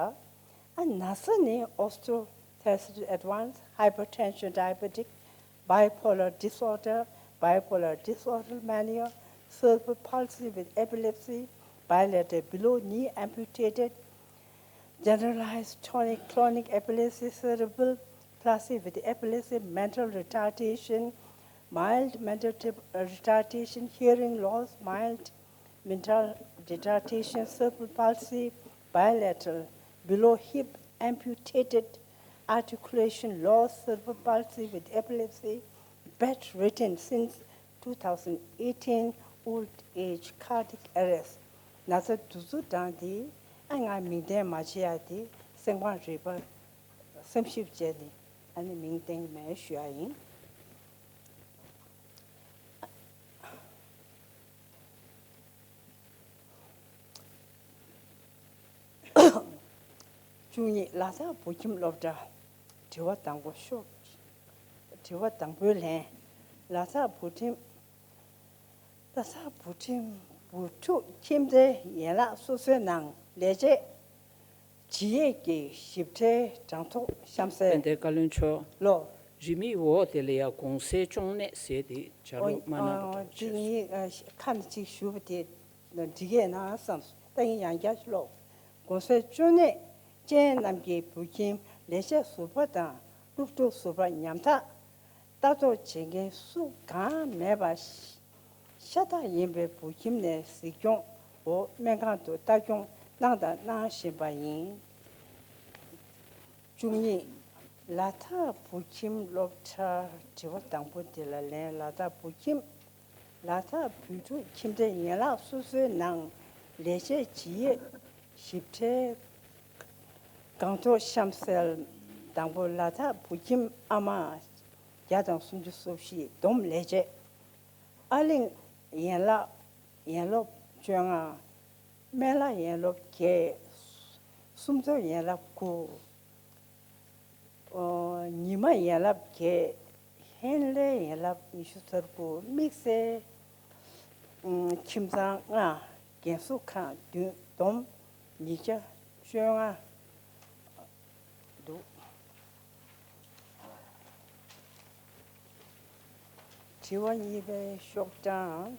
ཨ་ན་ཚ་ནི་osteoarthritis advanced, hypertension, diabetic, bipolar disorder, bipolar disorder mania, cerebral palsy with epilepsy, bilateral below knee amputated, generalized tonic clonic epilepsy, cerebral palsy with epilepsy, mental retardation, mild mental retardation, hearing loss, mild mental retardation, cerebral palsy, bilateral, below hip, amputated, articulation loss, cerebral palsy with epilepsy, bedridden since two thousand eighteen, old age, cardiac arrest. ན་ཚ་འདི་ཚོ་དང་དེ་ཨ་ང་མིང་བསྟན་མ་བྱེད་ཡ་དེ་སེམས་ཁམས་རིག་པ་བསམ་ཞིབ་བྱས་ནས་ཨ་ནི་མིང་བསྟན་གྱི་མེད་ཞུ་ཡ་ཡིན། བཅུ་གཉིས། ལ་དྭགས་བོད་ཁྱིམ་སློབ་གྲྭ། དྲི་བ་དང་པོ་ཤོག་དྲི་བ་དང་པོའི་ལན། ལ་དྭགས་བོད་ཁྲིམས། ལ་དྭགས་བོད་ཁྲིམས་བོད་ཕྲུག་ཁྱིམ་སྡེའི་ཡན་ལག་སོ་སོའི་ནང་ལས་བྱེད་ཇི་ཡས་ཀྱི་ཞིབ་ཕྲའི་གྲངས་ཐོ་གཤམ་གསལ། དཔལ་ལྡན་བཀའ་བློན་མཆོག་ལོ། རིས་མེད་འོག་དེ་ལ་ཡ་གོང་གསལ་གཅོང་ནད་ཟེར་དེ་བྱ་རོགས་མ་གནང་རོགས་བྱས། འདི་ངས་ཁ་ནས་གཅིག་ཞུས་པ་དེ་འགྲིག་གི་ན་བསམས། ད་ངས་ཡང་བསྐྱར་ཀློག་གོང་གསལ་གཅོང་ནད་ཅན་རྣམས་ཀྱིས་བོད་ཁྱིམ་ལས་བྱེད་ཟུར་པ་དང་སློབ་ཕྲུག་ཟུར་པ་ཉམ་ཐག་ལྟ་རྟོག་བྱེད་མཁན་སུ་གང་མེད་པ། ཤ་སྟག་ཡིན་པའི་བོད་ཁྱིམ་ནས་གཟིགས་སྐྱོང་འོག་སྨན་ཁང་དུ་ལྟ་སྐྱོང་གནང་དང་གནང་བཞིན་པ་ཡིན། བཅུ་གཉིས། ལ་དྭགས་བོད་ཁྱིམ་སློབ་གྲྭ། དྲི་བ་དང་པོ་དེ་ལ་ལན། ལ་དྭགས་བོད་ཁྱིམ། ལ་དྭགས་བོད་ཕྲུག་ཁྱིམ་སྡེ་ཡན་ལག་སོ་སོའི་ནང་ལས་བྱེད་ཇི་ཡས་ཞིབ་ཕྲའི་གྲངས་ཐོ་གཤམ་གསལ། དང་པོ། ལ་དྭགས་བོད་ཁྱིམ་ཨ་མ་བརྒྱ་དང་སུམ་ཅུ་སོ་བཞི། བསྡོམས་ལས་བྱེད། ཨ་གླིང་ཡན་ལག་ཡན་སློབ་བཅོ་ལྔ། སྨན་བླ་ཡན་སློབ་བརྒྱད། སུམ་མདོ་ཡན་སློབ་དགུ། ཨོ། ཉི་མ་ཡན་སློབ་བརྒྱད། ཧན་ལེ་ཡན་སློབ་ཉི་ཤུ་རྩ་དགུ། དམིགས་བསལ་ཁྱིམ་ཚང་ལྔ། རྒན་གསོ་ཁང་བདུན། བསྡོམས་ཉིས་བརྒྱ་བཅོ་ལྔ་འདུག་དྲི་བ་གཉིས་པའི་ཤོག་གྲངས།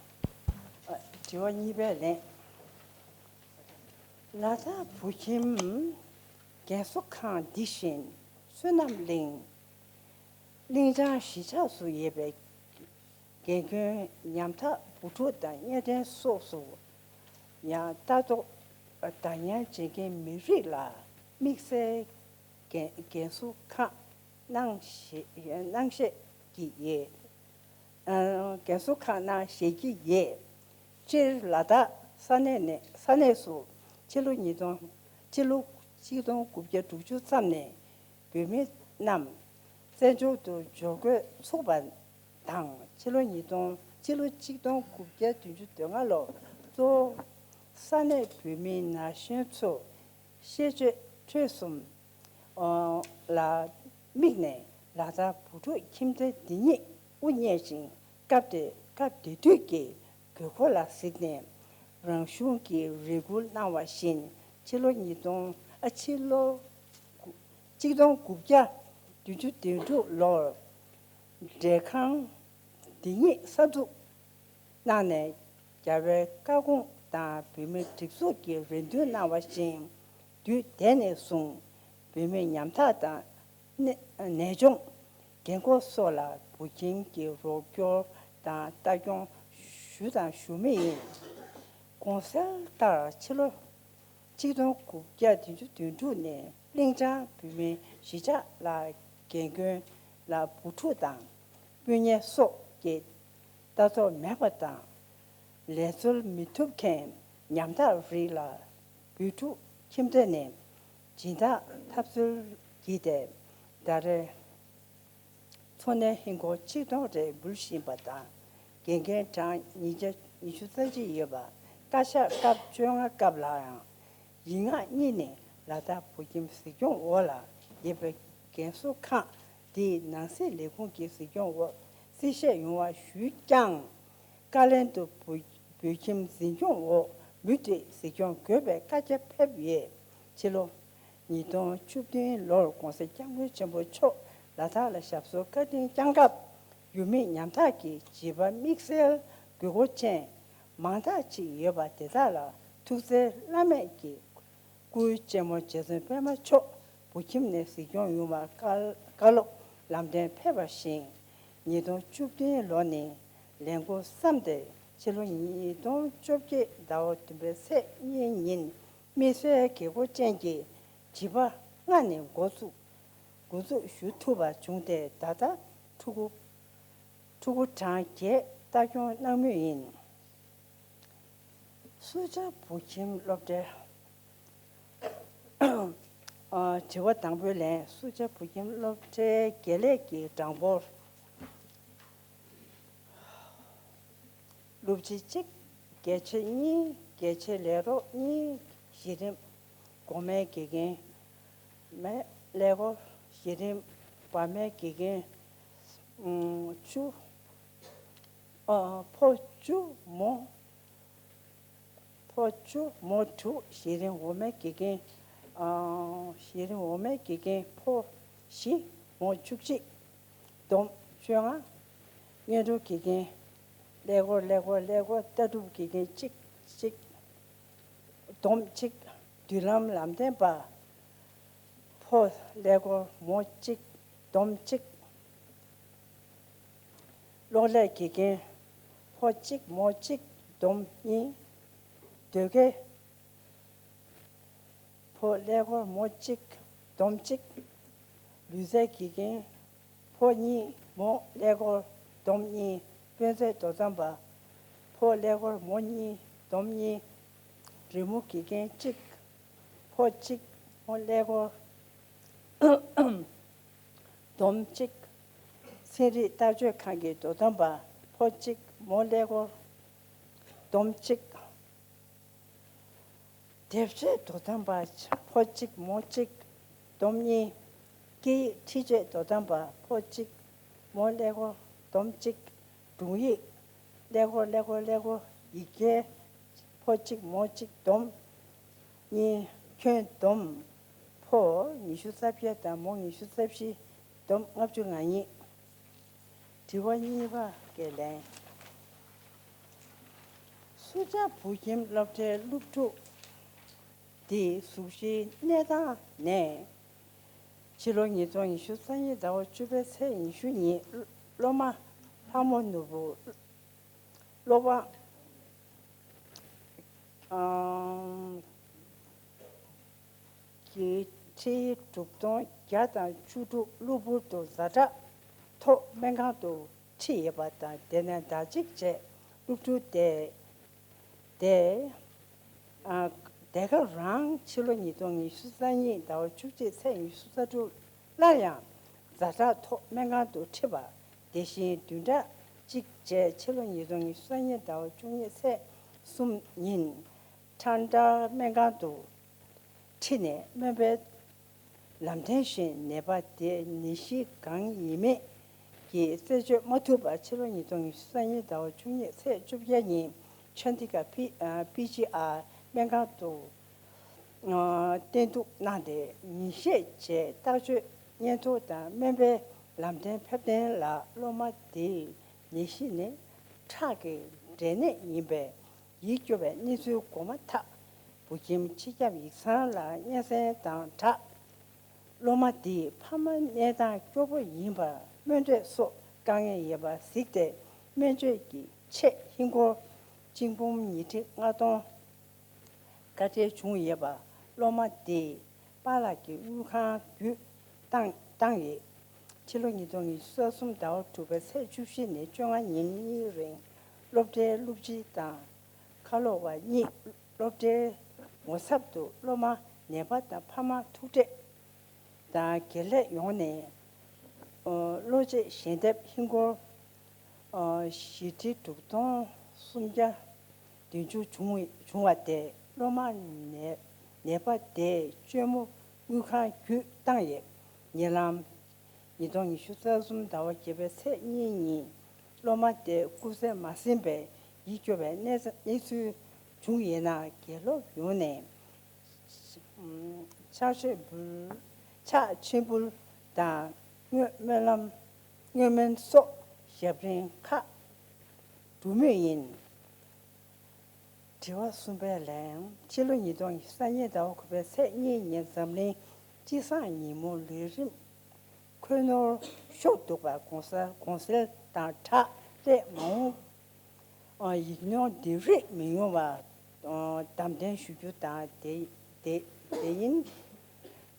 ཨ། དྲི་བ་གཉིས་པའི་ལན། ལ་དྭགས་བོད་ཁྱིམ་རྒན་གསོ་ཁང་འདི་བཞིན་བསོད་ནམས་གླིང་། གླིང་བྱང་གཞིས་ཆགས་སུ་ཡོད་པའི་རྒན་རྒོན་ཉམ་ཐག་བུ་ཕྲུག་དང་གཉེན་འཕྲད་སོགས་སུ་ཡང་ལྟ་རྟོག་བདག་ཉར་བྱེད་མཁན་མི་རིགས་ལ་དམིགས་བསལ་རྒན་རྒན་གསོ་ཁང་གནང་བཞེས་གནང་བཞེས་ཀྱི་ཡོད། ཨ། རྒན་གསོ་ཁང་གནང་བཞེས་ཀྱི་ཡོད། སྤྱིར་ལ་དྭགས་ས་གནས་ནས་ས་གནས་སུ་ཕྱི་ལོ་ཉིས་སྟོང་ཕྱི་ལོ་ཆིག་སྟོང་དགུ་བརྒྱ་དྲུག་ཅུ་ཙམ་ནས་བོད་མི་རྣམས་བཙན་བྱོལ་དུ་འབྱོར་འགོ་ཚུགས་པ་དང་། ཕྱི་ལོ་ཉིས་སྟོང་ཕྱི་ལོ་ཆིག་སྟོང་དགུ་བརྒྱ་བདུན་ཅུ་དོན་ལྔ་ལོར་གཙོ་བོ་ས་གནས་བོད་མིའི་ན་གཞོན་ཚོས་ཤེས་སྤྱོད་འཕྲོད་གསུམ་ལ་དམིགས་ནས་ལ་དྭགས་བུ་ཕྲུག་ཁྱིམ་སྡེ་འདི་ཉིད་དབུ་བརྙེས་ཤིང་། སྐབས་དེ་སྐབས་དེ་དུས་ཀྱི་དགོས་མཁོ་ལ་གཟིགས་ནས་རང་གཞུང་གིས་རེ་སྐུལ་གནང་བ་བཞིན་ཕྱི་ལོ་ཉིས་སྟོང་ཨ་ཕྱི་ལོ་ཆིག་སྟོང་དགུ་བརྒྱ་བདུན་ཅུ་དོན་དྲུག་ལོར་འབྲས་ཁང་འདི་ཉིད་གསར་འཛུགས་གནང་ནས་རྒྱལ་བའི་བཀའ་དགོངས་དང་བོད་མིའི་སྒྲིག་འཛུགས་ཀྱིས་རེ་འདུན་གནང་བ་བཞིན། དུས་དེ་ནས་བཟུང་བོད་མི་ཉམ་ཐག་དང་ནད་ནད་གཅོང་། རྒན་འཁོགས་སོགས་ལ་བོད་ཁྱིམ་གྱི་རོགས་སྐྱོར་དང་ལྟ་སྐྱོང་ཞུས་དང་ཞུ་མུས་ཡིན། གོང་གསལ་ལྟར་ཕྱི་ལོ་ཆིག་སྟོང་དགུ་བརྒྱ་བདུན་ཅུ་དོན་དྲུག་ནས་གླིང་བྱང་བོད་མིའི་གཞིས་ཆགས་ལ་རྒན་རྒོན་ལ་བུ་ཕྲུག་དང་སྤུན་ཉེ་སོགས་ཀྱི་ལྟ་རྟོག་མེད་པ་དང་། ལས་འཚོལ་མི་ཐུབ་མཁན་ཉམ་ཐག་རིགས་ལ་བོད་ཕྲུག་ཁྱིམ་སྡེ་ནས་སྦྱིན་བདག་ཐབས་འཚོལ་བགྱིས་ཏེ་ཟླ་རེར་ འཚོ་གནས་ཧིན་སྒོར་ཆིག་སྟོང་རེ་འབུལ་བཞིན་པ་དང་། དགེ་རྒན་གྲངས་ཉིས་བརྒྱ་ཉི་ཤུ་རྩ་གཅིག་ཡོད་པ། བཀའ་ཤག་སྐབས་བཅོ་ལྔ་སྐབས་ལའང་། ཡིག་ངག་གཉིས་ནས་ལ་དྭགས་བོད་ཁྱིམ་གཟིགས་སྐྱོང་འོག་ལ་ཡོད་པའི་རྒན་གསོ་ཁང་དེའི་ནང་སྲིད་ལས་ཁུངས་ཀྱི་གཟིགས་སྐྱོང་འོག་གསལ་བཤད་ཡོང་བ་ཞུས་ཀྱང་། ཀ་ལན་དུ་བོད་བོད་ཁྱིམ་འཛིན་སྐྱོང་འོག་མུ་མཐུད་གཟིགས་སྐྱོང་དགོས་པའི་བཀའ་རྒྱ་ཕེབས་ཡོད། ཕྱི་ལོ་ཉིས་སྟོང་བཅུ་བདུན་ལོར་༸གོང་ས་༸སྐྱབས་མགོན་ཆེན་པོ་མཆོག་ལ་དྭགས་ལ་ཞབས་སོར་བཀའ་དྲིན་བསྐྱངས་སྐབས། ཡུལ་མི་ཉམ་ཐག་གི་བྱིས་པ་དམིགས་བསལ་དགོས་མཁོ་ཅན་མང་དག་ཅིག་ཡོད་པ་དེ་དག་ལ་ཐུགས་བརྩེ་བླ་མེད་ཀྱི་སྐུའི་གཅེན་མོ་རྗེ་བཙུན་པད་མ་མཆོག་བོད་ཁྱིམ་ནས་གཟིགས་སྐྱོང་ཡོང་བར་བཀའ་བཀའ་སློབ་ལམ་སྟོན་ཕེབས་པ་བཞིན། ཉིས་སྟོང་བཅུ་བདུན་ལོ་ནས་ལས་འགོ་བརྩམས་ཏེ། ཕྱི་ལོ་ཉིས་སྟོང་བཅོ་བརྒྱད་ཟླ་བ་བདུན་པའི་ཚེས་གཉིས་ཉིན་དམིགས་བསལ་དགོས་མཁོ་ཅན་གྱི་བྱིས་པ་ལྔ་ནས་འགོ་བཙུགས་འགོ་འཛུགས་ཞུ་ཐུབ་པ་བྱུང་སྟེ། ད་ལྟ་ཕྲུ་གུ་ཕྲུ་གུ་གྲངས་བརྒྱད་ལྟ་སྐྱོང་གནང་མུས་ཡིན། སུ་ཇཱ་བོད་ཁྱིམ་སློབ་གྲྭའི། ཨ། དྲི་བ་དང་པོའི་ལན། སུ་ཇཱ་བོད་ཁྱིམ་སློབ་གྲྭའི་དགེ་ལས་ཀྱི་གྲངས་འབོར། སློབ་སྤྱི་གཅིག་དགེ་ཆེ་གཉིས། དགེ་ཆེ་ལས་རོགས་གཉིས། གཞི་རིམ་གོང་མའི་དགེ་རྒན། མའི་ཀླད་ཀོར། གཞི་རིམ་བར་མའི་དགེ་རྒན། ཨང་། བཅུ། ཨ། ཕོ་བཅུ་མོ། ཕོ་བཅུ་མོ་དྲུག་གཞི་རིམ་འོག་མའི་དགེ་རྒན། ཨང་། གཞི་རིམ་འོག་མའི་དགེ་རྒན་ཕོ་བཞི་མོ་བཅུ་གཅིག་བསྡོམས་བཅོ་ལྔ། སྔོན་འགྲོ་དགེ་རྒན། ཀླད་ཀོར། ཀླད་ཀོར། ཀླད་ཀོར། ལྟ་གྲུབ་དགེ་རྒན་གཅིག་གཅིག་བསྡོམས་གཅིག་མདུན་ལམ་ལམ་སྟོན་པ། ཕོ་ཀླད་ཀོར་མོ་གཅིག་བསྡོམས་གཅིག་གློག་ཀླད་དགེ་རྒན། ཕོ་གཅིག་མོ་གཅིག་བསྡོམས་གཉིས། ཟློས་གར། ཕོ་ཀླད་ཀོར་མོ་གཅིག་བསྡོམས་གཅིག་ལུས་རྩལ་དགེ་རྒན། ཕོ་གཉིས་མོ་ཀླད་ཀོར་བསྡོམས་གཉིས། དཔོན་རྩལ་དོ་དམ་པ། ཕོ་ཀླད་ཀོར་མོ་གཉིས་བསྡོམས་གཉིས། རི་མོ་དགེ་རྒན་གཅིག་ཕོ་གཅིག་མོ་ཀླད་ཀོར་བསྡོམས་གཅིག་ཚན་རིག་ལྟ་སྤྱོད་ཁང་གི་དོ་དམ་པ། ཕོ་གཅིག་མོ་ཀླད་ཀོར་བསྡོམས་གཅིག་དེབ་སྤྱོད་དོ་དམ་པ། ཕོ་གཅིག་མོ་གཅིག་བསྡོམས་གཉིས། སྐད་ཡིག་འཕྲུལ་ཆས་དོ་དམ་པ། ཕོ་གཅིག་མོ་ཀླད་ཀོར་བསྡོམས་གཅིག་སྒྲུང་ཡིག་ཀླད་ཀོར། ཀླད་ཀོར། ཀླད་ཀོར། ཡི་གེ་ཕོ་གཅིག་མོ་གཅིག་བསྡོམས་གཉིས། ཁྱོན་བསྡོམས་ཕོ་ཉི་ཤུ་རྩ་བརྒྱད་དང་མོ་ཉི་ཤུ་རྩ་བཞི། བསྡོམས་ལྔ་བཅུ་ང་གཉིས། དྲི་བ་གཉིས་པ་གི་ལན། སུ་ཇཱ་བོད་ཁྱིམ་སློབ་གྲྭའི་སློབ་ཕྲུག་དེའི་གཟུགས་གཞིའི་གནས་སྟངས་ནས། ཕྱི་ལོ་ཉིས་སྟོང་ཉི་ཤུ་རྩ་གཉིས་ཟླ་བ་བཅུ་པའི་ཚེས་ཉི་ཤུ་ཉིན། སློབ་མ་ལྷ་མོ་ནོར་བུ། སློབ་པ། ཨང་། གི་ཁྲིད་ཡིག་གྲུབ་སྟོན་བརྒྱ་དང་བཅུ་དྲུག་གློ་བུར་དུ་ཛ་དྲག་ཐོག་སྨན་ཁང་དུ་ཁྲིད་ཡོད་པ་དང་། དེ་ནས་ཟླ་གཅིག་རྗེས་སློབ་ཕྲུག་དེ་དེ། ཨ། དེ་ག་རང་ཕྱི་ལོ་ཉིས་སྟོང་ཉི་ཤུ་རྩ་གཉིས་ཟླ་བ་བཅུ་གཅིག་ཚེས་ཉི་ཤུ་རྩ་དྲུག་སླར་ཡང་ཛ་དྲག་ཐོག་སྨན་ཁང་དུ་ཁྲིད་པ། དེ་བཞིན་བདུན་ཕྲག་གཅིག་རྗེས་ཕྱི་ལོ་ཉིས་སྟོང་ཉི་ཤུ་རྩ་གཉིས་ཟླ་བ་བཅུ་གཉིས་ཚེས་གསུམ་ཉིན་ཁྲང་ཀྲའོ་སྨན་ཁང་དུ་ཁྲིད་ནས་སྨན་པས་ལམ་སྟོན་བཞིན་ནད་པ་དེ་ནད་གཞི་གང་ཡིན་མིན་གྱི་རྩད་གཅོད་མ་ཐུབ་པར་ཕྱི་ལོ་ཉིས་སྟོང་ཉི་ཤུ་རྩ་གཉིས་ཟླ་བ་བཅུ་གཉིས་ཚེས་བཅོ་བརྒྱད་ཉིན་ཆན་ཏི་ག་པི་ཨ་པི་ཇི་ཨར་སྨན་ཁང་དུ་ཨ་བསྟེན་གཏུགས་གནང་སྟེ། ཉིན་ཤས་རྗེས་བརྟག་དཔྱད་སྙན་ཐོ་དང་སྨན་པའི་ལམ་སྟོན་ཕེབས་དོན་ལ། སློབ་མ་དེའི་ནད་གཞི་ནི་ཁྲག་གི་འབྲས་ནད་ཡིན་པས། ཡིད་སྐྱོ་བའི་གནས་ཚུལ་གོ་མ་ཐག་བོད་ཁྱིམ་སྤྱི་ཁྱབ་ཡིག་ཚང་ལ་སྙན་སེང་དང་སྦྲགས། སློབ་མ་དེའི་ཕ་མ་གནས་སྟངས་སྐྱོ་པོ་ཡིན་པར་སྨོན་འདོད་སོགས་དཀའ་ངལ་ཡོད་པ་གཟིགས་ཏེ། སྨན་བཅོས་ཀྱི་ཆེད་ཧིན་སྒོར་གཅིག་འབུམ་ཉིས་ཁྲི་ལྔ་སྟོང་བཀའ་འཁྲོལ་བྱུང་ཡོད་པ། སློབ་མ་དེས་པཱ་ལགས་ཀྱི་དངུལ་ཁང་བརྒྱུད་བཏང་བཏང་ཡོད། ཕྱི་ལོ་ཉིས་སྟོང་ཉི་ཤུ་རྩ་གསུམ་ཟླ་བ་དྲུག་པའི་ཚེས་བཅུ་བཞི་ནས་བཅོ་ལྔ་ཉིན་གཉིས་རིང་སློབ་གྲྭའི་སློབ་སྤྱི་དང་ཁ་ལོ་བ་གཉིས་སློབ་གྲྭའི་ངོ་ཚབ་ཏུ་སློབ་མ་ནད་པ་དང་ཕ་མ་ཐུག་འཕྲད་དང་། དགེ་ལས་ཡོངས་ནས་ བློ་འབྱེད་ཞལ་འདེབས་ཧིན་སྒོར་བཞི་ཁྲི་དྲུག་སྟོང་སུམ་བརྒྱ་བདུན་ཅུ་བྱུང་བ་དེ་སློབ་མ་ནད་ནད་པ་དེས་བཅོས་མ་དངུལ་ཁང་བརྒྱུད་བཏང་ཡོད། ཉེ་ལམ་ཉིས་སྟོང་ཉི་ཤུ་རྩ་གསུམ་ཟླ་བ་བརྒྱད་པའི་ཚེས་གཉིས་ཉིན་སློབ་མ་དེ་སྐུ་ཚེ་མ་ཟིན་པའི་ཡིད་སྐྱོ་བའི་གནས་གནས་ཚུལ་བྱུང་ཡོད་ན། དགེ་སློབ་ཡོངས་ནས་ཕྱག་མཆོད་འབུལ། ཕྱག་མཆོད་འབུལ་དང་དངོས་སྨོན་ལམ་དངོས་སྨོན་སོགས་ཞབས་རིམ་ཁག་སྒྲུབ་མུས་ཡིན། དྲི་བ་གསུམ་པའི་ལན། ཕྱི་ལོ་ཉིས་སྟོང་ཉི་ཤུ་རྩ་གཉིས་ཟླ་བ་དགུ་པའི་ཚེས་གཉིས་ཉིན་འཛམ་གླིང་སྤྱི་བསང་ཉིན་མོ་ལས་རིམ་ཁོ་ནར་ཤོར་འདུག་པ། གོང་གསལ་གོང་གསལ་དང་སྦྲགས་སླད་མ་འོངས་ཡིག་ནོར་འདི་རིགས་མི་ཡོང་བ་དམ་དྲན་ཞུ་རྒྱུ་དང་། དེ་དེ་དེ་ཡིན།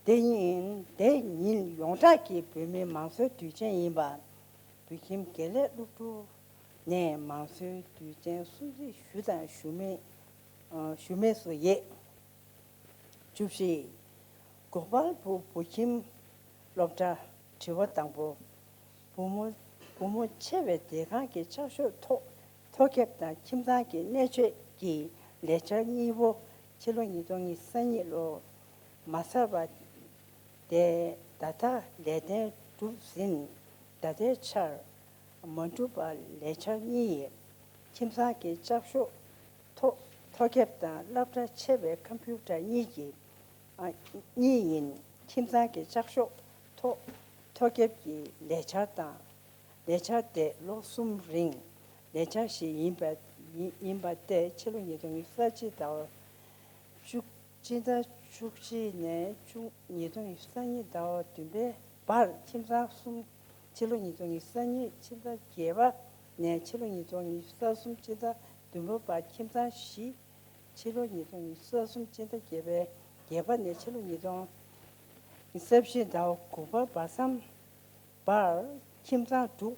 དེ་ཡིན། དེ་ཉིན་ཡོངས་གྲགས་ཀྱི་བོད་མིའི་མང་གཙོའི་དུས་ཆེན་ཡིན་པ། བོད་ཁྱིམ་དགེ་ལས་སློབ་ཕྲུག་ནས་མང་གཙོའི་དུས་ཆེན་སྲུང་བརྩི་ཞུས་དང་ཞུ་མུས་ཞུ་མུས་སུ་ཡོད། བཅུ་བཞི། གོ་པལ་པུར་བོད་ཁྱིམ་སློབ་གྲྭ། དྲི་བ་དང་པོ། བུ་མོ་བུ་མོ་ཆེ་བའི་སྡེ་ཁང་གི་ཕྱག་ཤོག་ཐོ་ཐོ་ཁེབས་དང་ཁྱིམ་ཚང་གི་གནས་མཆོད་ཀྱི་ལས་འཆར་གཉིས་པོ་ཕྱི་ལོ་ཉིས་སྟོང་ཉི་ཤུ་རྩ་གཉིས་ལོ་མ་ཚར་བ་དེ་ད་ལྟ་ལས་དོན་གྲུབ་ཟིན། ད་ལྟའི་ཆར་མ་གྲུབ་པ་ལས་འཆར་གཉིས་ཡོད། ཁྱིམ་ཚང་གི་ཕྱག་ཤོག་ཐོ་ཐོ་ཁེབས་དང་སློབ་གྲྭ་ཆེ་བའི་ཁམ་པུ་ཊར་གཉིས་ཀྱི་ཨ་གཉིས་ཡིན། ཁྱིམ་ཚང་གི་ཕྱག་ཤོག་ཐོ་ཐོ་ཁེབས་ཀྱི་ལས་འཆར་དང་། ལས་འཆར་དེ་ལོ་གསུམ་རིང་ལས་འཆར་ཞིག་ཡིན་པ་ཡིན་ཡིན་པ་སྟེ། ཕྱི་ལོ་ཉིས་སྟོང་ཉི་ཤུ་རྩ་གཅིག་ཟླ་བ་བཅུ་སྤྱི་ཟླ་བཅུ་གཅིག་ནས་བཅུ་ཉིས་སྟོང་ཉི་ཤུ་རྩ་གཉིས་ཟླ་བ་བདུན་པའི་བར་ཁྱིམ་ཚང་གསུམ། ཕྱི་ལོ་ཉིས་སྟོང་ཉི་ཤུ་རྩ་གཉིས་ཕྱི་ཟླ་བརྒྱད་པ་ནས་ཕྱི་ལོ་ཉིས་སྟོང་ཉི་ཤུ་རྩ་གསུམ་ཕྱི་ཟླ་བདུན་པ་བར་ཁྱིམ་ཚང་བཞི། ཕྱི་ལོ་ཉིས་སྟོང་ཉི་ཤུ་རྩ་གསུམ་ཕྱི་ཟླ་བརྒྱད་པའི་བརྒྱད་པ་ནས་ཕྱི་ལོ་ཉིས་སྟོང་ཉི་ཤུ་རྩ་བཞི་ཟླ་བ་དགུ་པ་བར་མཚམས་བར་ཁྱིམ་ཚང་དྲུག་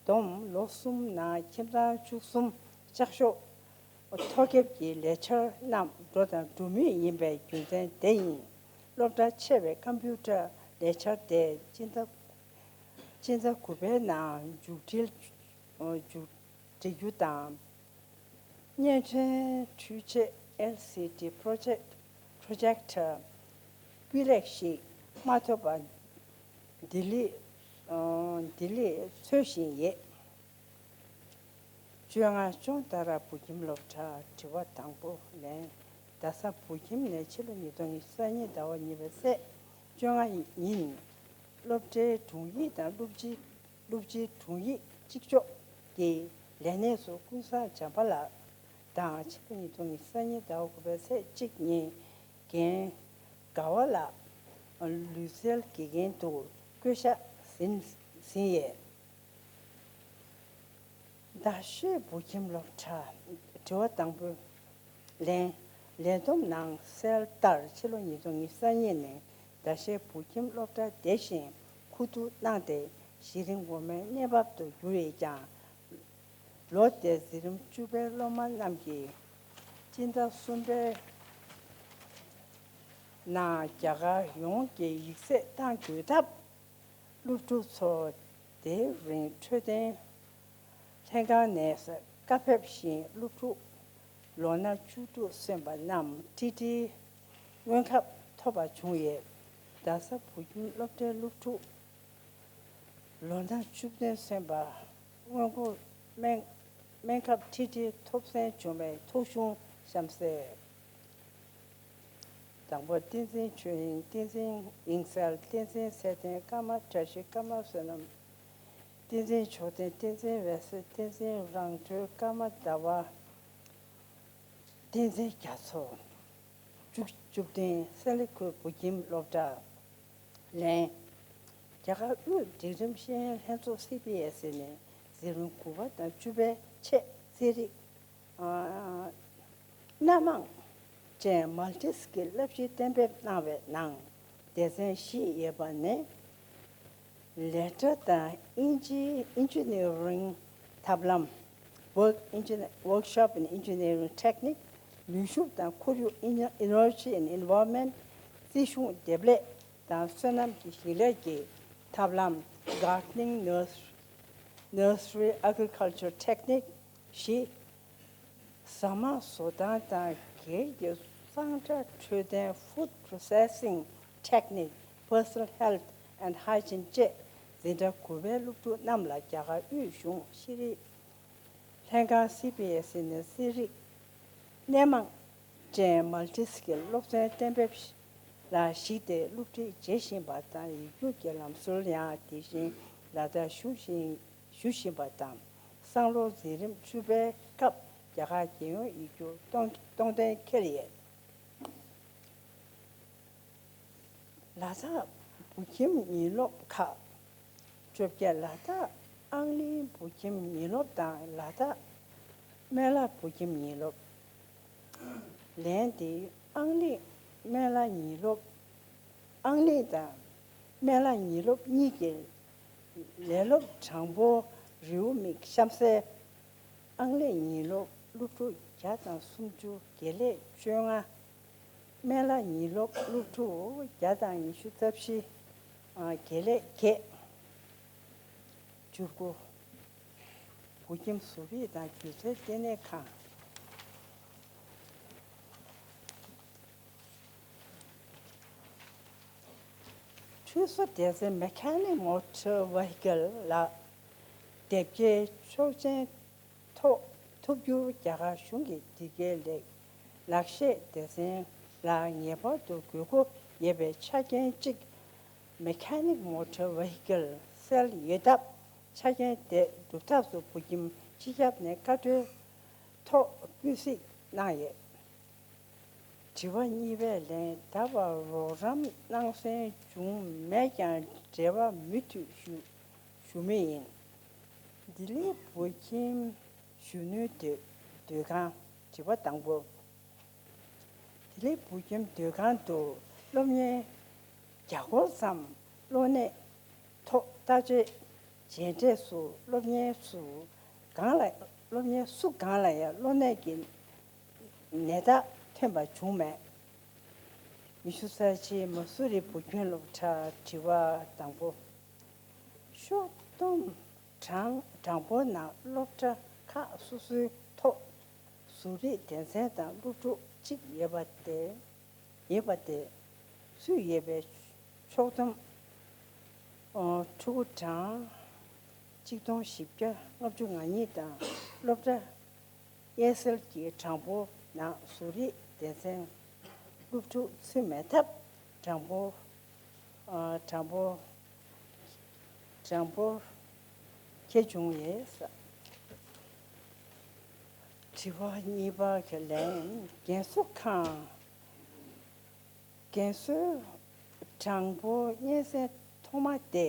བསྡོམས་ལོ་གསུམ་ནང་ཁྱིམ་ཚང་བཅུ་གསུམ་ལྕགས་ཤོག་ཐོ་ཁེབས་ཀྱི་ལས་འཆར་རྣམས་འགྲོ་དང་འགྲོ་མུས་ཡིན་པའི་རྒྱུ་མཚན་དེ་ཡིན། སློབ་གྲྭ་ཆེ་བའི་ཁམ་པུ་ཊར་ལས་འཆར་དེ་སྤྱི་ཟླ་སྤྱི་ཟླ་དགུ་པའི་ནང་མཇུག་སྒྲིལ་མཇུག་སྒྲིལ་རྒྱུ་དང་། བརྙན་འཕྲིན་འཕྲུལ་ཆས་ཨེལ་སི་ཌི་པྲོ་ཇེག་པྲོ་ཇེག་ཊར་སྤུས་ལེགས་ཤིག་མ་ཐོབ་པ་ལྡི་ལི་ལྡི་ལིར་འཚོལ་བཞིན་ཡོད། བཅོ་ལྔ། ཅོང་ཏ་ར་བོད་ཁྱིམ་སློབ་གྲྭ། དྲི་བ་དང་པོ་ལན། རྡ་ས་བོད་ཁྱིམ་ནས་ཕྱི་ལོ་ཉིས་སྟོང་ཉི་ཤུ་རྩ་གཉིས་ཟླ་བ་གཉིས་པའི་ཚེས་བཅོ་ལྔ་ཉིན་སློབ་གྲྭའི་དྲུང་ཡིག་དང་སློབ་སྤྱི་སློབ་སྤྱིའི་དྲུང་ཡིག་གཅིག་ལྕོགས་ཀྱི་ལས་གནས་སུ་ཀུན་བཟང་བྱམས་པ་ལགས་དང་། ཕྱི་ལོ་ཉིས་སྟོང་ཉི་ཤུ་རྩ་གཉིས་ཟླ་བ་དགུ་པའི་ཚེས་གཅིག་ཉིན་རྒན་དགའ་བ་ལགས་ལུས་རྩལ་དགེ་རྒན་དུ་བསྐོ་གཞག་ཟིན་ཟིན་ཡོད། རྡ་ཤོད་བོད་ཁྱིམ་སློབ་གྲྭ། དྲི་བ་དང་པོ་ལན། ལས་བསྡོམས་ནང་གསལ་ལྟར་ཕྱི་ལོ་ཉིས་སྟོང་ཉི་ཤུ་རྩ་གཉིས་ནས་རྡ་ཤོད་བོད་ཁྱིམ་སློབ་གྲྭ་དེ་བཞིན་ཁུ་བསྡུ་གནང་སྟེ་གཞི་རིམ་འོག་མའི་གནས་བབ་ཏུ་གྱུར་ཡོད་ཀྱང་། ལོ་དེའི་འཛིན་རིམ་བཅུ་པའི་སློབ་མ་རྣམས་ཀྱིས་སྤྱི་ཟླ་གསུམ་པའི་ནང་རྒྱ་གར་ཡོངས་ཀྱི་ཡིག་ཚད་གཏང་དགོས་སྟབས། སློབ་ཕྲུག་ཚོ་དེའི་རིང་འཕྲོད་བསྟེན་ལྷན་ཁང་ནས་བཀའ་ཕེབས་བཞིན་སློབ་ཕྲུག་ལོ་ན་བཅུ་དྲུག་སོན་པ་རྣམས་ཊི་ཊི་སྔོན་ཁབ་ཐོབ་པ་བྱུང་ཡོད། རྡ་ས་བོད་ཁྱིམ་སློབ་གྲྭའི་སློབ་ཕྲུག་ལོ་ན་བཅུ་བདུན་སོན་པ་སྔོན་འགོག་སྨན་སྨན་ཁབ་ཊི་ཊི་ཐོབ་གསན་བྱུང་བའི་ཐོ་གཞུང་གཤམ་གསལ། དང་པོ། བསྟན་འཛིན་ཆོས་དབྱིངས། བསྟན་འཛིན་དབྱིངས་གསལ། བསྟན་འཛིན་ཚེ་བརྟན། ཀརྨ་བཀྲ་ཤིས། ཀརྨ་བསོད་ནམས། བསྟན་འཛིན་མཆོག་ལྡན། བསྟན་འཛིན་འོད་ཟེར། བསྟན་འཛིན་རང་གྲོལ། ཀརྨ་ཟླ་བ། བསྟན་འཛིན་རྒྱ་མཚོ། བཅུ་བཅུ་བདུན། སན་ལི་ཁུལ་བོད་ཁྱིམ་སློབ་གྲྭ། ལན། རྒྱ་གར་དབུས་འབྲིང་རིམ་ཤེས་ཡོན་ལྷན་ཚོགས་སི་བི་ཨེ་སི་ནས་འཛིན་རིམ་དགུ་པ་དང་བཅུ་པའི་ཆེད་རྩེད་རིགས། སྣ་མང་ཅན་མལ་ཏི་སི་ཀིལ་བསླབ་གཞི་གཏན་འབེབས་གནང་བའི་ནང་སྡེ་ཚན་བཞི་ཡོད་པ་ནས། ལས་གྲྭ་དང་ཨིན་ཇི་ཨིན་ཇི་ནི་རིང་ཐབས་ལམ། Work Engineer- Workshop in Engineering Technique། ནུས་ཤུགས་དང་ཁོར་ཡུག་Ener- Energy and Environment། རྩིས་གཞུང་འདེབས་ལས་དང་སོ་ནམ་གྱི་ཞིང་ལས་ཀྱི་ཐབས་ལམ། Gardening Nursery Agriculture Technique བཞི། ཟ་མ་བཟོ་སྟངས་དང་སྒེར་གྱི་གཙང་སྦྲ་འཕྲོད་བསྟེན། Food Processing Technique, Personal Health and Hygiene བཅས་འཛིན་གྲྭ་དགུ་པའི་སློབ་ཕྲུག་རྣམས་ལ་རྒྱ་གར་དབུས་གཞུང་ཤེས་རིག་ལྷན་ཁང་སི་བི་ཨེ་སི་ནས་ཤེས་རིག་སྣེ་མང་ཅན་མལ་ཊི་སི་ཀིལ་སློབ་ཚན་གཏན་འབེབས་ལ་གཞིགས་ཏེ་སློབ་ཁྲིད་བྱེད་བཞིན་པ་དང་། ཡིག་རྒྱུགས་ཀྱི་ལམ་སྲོལ་ཡང་དེ་བཞིན་ལག་བསྟར་ཞུ་བཞིན་ཞུ་བཞིན་པ་དང་། སང་ལོ་འཛིན་རིམ་བཅུ་པའི་སྐབས་རྒྱ་གར་རྒྱལ་ཡོངས་ཡིག་རྒྱུགས་གཏོང་གཏོང་གཏན་འཁེལ་ཡོད། ལ་དྭགས་བོད་ཁྱིམ་ཉིན་སློབ་ཁག་བཅོ་བརྒྱད། ལ་དྭགས་ཨང་གླིང་བོད་ཁྱིམ་ཉིན་སློབ་དང་ལ་དྭགས་སྨན་བླ་བོད་ཁྱིམ་ཉིན་སློབ། ལན་འདི། ཨང་གླིང་སྨན་བླ་ཉིན་སློབ། ཨང་གླིང་དང་སྨན་བླ་ཉིན་སློབ་གཉིས་ཀྱི་ལས་སློབ་གྲངས་འབོར་རེའུ་མིག་གཤམ་གསལ། ཨང་གླིང་ཉིན་སློབ་སློབ་ཕྲུག་བརྒྱ་དང་སུམ་ཅུ། དགེ་ལས་བཅོ་ལྔ། སྨན་བླ་ཉིན་སློབ་སློབ་ཕྲུག་བརྒྱ་དང་ཉི་ཤུ་རྩ་བཞི། ཨ། དགེ་ལས་བརྒྱད། བཅུ་དགུ། བོད་ཁྱིམ་བཟོ་རིག་དང་སྒྱུ་རྩལ་ལྟེ་གནས་ཁང་། འཕྲུལ་བཟོ་སྡེ་ཚན། Mechanic Motor Vehicle ལ་དེབ་སྐྱེལ་ཆོག་མཆན་ཐོབ་ཐུབ་རྒྱུར་རྒྱ་གར་གཞུང་གི་འདི་གའི་ལག་ལག་ཤེས་སྡེ་ཚན་ལ་ངེས་པར་དུ་དགོས་མཁོ་ཡོད་པའི་ཆ་རྐྱེན་གཅིག Mechanic Motor Vehicle གསལ་ཡོད་སྟབས། ཆ་རྐྱེན་དེ་སྒྲུབ་ཐབས་སུ་བོད་ཁྱིམ་སྤྱི་ཁྱབ་ནས་བཀའ་འཁྲོལ་ཐོག་སྤུས་གཟིགས་གནང་ཡོད། དྲི་བ་གཉིས་པའི་ལན། ད་བར་རོགས་རམ་གནང་སྲོལ་བྱུང་མེད་ཀྱང་འབྲེལ་བ་མུ་མཐུད་ཞུ་ཞུ་མུས་ཡིན། ལྡི་ལི་བོད་ཁྱིམ་གཞོན་ནུའི་སྡོད་སྡོད་ཁང་། དྲི་བ་དང་པོ། ལྡི་ལི་བོད་ཁྱིམ་སྡོད་ཁང་དུ་སློབ་གཉེར་བརྒྱ་སྐོར་ཙམ་གློ་ནད་ཐོག་བརྟག་དཔྱད་བྱས་འབྲས་སུ་སློབ་གཉེར་སུ་གང་ལ་སློབ་གཉེར་སུ་གང་ལ་ཡང་གློ་ནད་ཀྱི་ནད་རྟགས་ཐོན་པ་བྱུང་མེད། ཉི་ཤུ་རྩ་གཅིག་མ་སུ་རི་བོད་ཁྱིམ་སློབ་གྲྭ། དྲི་བ་དང་པོ། ཤོག་སྡོམ་གྲངས་གྲངས་འབོར་ནང་སློབ་གྲྭ་ཁག་སོ་སོའི་ཐོག་བཟོ་རིག་སྡེ་ཚན་དང་སློབ་ཕྲུག་གཅིག་ཡོད་པ་དེ། ཡོད་པ་དེ་ཚུད་ཡོད་པའི་ཤོག་སྡོམ་ཨ་ཕྲུ་གུ་གྲངས་གཅིག་སྟོང་བཞི་བརྒྱ་ལྔ་བཅུ་ང་གཉིས་དང་། སློབ་གྲྭ་དབྱེ་གསལ་གྱི་གྲངས་འབོར་ནང་བཟོ་རིག་སྡེ་ཚན་སློབ་ཕྲུག་ཚུད་མེད་སྟབས། གྲངས་འབོར་ཨ་གྲངས་འབོར་གྲངས་འབོར་ཁྱད་བྱུང་ཡོད། དྲི་བ་གཉིས་པ་གི་ལན། རྒན་གསོ་ཁང་། རྒན་གསོའི་གྲངས་འབོར་སྙན་སེང་ཐོག་མ་དེ་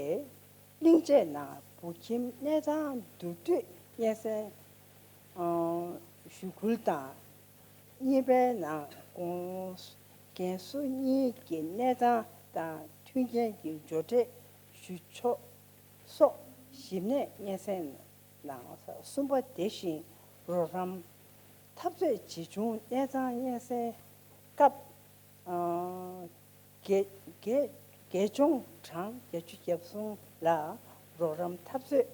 གླིང་ཆེན་ནང་བོད་ཁྱིམ་གནས་སྟངས་མདོར་བསྡུས་སྙན་སེང་ཨང་ཞུ་སྐུལ་དང་། གཉིས་པའི་ནང་གོང་རྒན་གསོ་གཉིས་ཀྱི་གནས་སྟངས་དང་མཐུན་རྐྱེན་གྱི་འབྱོར་འབྲས་ཞུ་ཕྱོགས་སོགས་ཞིབ་གནས་སྙན་སེང་གནང་། གསུམ་པ། དེ་བཞིན་རོགས་རམ་འཐབ་རྩོད་ཇི་བྱུང་གནས་སྟངས་སྙན་སེང་སྐབས། ཨ་དགེ་དགེ་དགེ་སྦྱོང་གྲངས་བརྒྱད་ཅུ་གྱ་གསུམ་ལ་རོགས་རམ་འཐབ་རྩོད་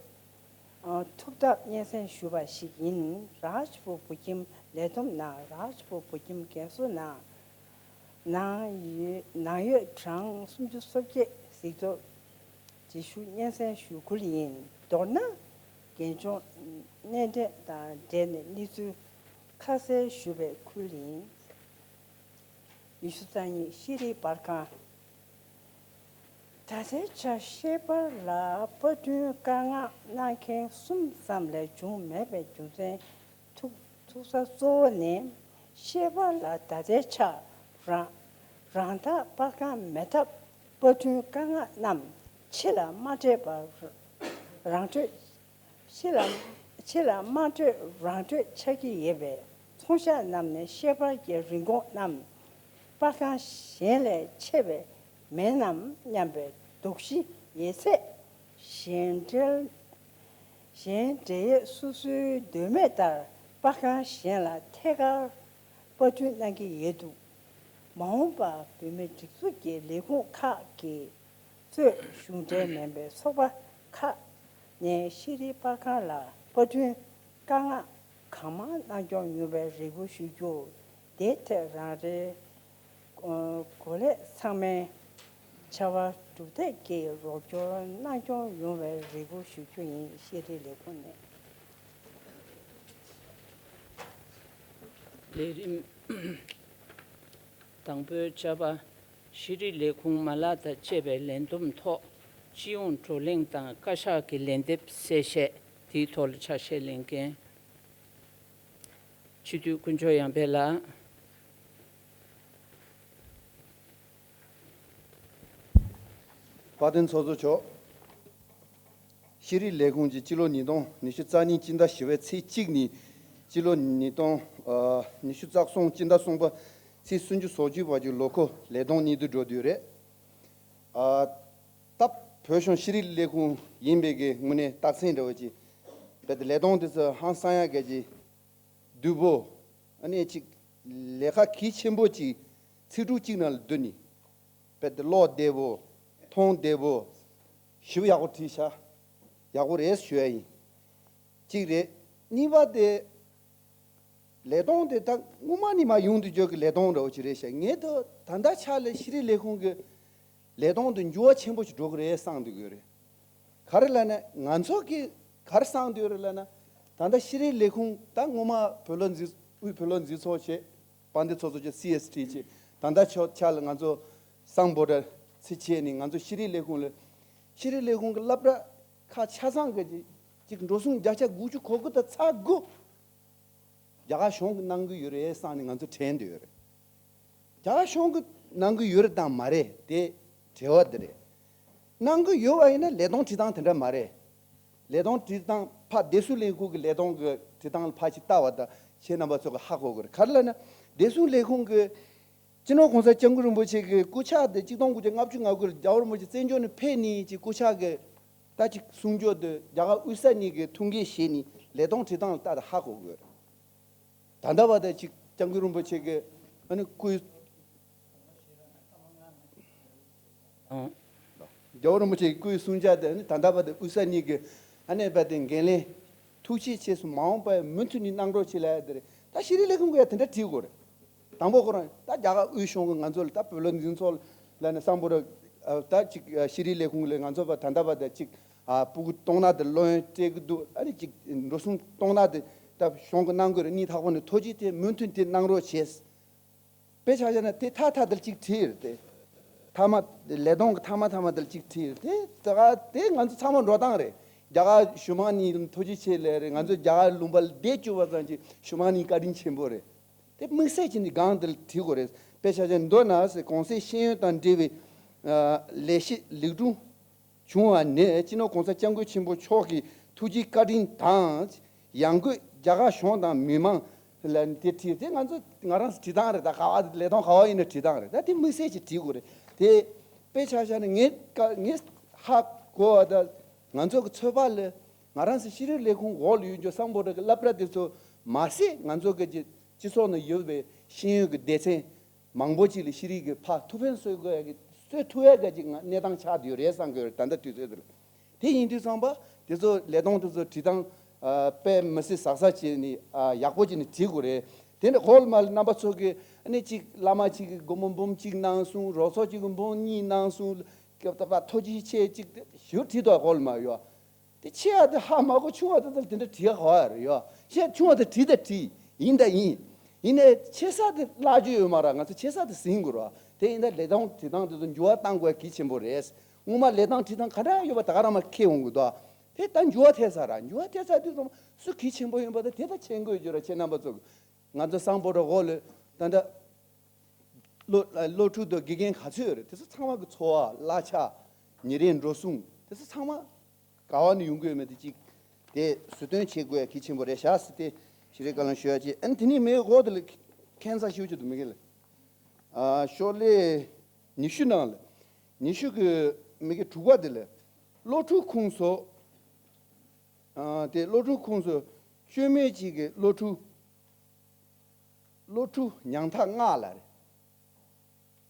ཨ་ཐུབ་ཐབས་སྙན་སེང་ཞུས་པ་ཞིག་ཡིན། རཱཇ་པུར་བོད་ཁྱིམ་ལས་བསྡོམས་ནང་རཱཇ་པུར་བོད་ཁྱིམ་རྒན་གསོ་ནང་ནང་ཡོད་ནང་ཡོད་གྲངས་སུམ་ཅུ་སོ་བརྒྱད་གཟིགས་རྟོག་བྱེད་ཤུགས་སྙན་སེང་ཞུ་ཁུལ་ཡིན། མདོར་ན། རྒན་སྦྱོང་སྣེ་འདྲེན་དང་འབྲེལ་ནས་གནས་ཚུལ་ཁ་གསལ་ཞུ་བའི་ཁུལ་ཡིན། ཉི་ཤུ་རྩ་གཉིས། ཤེས་རིག་པར་ཁང་། ད་ལྟའི་ཆར་ཤེས་པར་ལ་པར་སྐྲུན་བཀའ་མངགས་གནང་མཁན་གསུམ་ཙམ་ལས་བྱུང་མེད་པའི་རྒྱུ་མཚན་ཐུག་ཐུག་ས་གཙོ་བོ་ནི། ཤེས་པར་ལ་ད་ལྟའི་ཆར་རང་རང་བདག་པར་ཁང་མེད་སྟབས། པར་སྐྲུན་བཀའ་མངགས་རྣམས་ཕྱི་ལ་མ་སྤྲད་པར་རང་སྤྲོད། ཕྱི་ལ་ཕྱི་ལ་མ་སྤྲོད་རང་སྤྲོད་ཆགས་ཀྱི་ཡོད་པས། ཚོང་ཤག་རྣམས་ནས་ཤེས་པར་གྱི་རིན་གོང་རྣམས་པར་ཁང་གཞན་ལས་ཆེ་བའི་མིན་ནམ་སྙམ་པའི་དོགས་གཞི་ཡོད་ཚེ། གཞན་འབྲེལ་གཞན་འབྲེལ་ཡོད་སོ་སོའི་འདོད་མོས་ལྟར་པར་ཁང་གཞན་ལ་ཐད་ཀར་པར་སྐྲུན་གནང་གི་ཡོད་འདུག། མ་འོངས་པར་བོད་མིའི་སྒྲིག་འཛུགས་ཀྱི་ལས་ཁུངས་ཁག་གིས་གཙོས་གཞུང་འབྲེལ་མིན་པའི་ཚོགས་པ་ ཁག་ནས་ཤེས་རིག་པར་ཁང་ལ་པར་སྐྲུན་བཀའ་མངགས་གང་མང་གནང་སྐྱོང་ཡོང་བའི་རེ་སྐུལ་ཞུ་རྒྱུ། དེའི་ཐད་རང་རེའི་ཨ་གོ་ལས་ཚང་མའི་བྱ་བ་གྲུབ་སྟེགས་ཀྱི་རོགས་སྐྱོར་གནང་སྐྱོང་ཡོང་བའི་རེ་སྐུལ་ཞུ་རྒྱུ་ཡིན། ཤེས་རིག་ལས་ཁུངས་ནས། ལས་རིམ་དང་པོའི་བཅའ་བ། ཤེས་རིག་ལས་ཁུངས་མ་ལག་དང་བཅས་པའི་ལས་བསྡོམས་ཐོག་སྤྱི་ཡོངས་བགྲོ་གླེང་དང་བཀའ་ཤག་གི་ལན་འདེབས་གསལ་བཤད། དེའི་ཐོག་ལ་ཆ་ཤས་ལེན་མཁན་སྤྱི་འཐུས་དཀོན་མཆོག་ཡར་འཕེལ་ལགས། དཔལ་ལྡན་ཚོགས་གཙོ་མཆོག་ཤེས་རིག་ལས་ཁུངས་ཀྱིས་སྤྱི་ལོ་ཉིས་སྟོང་ཉི་ཤུ་རྩ་གཉིས་སྤྱི་ཟླ་བཞི་པའི་ཚེས་གཅིག་ནས་སྤྱི་ལོ་ཉིས་སྟོང་ཨ་ཉི་ཤུ་རྩ་གསུམ་སྤྱི་ཟླ་གསུམ་པ་ཚེས་སུམ་ཅུ་སོ་བཅུ་བར་གྱི་ལོ་འཁོར་ལས་དོན་གཉིས་བསྡུས་འགྲོ་དུས་རེད། ཨ་ད་བོད་གཞུང་ཤེས་རིག་ལས་ཁུངས་ཡིན་པའི་གི་ངོས་ནས་རྟགས་མཚན་འདྲ་བོ་ཅིག་རྦད་དེ་ལས་དོན་དེ་ཚོ་ཧང་སང་ཡག་གི་ཅིག་བསྡུས་པོ། ཨ་ནི་ཅིག་ལས་ཀ་གལ་ཆེན་པོ་ཅིག་ཚིག་འབྲུ་གཅིག་ནང་ལ་བསྡུས་ནས་རྦད་དེ་ཀློག་བདེ་པོ། མཐོང་བདེ་པོ། ཞིབ་ཡག་པོ་བྲིས་ཤག་ཡག་པོ་རེད་ཞུ་ཡ་ཡིན། གཅིག་རེད། གཉིས་པ་དེ། ལས་དོན་དེ་ད་སྔོན་མ་ནས་མར་ཡོང་དུ་འཇུག་གི་ལས་དོན་འདྲ་བོ་ཅིག་རེད་ཤག་ངས་ད་ད་ལྟ་ཆ་ལ་ཤེས་རིག་ལས་ཁུངས་ཀྱི་ལས་དོན་དེ་འགྱུར་བ་ཆེན་པོ་ཞིག་འགྲོ་གི་རེད་བསམ་འདུག་གི་རེད། ག་རེ་ལབ་ན་ང་ཚོ་གི་ག་རེ་བསམ་འདུག་རེད་ལབ་ན། ད་ལྟ་ཤེས་རིག་ལས་ཁུངས་ད་སྔོན་མ་བོད་ལ་འཛིན་དབུས་བོད་ལ་འཛིན་ཚོགས་བྱས། དཔལ་ལྡན་ཚོགས་གཙོ་མཆོག་སི་ཨེས་ཊི་བྱས། ད་ལྟ་ཆོག་ཆ་ལ་ང་ཚོ་སམ་བྷོ་ཊ་ཚེ་བྱས་ནས་ང་ཚོ་ཤེས་རིག་ལས་ཁུངས་ལ། ཤེས་རིག་ལས་ཁུངས་ཀྱི་སློབ་གྲྭ་ཁག་ཆ་ཚང་གི་ཅིག་འགྲོ་སོང་བརྒྱ་ཆ་དགུ་བཅུ་གོ་དགུ་དང་ཚེག་དགུ། རྒྱ་གར་གཞུང་གིས་གནང་གི་ཡོད་རེད་བསམ་ནས་ང་ཚོ་དྲན་འདོད་ཡོད་རེད། རྒྱ་གར་གཞུང་གིས་གནང་གི་ཡོད་རེད་དང་མ་རེད་དེ་བྲེལ་བ་འདི་རེད། གནང་གི་ཡོད་པ་ཡིན་ན་ལས་དོན་བྱེད་སྟངས་དེ་འདྲ་མ་རེད། ལས་དོན་བྱེད་སྟངས་ཕར་བདེ་སྲུང་ལས་ཁུངས་ཀྱི་ལས་དོན་གྱི་བྱེད་སྟངས་ལ་ཕར་ཞིག་ལྟ་བ་དང་ཁྱེད་རྣམ་པ་ཚོ་གིས་ཧ་གོ་དགོས་རེད། ག་རེ་ལབ་ན་བདེ་སྲུང་ལས་ཁུངས་ཀྱི་སྤྱི་ནོར་གོང་ས་སྐྱབས་མགོན་རིན་པོ་ཆེ་གི་སྐུ་ཕྱག་དེ་གཅིག་སྟོང་དགུ་བརྒྱ་ལྔ་བཅུ་ང་དགུ་ལ་རྒྱལ་བ་རིན་པོ་ཆེ་བཙན་བྱོལ་ནས་ཕེབས་ནས་ཀྱི་སྐུ་ཕྱག་གི་ད་ཅིག་གསུང་ཆོས་དེ་རྒྱ་གར་དབུས་ས་གཉིས་ཀྱི་ཐུགས་འགན་བཞེས་ནས་ལས་དོན་བྱེད་སྟངས་ལ་ལྟ་དང་ཧ་གོ་དགོས། ད་ལྟ་བར་དུ་ཅིག་སྐྱབས་མགོན་རིན་པོ་ཆེ་གི་ཨ་ནི་སྐུའི་རྒྱལ་བ་རིན་པོ་ཆེ་གི་སྐུའི་གསུང་ཆོས་དེ་ཨ་ནི་ད་ལྟ་བར་དུ་དབུས་ས་གཉིས་ཀྱི་ཨ་ནི་རྦད་དེ་འགན་ལེན་ཐུགས་རྗེ་ཆེ་སོང་། མ་འོངས་པར་མུ་མཐུད་ནས་གནང་རོགས་བྱེད་ལབ་ཡ་དེ་རེད། ད་ཤེས་རིག་ལས་ཁུངས་ཀྱིས་ཡང་དེ་འདྲ་བྲིས་དགོས་རེད། དང་པོ་ཁོ་རང་ད་རྒྱ་གར་དབུས་གཞུང་གིས་ང་ཚོ་ལ་ད་བོད་ལ་འཛིན་ཚོགས་ལ་ནས་སམ་བྷོ་ཊ་ད་ཅིག་ཤེས་རིག་ལས་ཁུངས་ལ་ང་ཚོ་བར་ད་ལྟ་བར་ད་ཅིག་ཨ་སྤུ་གུ་གཏོང་ན་དེ་སློབ་ཡོན་སྤྲད་ཀྱི་འདུག་ཨ་ནི་ཅིག་འགྲོ་སོང་གཏོང་ན་དེ་ད་གཞུང་གིས་གནང་དགོས་རེད། གཉིས་ཐག་པ་ནས་ཐོ་གཅིག་དེ་མུ་མཐུད་དེ་གནང་རོགས་བྱས། དཔེ་ཆ་བཞག་ན་དེ་ཐ་ཐ་དེར་གཅིག་བྲིས་རེད་དེ། ཐ་མ་ལས་དོན་གྱི་ཐ་མ་ཐ་མ་དེར་གཅིག་བྲིས་རེད་དེ། ད་ག་དེ་ང་ཚོ་ཚང་མ་འགྲོ་སྟངས་རེད། རྒྱ་གར་གཞུང་མང་གཉིས་ཐུགས་རྗེ་ཆེ་ལབ་རེད། ང་ཚོ་རྒྱ་གར་ལུང་པ་ལ་བསྡད་བཅུག་པ་ཙམ་གྱིས་གཞུང་མང་གཉིས་བཀའ་དྲིན་ཆེན་པོ་རེད། དེ་དམིགས་བསལ་གྱིས་ནི་སྒང་དེར་བྲིས་དགོས་རེད། དཔེ་ཆ་བཞག་མདོར་ན་ཟེར་གོང་གསལ་ཤེས་ཡོན་དང་འབྲེལ་བའི་ཨ་ལས་གཞི་ལེགས་གྲུབ་བྱུང་བ་ནས་སྤྱི་ནོར་གོང་ས་སྐྱབས་མགོན་ཆེན་པོ་མཆོག་གི་ཐུགས་རྗེ་བཀའ་དྲིན་དང་། ཡང་སྒོས་རྒྱ་གར་གཞུང་དང་མི་མང་ལ་དེ་བྲིས་དེ་ང་ཚོ་ང་རང་བྲིས་སྟངས་རེད། ད་ག་བ་ལས་དོན་ག་བ་ཡིན་ན་བྲིས་སྟངས་རེད། ད་དེ་དམིགས་བསལ་གྱིས་བྲིས་དགོས་རེད་དེ། དཔེ་ཆ་བཞག་ན་ངས་ཀ་ངས་ཧ་གོ་བ་ད་ང་ཚོ་གི་ཚོད་དཔག་ལ་ང་རང་ཚོ་ཤེས་རིག་ལས་ཁུངས་འོག་ལ་ཡོད་རྒྱུ་སམ་བྷོ་ཊ་གི་སློབ་གྲྭ་དེ་ཚོ་མ་ཟད་ང་ཚོ་གི་སྤྱི་ཚོགས་ནང་ཡོད་པའི་ཤེས་ཡོན་གྱི་སྡེ་ཚན་མང་པོ་ཅིག་ལ་ཤེས་རིག་གི་ཕར་ཐུགས་ཕན་གསོས་དགོས་ཡ་གི་གསོས་ཐུབ་ཡ་ག་ཅིག་གནས་སྟངས་ཆགས་བསྡད་ཡོད་རེད་བསམ་གི་ཡོད་རེད། ད་ལྟ་དུས་ཚོད་འདིར་དེ་ཡིན་དུས་ཙམ་པ་དེ་ཚོ་ལས་དོན་དེ་ཚོ་བྲིས་སྟངས་ཨ་དཔེ་མི་སྲིད་གཟབ་གཟབ་བྱས་ནས་ཨ་ཡག་པོ་བྱས་ནས་བྲིས་དགོས་རེད། དེ་ནས་གོང་མ་ལ་རྣམ་པ་ཚོ་གི་ཨ་ནི་གཅིག་བླ་མ་གཅིག་གི་སྒོར་མོ་འབུམ་གཅིག་གནང་སོང་། རོགས་ཚོགས་གཅིག་གི་འབུམ་གཉིས་གནང་སོང་། སྐབས་ད་ཕར་ཐོ་གཅིག་ཆེད་གཅིག་ཞུ་བྲིས་དོ་གོང་མ་ཡོད། དེ་ཆེ་བ་དེ་ཧ་མ་གོ། ཆུང་བ་དེ་དེ་འདྲ་བྲིས་ཡག་ག་བ་རེད་ཡོད། ཆེ་ཆུང་བ་དེ་བྲིས་དང་བྲིས་ཡིན་དང་ཡིན། ཡིན་ནའི་ཆེ་ས་དེ་བརླག་རྒྱུ་ཡོད་མ་རེད། ང་ཚོ་ཆེ་ས་དེ་ཟིན་དགོས་རེད། དེ་ཡིན་ད་ལས་སྟངས་བྲིས་སྟངས་དེ་ཚོ་འགྱུར་བ་གཏང་དགོས་གལ་ཆེན་པོ་རེད། སྔོན་མ་ལས་སྟངས་བྲིས་སྟངས་ག་འདྲ་ཡོད་པ་ད་ག་རང་མ་ཁེལ་འོང་གི་འདུག་དེ་ད་འགྱུར་བ་ཐེབས་ཚར་ར། འགྱུར་བ་ཐེབས་ཚར་དུས་ཙམ་སུ་གལ་ཆེན་པོ་ཡིན་པ་དེ་དེ་ད་མཁྱེན་དགོས་རྒྱུ་རེད། ཁྱེད་རྣམ་པ་ཚོ་ང་ཚོ་སམ་བྷོ་ཊ་འོག་ལ་ད་ལྟ་སློབ་སློབ་ཕྲུག་དང་དགེ་རྒན་ག་ཚོད་ཡོད་རེད། དེ་ཚོ་ཚང་མ་གི་འཚོ་བ་གླ་ཆ་ཉིན་རེའི་འགྲོ་སོང་དེ་ཚོ་ཚང་མ་ག་བ་ནས་ཡོང་གི་ཡོད་མེད་དེ་གཅིག་དེ་ཟུར་འདོན་བྱེད་དགོས་ཡ་གལ་ཆེན་པོ་རེད་ཤག་ཟེར་ཏེ་ཞུ་རེས་བཀའ་ལན་ཞུ་ཡ་བྱེད། ཨ་ནི་དེ་ནས་མེད་འོག་དེ་ལ་ཁྱད་མཚར་ཞིག་ཡོད་ཀྱི་འདུག་མི་གེ་ལ། ཨ་ཤོག་ལྷེ་ཉི་ཤུ་ནང་ལ་ཉི་ཤུ་གི་མི་གེ་དྲུག་པ་དེ་ལ་སློབ་ཕྲུག་ཁོངས་སུ་ཨ་དེ་སློབ་ཕྲུག་ཁོངས་སུ་སྐྱོན་མེད་ཅིག་གི་སློབ་ཕྲུག་སློབ་ཕྲུག་ཉང་ཐག་ལྔ་ལ་རེད།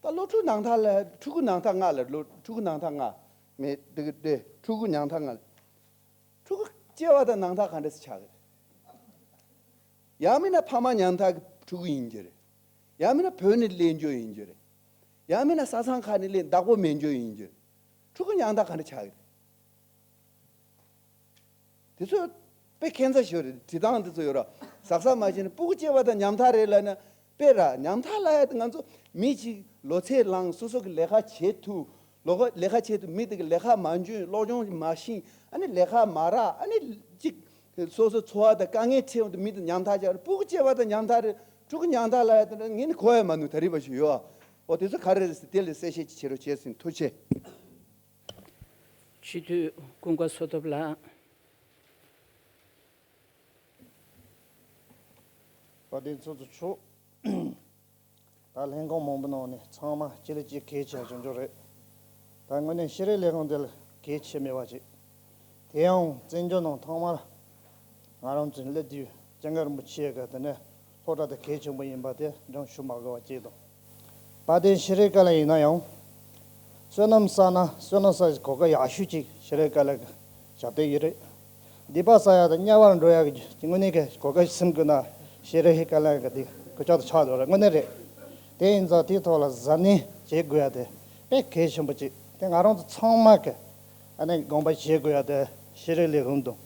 ད་སློབ་ཕྲུག་ནང་ཐག་ལ་ཕྲུ་གུ་ནང་ཐག་ལྔ་ལ་སློབ་ཕྲུ་གུ་ནང་ཐག་ལྔ་མེད་འདུག་སྟེ། ཕྲུ་གུ་ནང་ཐག་ལྔ་ལ་ སྐྱེ་བ་དང་ཉམ་ཐག་ག་འདྲ་སེ་ཆགས་ཀྱི་རེད། ཡང་མིན་ན་ཕ་མ་ཉམ་ཐག་གི་ཕྲུ་གུ་ཡིན་རྒྱུ་རེད། ཡང་མིན་ན་བོད་ནས་སླེབས་རྒྱུ་ཡིན་རྒྱུ་རེད། ཡང་མིན་ན་ས་མཚམས་ཁག་ནས་སླེབས་བདག་པོ་མེད་རྒྱུ་ཡིན་རྒྱུ་རེད། ཕྲུ་གུ་ཉམ་ཐག་ག་འདྲ་ཆགས་ཀྱི་རེད། དེ་ཚོ་དཔེ་ཁྱད་མཚར་ཞིག་རེད། བྲིས་སྟངས་དེ་ཚོ་ཡོད་ར། གཟབ་གཟབ་མ་བྱས་ན་སྤུ་གུ་སྐྱེ་བ་དང་ཉམ་ཐག་རེད་ལབ་ན། དཔེ་ར་ཉམ་ཐག་ལབ་ཡ་དེ་ང་ཚོ་མི་གཅིག་ལོ་ཚད་ལངས། སོ་སོ་གི་ལས་ཀ་བྱེད་ཐུབ། ལོ་ཀ་ལས་ཀ་བྱེད་ཐུབ། མི་དེ་གི་ལས་ཀ་མ་འཇོན། སློབ་སྦྱོང་མ་ཤེས། ཨ་ནི་ལས་ཀ་མ་རག། ཨ་ནི་གཅིག་སོ་སོ་འཚོ་བ་དང་དཀའ་ངལ་འཕྲད་འོང་དུས་མི་དེ་ཉམ་ཐག་ཆགས། སྤུ་གུ་སྐྱེ་བ་དང་ཉམ་ཐག་རེད། ཕྲུ་གུ་ཉམ་ཐག་ལབ་ཡ་དེ་ངས་ནི་གོ་ཡ་མ་ནུས། ད་རེས་བ་ཞིག་ཡོད་ཨ། འོ་དེ་ཚོ་ག་རེ་རེད་ཟེར་དེ་ལ་གསལ་བཤད་ཅིག་བྱེད་རོགས་བྱས་ཟིན། ཐུགས་རྗེ་ཆེ། སྤྱི་འཐུས་ཀུན་དགའ་བསོད་སྟོབས་ལགས། དཔལ་ལྡན་ཚོགས་གཙོ་མཆོག་ད་ལྷན་ཁང་མང་པོ་ནང་ནས་ཚང་མ་གཅིག་ལ་གཅིག་གལ་ཆེ་བ་བྱུང་ཆོག་རེད། ད་དངོས་གནས་ཤེས་རིག་ལས་ཁུངས་འདི་ལ་གལ་ཆེ་མེད་པ་ཅིག་དེ་ཡང་བཙན་བྱོལ་ནང་ཐོག་མར་ང་རང་ཚོའི་སླེབས་དུས་སྐྱབས་མགོན་རིན་པོ་ཆེ་གི་དེ་ནས་སློབ་གྲྭ་དེ་གལ་ཆེན་པོ་ཡིན་པ་དེ་འགྲེལ་བཤད་ཞུ་མ་དགོས་པ་གཅིག་དང་། དཔལ་ལྡན་ཤེས་རིག་བཀའ་བློན་ཡིན་ན་ཡང་། བསོད་ནམས་བསགས་ན་བསོད་ནམས་བསགས་ཀྱི་གོ་སྐབས་ཡག་ཤོས་ཅིག་ཤེས་རིག་བཀའ་བློན་གྱི་ཞབས་སྟེགས་ཡོད་རེད། སྡིག་པ་བསགས་ཡག་དང་དམྱལ་བར་འགྲོ་ཡག་གི་དངོས་གནས་ཀྱི་གོ་སྐབས་ཟིན་དགོས་ན་ཤེས་རིག་བཀའ་བློན་གྱི་དེ་གོ་ཆག་ཏུ་ཆགས་འདུག་རེད། དངོས་གནས་རེད། དེ་ཡིན་ཙང་དེའི་ཐོག་ལ་གཟབ་ནན་བྱེད་དགོས་ཡ་དེ་དཔེ་གལ་ཆེན་པོ་ཅིག་དེ་ང་རང་ཚོ་ཚང་མ་གི་ཨ་ནི་དགོངས་པ་བཞེས་དགོས་ཡ་དེ་ཤེས་རིག་ལས་ཁུངས་དང་།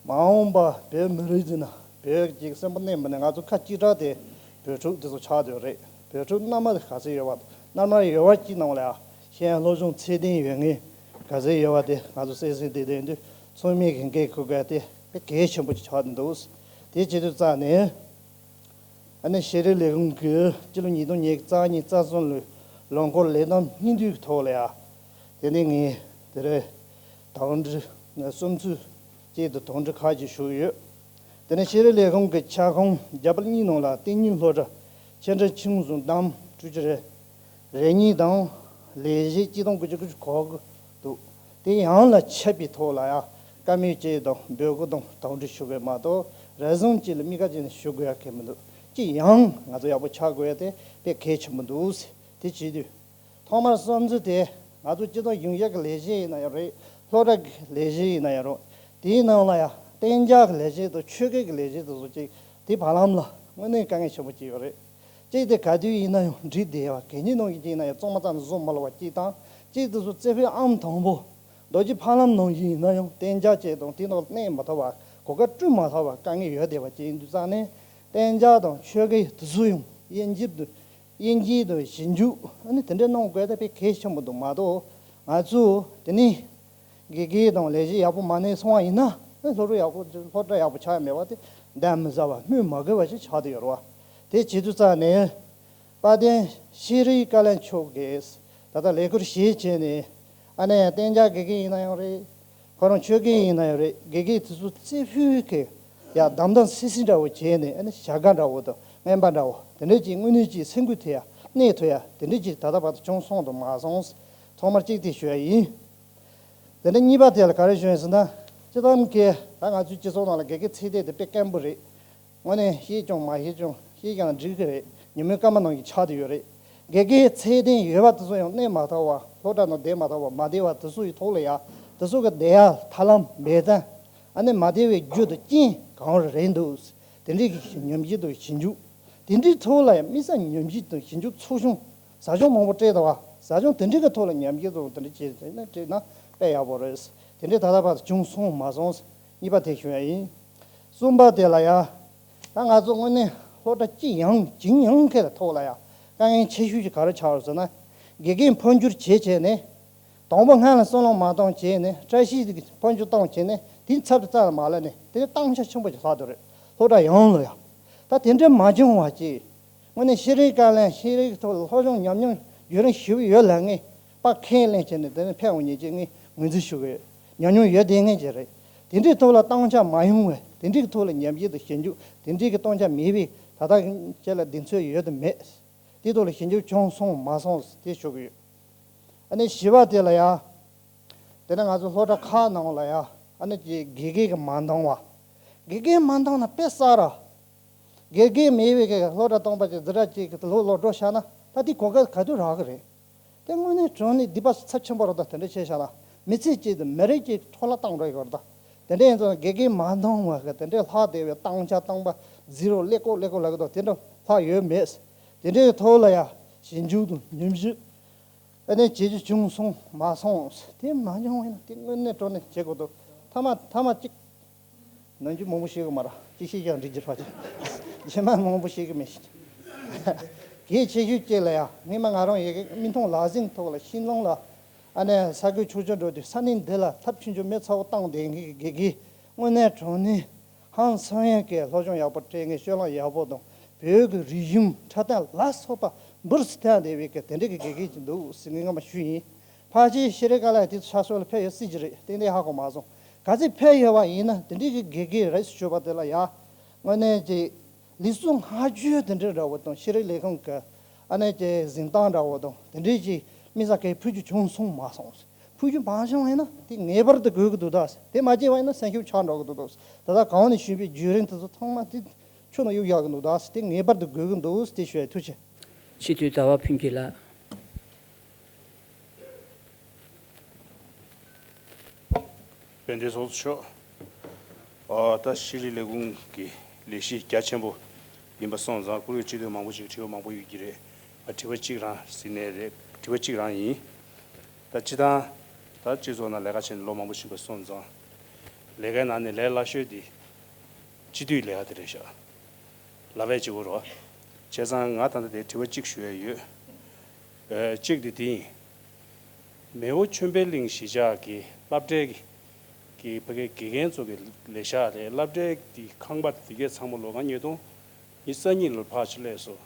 མ་འོངས་པ་བོད་མི་རིགས་འདི་ན་བོད་ཀྱི་སེམས་པ་གནས་མི་ནས་ང་ཚོ་ཁ་གཅིག་གྲགས་ཏེ་བོད་ཕྲུག་འདི་ཚོ་ཆགས་བསྡད་ཡོད་རེད། བོད་ཕྲུག་མནའ་མ་ག་ཚོད་ཡོད་པ་མནའ་མ་ཡོད་པ་གཅིག་ནང་ལ་ཤེས་ཡོན་སློབ་སྦྱོང་ཚད་ལྡན་ཡོད་མཁན་ག་ཚོད་ཡོད་པ་དེ་ང་ཚོ་གསན་གསན་བསྡད་བསྡད་དུས་ཚང་མས་གི་འགན་འཁུར་དགོས་དེ་དཔེ་གལ་ཆེན་པོ་ཅིག་ཆགས་བསྡད་འདུག་དེ་བྱེད་དུས་ཙང་ནས་ཨ་ནི་ཤེས་རིག་ལས་ཁུངས་ཀྱིས་སྤྱི་ལོ་ཉིས་སྟོང་ཉི་ཤུ་རྩ་གཉིས་རྩ་གསུམ་ལོའི་ལོ་འཁོར་ལས་དོན་སྙིང་བསྡུས་ཀྱི་ཐོག་ལ་ཡ། དེ་ནས་ངས་དེ་རིང་དོགས་འདྲི་གསུམ་ཚུལ་བཅས་དང་དོགས་འདྲི་ཁག་ཅིག་ཞུས་ཡོད། དེ་ནས་ཤེས་རིག་ལས་ཁུངས་ཀྱི་ཁྱབ་ཁོངས་རྒྱ་བལ་གཉིས་ནང་ལ་གཏན་ཉིན་སློབ་གྲྭ་ཆེ་འབྲིང་ཆུང་གསུམ་བདམས་དྲུག་ཅུ་རེ་རེ་གཉིས་དང་ལས་གཞི་སྤྱི་སྟོང་དགུ་བརྒྱ་དགུ་བཅུ་གོ་དགུ་འདུག་དེ་ཡང་ལ་ཆད་པའི་ཐོག་ལ་ཡང་བཀའ་མོལ་བཅས་དང་འབོད་སྐུལ་དང་དོགས་འདྲི་ཞུ་དགོས་མ་གཏོགས་རེ་ཟུང་གཅིག་ལ་དམིགས་བཀར་བྱས་ནས་ཞུ་དགོས་ཡ་གང་མི་འདུག་གཅིག་ཡང་ང་ཚོ་ཡག་པོ་ཆགས་དགོས་ཡ་དེ་དཔེ་གལ་ཆེན་པོ་འདུག་དེ་བྱེད་དུས། ཐོག་མར་བསམ་ཚུལ་དེ་ང་ཚོ་སྤྱི་ཚོགས་གཞུང་ཞབས་ཀྱི་ལས་བྱེད་ཡིན་ན་ཡང་རེད། སློབ་གྲྭ་གི་ལས་བྱེད་ཡིན་ན་ཡང་རུང་དེའི་ནང་ལ་ཡང་གཏན་འཇགས་ཀྱི་ལས་བྱེད་དང་ཆོས་སྐད་ཀྱི་ལས་བྱེད་དེ་ཚོ་ཅིག་དེ་བར་ལམ་ལ་དངོས་གནས་དཀའ་ངལ་ཆེན་པོ་ཅིག་ཡོད་རེད། གཅིག་དེ་ག་དུས་ཡིན་ན་ཡང་འགྲིག་བསྡད་པ་གལ་ཆེན་ནང་གི་ཅིག་ཡིན་ན་ཡང་གཙང་མ་རྩ་ནས་བཟོ་མ་ལོག་པ་གཅིག་དང་གཅིག་དེ་ཚོ་རྩེ་ཕུད་ཨང་དང་པོ་རྡོ་རྗེ་ཕ་ལམ་ནང་བཞིན་ཡིན་ན་ཡང་གཏན་འཇགས་བྱས་དང་དེ་ནང་གནས་མ་ཐུབ་པ་གོ་སྐབས་བསྐྲུན་མ་ཐུབ་པ་དཀའ་ངལ་ཡོད་བསྡད་པ་ཅིག་ཡིན་དུས་ཙང་ནས་གཏན་འཇགས་དང་ཆོས་སྐད་དེ་ཚོ་ཡང་དབྱེ་འབྱེད་དུ། དབྱེ་འབྱེད་དང་ཞིབ་འཇུག་ཨ་ནི་དེ་འདྲའི་གནང་དགོས་ད་དཔེ་གལ་ཆེན་པོ་འདུག་མ་གཏོགས་ང་ཚོ་དེ་ནི་དགེ་རྒན་དང་ལས་བྱེད་ཡག་པོ་མ་གནས་སོང་བ་ཡིན་ན་ཨ་སློབ་ཕྲུག་ཡག་པོ་སློབ་གྲྭ་ཡག་པོ་ཆགས་ཡ་མེད་པ་དེ་གདན་མི་ཟ་བ་སྨོས་མ་དགོས་པ་ཞིག་ཆགས་བསྡད་ཡོད་རེད་བ། དེ་བྱེད་དུས་ཙང་ནས་དཔལ་ལྡན་ཤེས་རིག་བཀའ་བློན་མཆོག་གིས་ད་ལྟ་ལས་ཁུར་བཞེས་བྱས་ནས་ཨ་ནི་གཏན་འཇགས་དགེ་རྒན་ཡིན་ན་ཡང་རེད། ཁོ་རང་ཆོས་དགེ་ཡིན་ན་ཡང་རེད། དགེ་རྒན་དེ་ཚོ་རྩེ་ཕུད་ཀྱི་ཡ་དམ་དམ་སིལ་སིལ་འདྲ་བོ་བྱས་ནས་ཨ་ནི་བྱ་དགའ་འདྲ་བོ་དང་རྔན་པ་འདྲ་བོ་དེ་འདྲས་ཀྱི་དངོས་གནས་ཀྱི་སེམས་འགུལ་ཐེབས་ཡ་གནས་ཐུབ་ཡ་དེ་འདྲས་ཀྱི་ད་ལྟ་བར་དུ་བྱུང་སོང་དང་མ་སོང་། ཚང་མར་གཅིག་དེ་ཞུ་ཡ་ཡིན། དེ་ནས་གཉིས་པ་དེ་ལ་ག་རེ་ཞུ་ཡིན་ཟེར་ན། སྤྱི་བཏང་གི་ད་ང་ཚོའི་སྤྱི་ཚོགས་ནང་ལ་དགེ་རྒན་ཚད་ལྡན་དེ་དཔེ་དཀོན་པོ་རེད། དངོས་གནས་ཤེས་ཀྱང་མ་ཤེས་ཀྱང་ཤེས་ཀྱང་འགྲིག་གི་རེད། ཉིན་མོའི་སྐར་མ་ནང་གི་ཆགས་བསྡད་ཡོད་རེད། དགེ་རྒན་ཚད་ལྡན་ཡོད་པ་དེ་ཚོ་ཡང་གནས་མ་ཐུབ་པ་སློབ་གྲྭ་ནང་བསྡད་མ་ཐུབ་པ་མ་བསྡད་པ་དེ་ཚོ་ཡི་ཐོག་ལ་ཡ་དེ་ཚོ་གི་བསྡད་ཡ་ཐབས་ལམ་མེད་ཙང་ཨ་ནི་མ་བསྡད་པའི་རྒྱུ་དང་རྐྱེན་གང་རེ་རེད་འདུག་དེ་འདྲའི་གི་ཉམས་ཞིབ་དང་ཞིབ་འཇུག་དེ་འདྲའི་ཐོག་ལ་ཡ་དམིགས་བསལ་ཉམས་ཞིབ་དང་ཞིབ་འཇུག་ཚོགས་ཆུང་ཟབ་སྦྱོང་མང་པོ་སྤྲད་དང་བ་ཟབ་སྦྱོང་དེ་འདྲའི་གི་ཐོག་ལ་ཉམས་ཞིབ་དང་དེ་འདྲ་བྱས་ནས་སྤྲད་ན་དཔེ་ཡག་པོ་རེད། དེ་འདྲའི་ད་ལྟ་བར་དུ་བྱུང་སོང་མ་སོང་གཉིས་པ་དེ་ཞུ་ཡ་ཡིན། གསུམ་པ་དེ་ལ་ཡ། ད་ང་ཚོ་དངོས་གནས་སློབ་གྲྭ་སྤྱི་ཡོངས་ཇི་ཡོངས་ཁེ་ལ་ཐོག་ལ་ཡ། དཀའ་ངལ་ཆེ་ཤོས་ཅིག་ག་རེ་ཆགས་ཡོད་ཟེར་ན། དགེ་རྒན་འཕོ་འགྱུར་བྱས་བྱས་ནས། དང་པོ་སྔ་ལ་སོ་ལོང་མ་བཏང་བྱས་ནས་བཀྲ་ཤིས་ཀྱི་འཕོ་འགྱུར་བཏང་བྱས་ནས་དེའི་ཚབ་ཏུ་རྩ་ལ་མ་ལ་ནས་དེ་བཏང་ཆ་ཆེན་པོ་ཅིག་ལྷག་འདུག་རེད། སློབ་གྲྭ་ཡོངས་ལ་ཡ། ད་དེ་འདྲ་མ་བྱུང་བ་ཅིག་དངོས་གནས་ཤེས་རིག་དཀའ་ལས་ཤེས་རིག་ཐོག་ལ་སློབ་སྦྱོང་ཉམས་མྱོང་ཡུན་རིང་ཞེ་པོ་ཡོད་ལབ་མཁན་པ་ཁས་ལེན་བྱས་ནས་དེ་ནས་ཕེབས་འོང་མཁན་ཅིག་ངས་ངོས་འཛིན་ཞུ་གི་ཡོད། ཉམས་མྱོང་ཡོད་བསྡད་མཁན་ཅིག་རེད། དེ་འདྲའི་ཐོག་ལ་བཏང་ཆ་མ་ཡོང་བས་དེ་འདྲའི་ཐོག་ལ་ཉམས་ཞིབ་དང་ཞིབ་འཇུག་དེ་འདྲའི་གི་བཏང་ཆ་མེད་པས་ད་ལྟ་ཁྱེད་ལ་གདེང་ཚོད་ཡོད་དམ་མེད། དེ་ཐོག་ལ་ཞིབ་འཇུག་བྱུང་སོང་མ་སོང་དེ་ཞུ་གི་ཡོད། ཨ་ནི་བཞི་པ་དེ་ལ་ཡ། དེ་ནས་ང་ཚོ་སློབ་གྲྭ་ཁག་ནང་ལ་ཡ། ཨ་ནི་ཅིག་དགེ་རྒན་གྱི་མ་འདང་བ། དགེ་རྒན་མ་འདང་ན་དཔེ་གསར་ར། དགེ་རྒན་མེད་པའི་གི་སློབ་གྲྭ་སྟོང་པ་ཅིག་འཛིན་གྲྭ་གཅིག་གི་ལོག་ལོག་འགྲོ་བཞག་ན་ད་དེ་གོ་སྐབས་ག་དུས་རག་གི་རེད། དེ་དངོས་གནས་དྲང་གནས་སྡིག་པ་ཚབས་ཆེན་པོ་རེད་ད། དེ་འདྲ་བྱས་བཞག་ན་མི་ཚེ་གཅིག་དང་མི་རིགས་གཅིག་འཕྲོ་བརླག་བཏང་འགྲོ་ཡི་གོ་རེད་ད། དེ་འདྲ་ཡིན་ཙང་དགེ་རྒན་མ་འདང་བ་གི་དེ་འདྲའི་ལྷག་བསྡད་པའི་སྟངས་ཆ་སྟངས་པ་ཟི་རོ་ཀླད་ཀོར་ཀླད་ཀོར་ལབ་གི་འདུག་དེ་འདྲ་ལྷག་ཡོད་མེད། དེ་འདྲའི་ཐོག་ལ་ཡ་ཞིབ་འཇུག་དང་ཉམས་ཞིབ་ཨ་ནི་བྱེད་རྒྱུ་བྱུང་སོང་མ་སོང་། དེ་མ་བྱུང་བས་ན་དེ་དངོས་གནས་དྲང་གནས་བྱེད་དགོས་འདུག་མཐའ་མ་མཐའ་མ་གཅིག་ནམ་རྒྱུན་མང་པོ་བཤད་གི་མ་རེད། གཅིག་བཤད་ཀྱང་འགྲིག་གི་རེད་ཕལ་ཆེར། རྗེས་མ་མང་པོ་བཤད་གི་མེད། གལ་ཆེ་ཤོས་གཅིག་ལ་ཡ་སྔོན་མ་ང་རང་ཡི་གེ་མི་མཐོང་ལག་ཟིན་ཐོག་ལ་ཤིང་ལུང་ལ་ཨ་ནི་ས་ཁུལ་ཆུང་ཆུང་འགྲོ་དུས་ས་གནས་འདི་ལ་ཐབས་ཆུང་ཆུང་མེད་ཚ་བོ་བཏང་བསྡད་མཁན་གྱི་དགེ་རྒན་དངོས་གནས་དྲང་གནས་ཧང་སང་ཡང་གི་སློབ་སྦྱོང་ཡག་པོ་སྤྲད་མཁན་སྤྱོད་ལམ་ཡག་པོ་དང་བོད་ཀྱི་རིག་གཞུང་འཁྲབ་སྟོན་ལ་སོགས་པ་འབུར་སུ་ཐོན་བསྡད་པའི་གི་དེ་འདྲ་གི་དགེ་རྒན་ཅིག་འདུག་ཟེར་ངས་སྔ་མ་ཞུས་ཡིན། ཕལ་ཆེར་ཤེས་རིག་བཀའ་བློན་དེ་ཚོ་ཤར་ཕྱོགས་ལ་ཕེབས་ཡོད་སྲིད་ཀྱི་རེད། ཏན་ཏན་ཧ་གོ་མ་སོང་། ག་ཚོད་ཕེབས་ཡོད་པ་ཡིན་ན་དེ་འདྲའི་གི་དགེ་རྒན་རེད་ཞུས་པ་དེ་ལ་ཡ། དངོས་གནས་ཀྱི་ལུགས་སྲོལ་སྔ་རྒྱུ་དེ་འདྲ་འདྲ་བོ་དང་ཤེས་རིག་ལས་ཁུངས་ཀྱི་ཨ་ནེ་ཀྱི་གཟིམ་སྟངས་འདྲ་བོ་དང་དེ་འདྲའི་ཅིག་དམིགས་བསལ་གྱི་ཕུལ་རྒྱུ་བྱུང་སོང་མ་སོང་། ཕུལ་རྒྱུ་མ་བྱུང་བ་ཡིན་ན་དེ་ངེས་པར་དུ་དགོས་ཀྱི་འདུག་ད། དེ་མ་བྱས་པ་ཡིན་ན་སེམས་ཤུགས་ཆག་འགྲོ་གི་འདུག་ད་ད་གོང་ནས་ཞུས་པའི་བརྒྱུད་རིམ་དེ་ཚོ་ཚང་མ་དེ་ཆུ་ནང་གཡུག་ཡག་གི་འདུག་ད། དེ་ངེས་པར་དུ་དགོས་ཀྱི་འདུག་དེ་ཞུ་ཡ། ཐུགས་རྗེ་ཆེ། སྤྱི་འཐུས་ཟླ་བ་ཕུན་སྐྱིད་ལགས། དཔལ་ལྡན་ཚོགས་གཙོ་མཆོག་ཨ་ད་ཤེས་རིག་ལས་ཁུངས་ཀྱི་ལས་གཞི་རྒྱ་ཆེན་པོ་ཡིན་པ་སོང་ཙང་། བཀུར་འོས་སྤྱི་འཐུས་མང་པོ་ཞིག་དྲི་བ་མང་པོ་ཡོད་ཀྱི་རེད། ཨ་དྲི་བ་གཅིག་རང་ཟེར་ནའི་རེད། དྲི་བ་གཅིག་རང་ཡིན། ད་སྤྱི་བཏང་ད་སྤྱི་ཚོགས་ནང་ལས་ཀ་བྱས་ནས་ལོ་མང་པོ་ཕྱིན་པ་སོང་ཙང་། ལས་ཀའི་ནང་ནས་ལས་སླ་ཤོས་དེ་སྤྱི་འཐུས་ལས་ཀ་དེ་རེད་ཤག་ལབ་པའི་གཅིག་པོ་རོ། བྱས་ཙང་ང་ད་ལྟ་དེ་དྲི་བ་གཅིག་ཞུ་ཡ་ཡོད། ཨ་གཅིག་དེ་དེ་ཡིན། མེས་པོ་ཆོས་འཕེལ་གླིང་གཞིས་ཆགས་ཀྱི་སློབ་གྲྭའི་གི་ཕ་གའི་དགེ་རྒན་ཚོ་གི་ལས་ཤག་རེད། སློབ་གྲྭའི་གི་ཁང་པ་དེ་གའི་ཚང་མ་ལོ་ང་ཉིས་སྟོང་ཉི་ཤུ་རྩ་གཉིས་ལོར་ཕར་ཕྱིར་སླེབས་སོང་།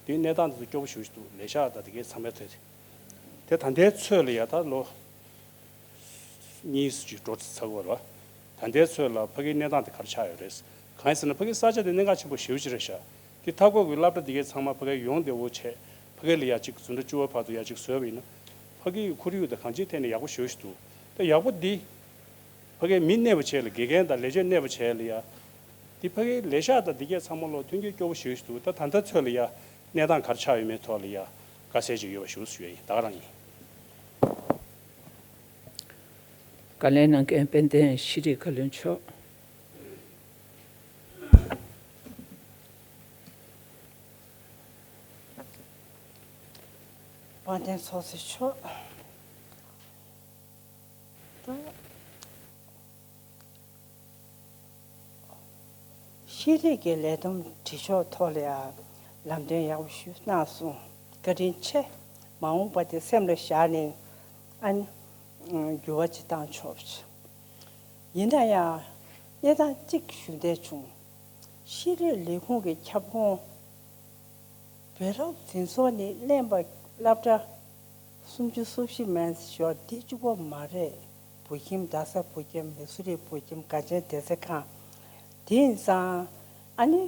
དེའི་གནས་སྟངས་དེ་ཚོ་སྐྱོ་པོ་ཞེ་པོ་ཞིག་འདུག་ལས་ཤག་དང་དེ་གའི་ཚང་མའི་ཐོག་དེ། དེ་ད་ལྟའི་ཚོད་ལ་ཡ་ད་ལོ་གཉིས་ཅིག་འགྲོ་ཚར་བ་རེད། ད་ལྟའི་ཚོད་ལ་ཕ་གིའི་གནས་སྟངས་དེ་ག་རེ་ཆགས་ཡོད་རེད། གང་ཡིན་ཟེར་ན་ཕ་གིའི་ས་ཆ་དེ་གནད་འགག་ཆེན་པོ་ཞེ་པོ་ཅིག་རེད་ཤག་དེ་མཐའ་འཁོར་གྱི་སློབ་གྲྭ་དེ་གའི་ཚང་མ་ཕ་གིར་ཡོང་བདེ་བོ་བྱས། ཕ་གི་ལ་ཡ་གཅིག་ཟུང་འབྲེལ་བཅུ་པ་བར་དུ་ཡ་གཅིག་བཟོས་པ་ཡིན་ན། ཕ་གི་ཡི་ཁོར་ཡུག་དང་གང་ཅིའི་ཐད་ནས་ཡག་པོ་ཞེ་པོ་ཞིག་འདུག་ད་ཡག་པོ་འདི། ཕ་གིའི་མི་གནས་པ་བྱས་ལ། དགེ་རྒན་དང་ལས་བྱེད་གནས་པ་བྱས་ལ་ཡ། འདི་ཕ་གིའི་ལས་ཤག་དང་འདི་གས་ཚང་མ་ལོ་མཐུན་རྐྱེན་སྐྱོ་པོ་ཞེ་པོ་ཞིག་འདུག་ད་ད་ལྟ་ཚོད་ལ་ཡ་གནས་སྟངས་ག་རེ་ཆགས་ཡོད་མེད་ཐོག་ལ་ཡ་དཀའ་ཚེགས་ཅིག་ཡོད་པ་ཞེ་པོ་ཞུ་ཡ་ཡིན། ད་ག་རང་ཡིན། བཀའ་ལན་གནང་མཁན་དཔལ་ལྡན་ཤེས་རིག་བཀའ་བློན་མཆོག་དཔལ་ལྡན་ཚོགས་གཙོ་མཆོག་ད་ཤེས་རིག་གི་ལས་བསྡོམས་དྲི་ཕྱོགས་ཐོག་ལ་ཡང་ལམ་སྟོན་ཡག་པོ་ཞིག་གནང་སོང་། བཀའ་དྲིན་ཆེ། མ་འོངས་པ་དེ་སེམས་ལ་བཞག་ནས་ཨ་ནི་འགྱུར་བ་ཅིག་བཏང་ཆོག་ཡིན་ན་ཡང་གནས་སྟངས་གཅིག་ཞུ་འདོད་བྱུང་། ཤེས་རིག་ལས་ཁུངས་ཀྱི་ཁྱབ་ཁོངས་བོད་རབ་འཛིན་ཚོགས་ནས་གླེང་བ་སློབ་གྲྭ་སུམ་ཅུ་སོ་བཞི་མན་ཞོར་འདི་གཅིག་པོ་མ་རེད། བོད་ཁྱིམ། རྡ་ས་བོད་ཁྱིམ། མི་སུ་རི་བོད་ཁྱིམ། དགའ་ཆེན་སྡེ་ཚན་ཁང་། དེ་ཡིན་ཙང་ཨ་ནི།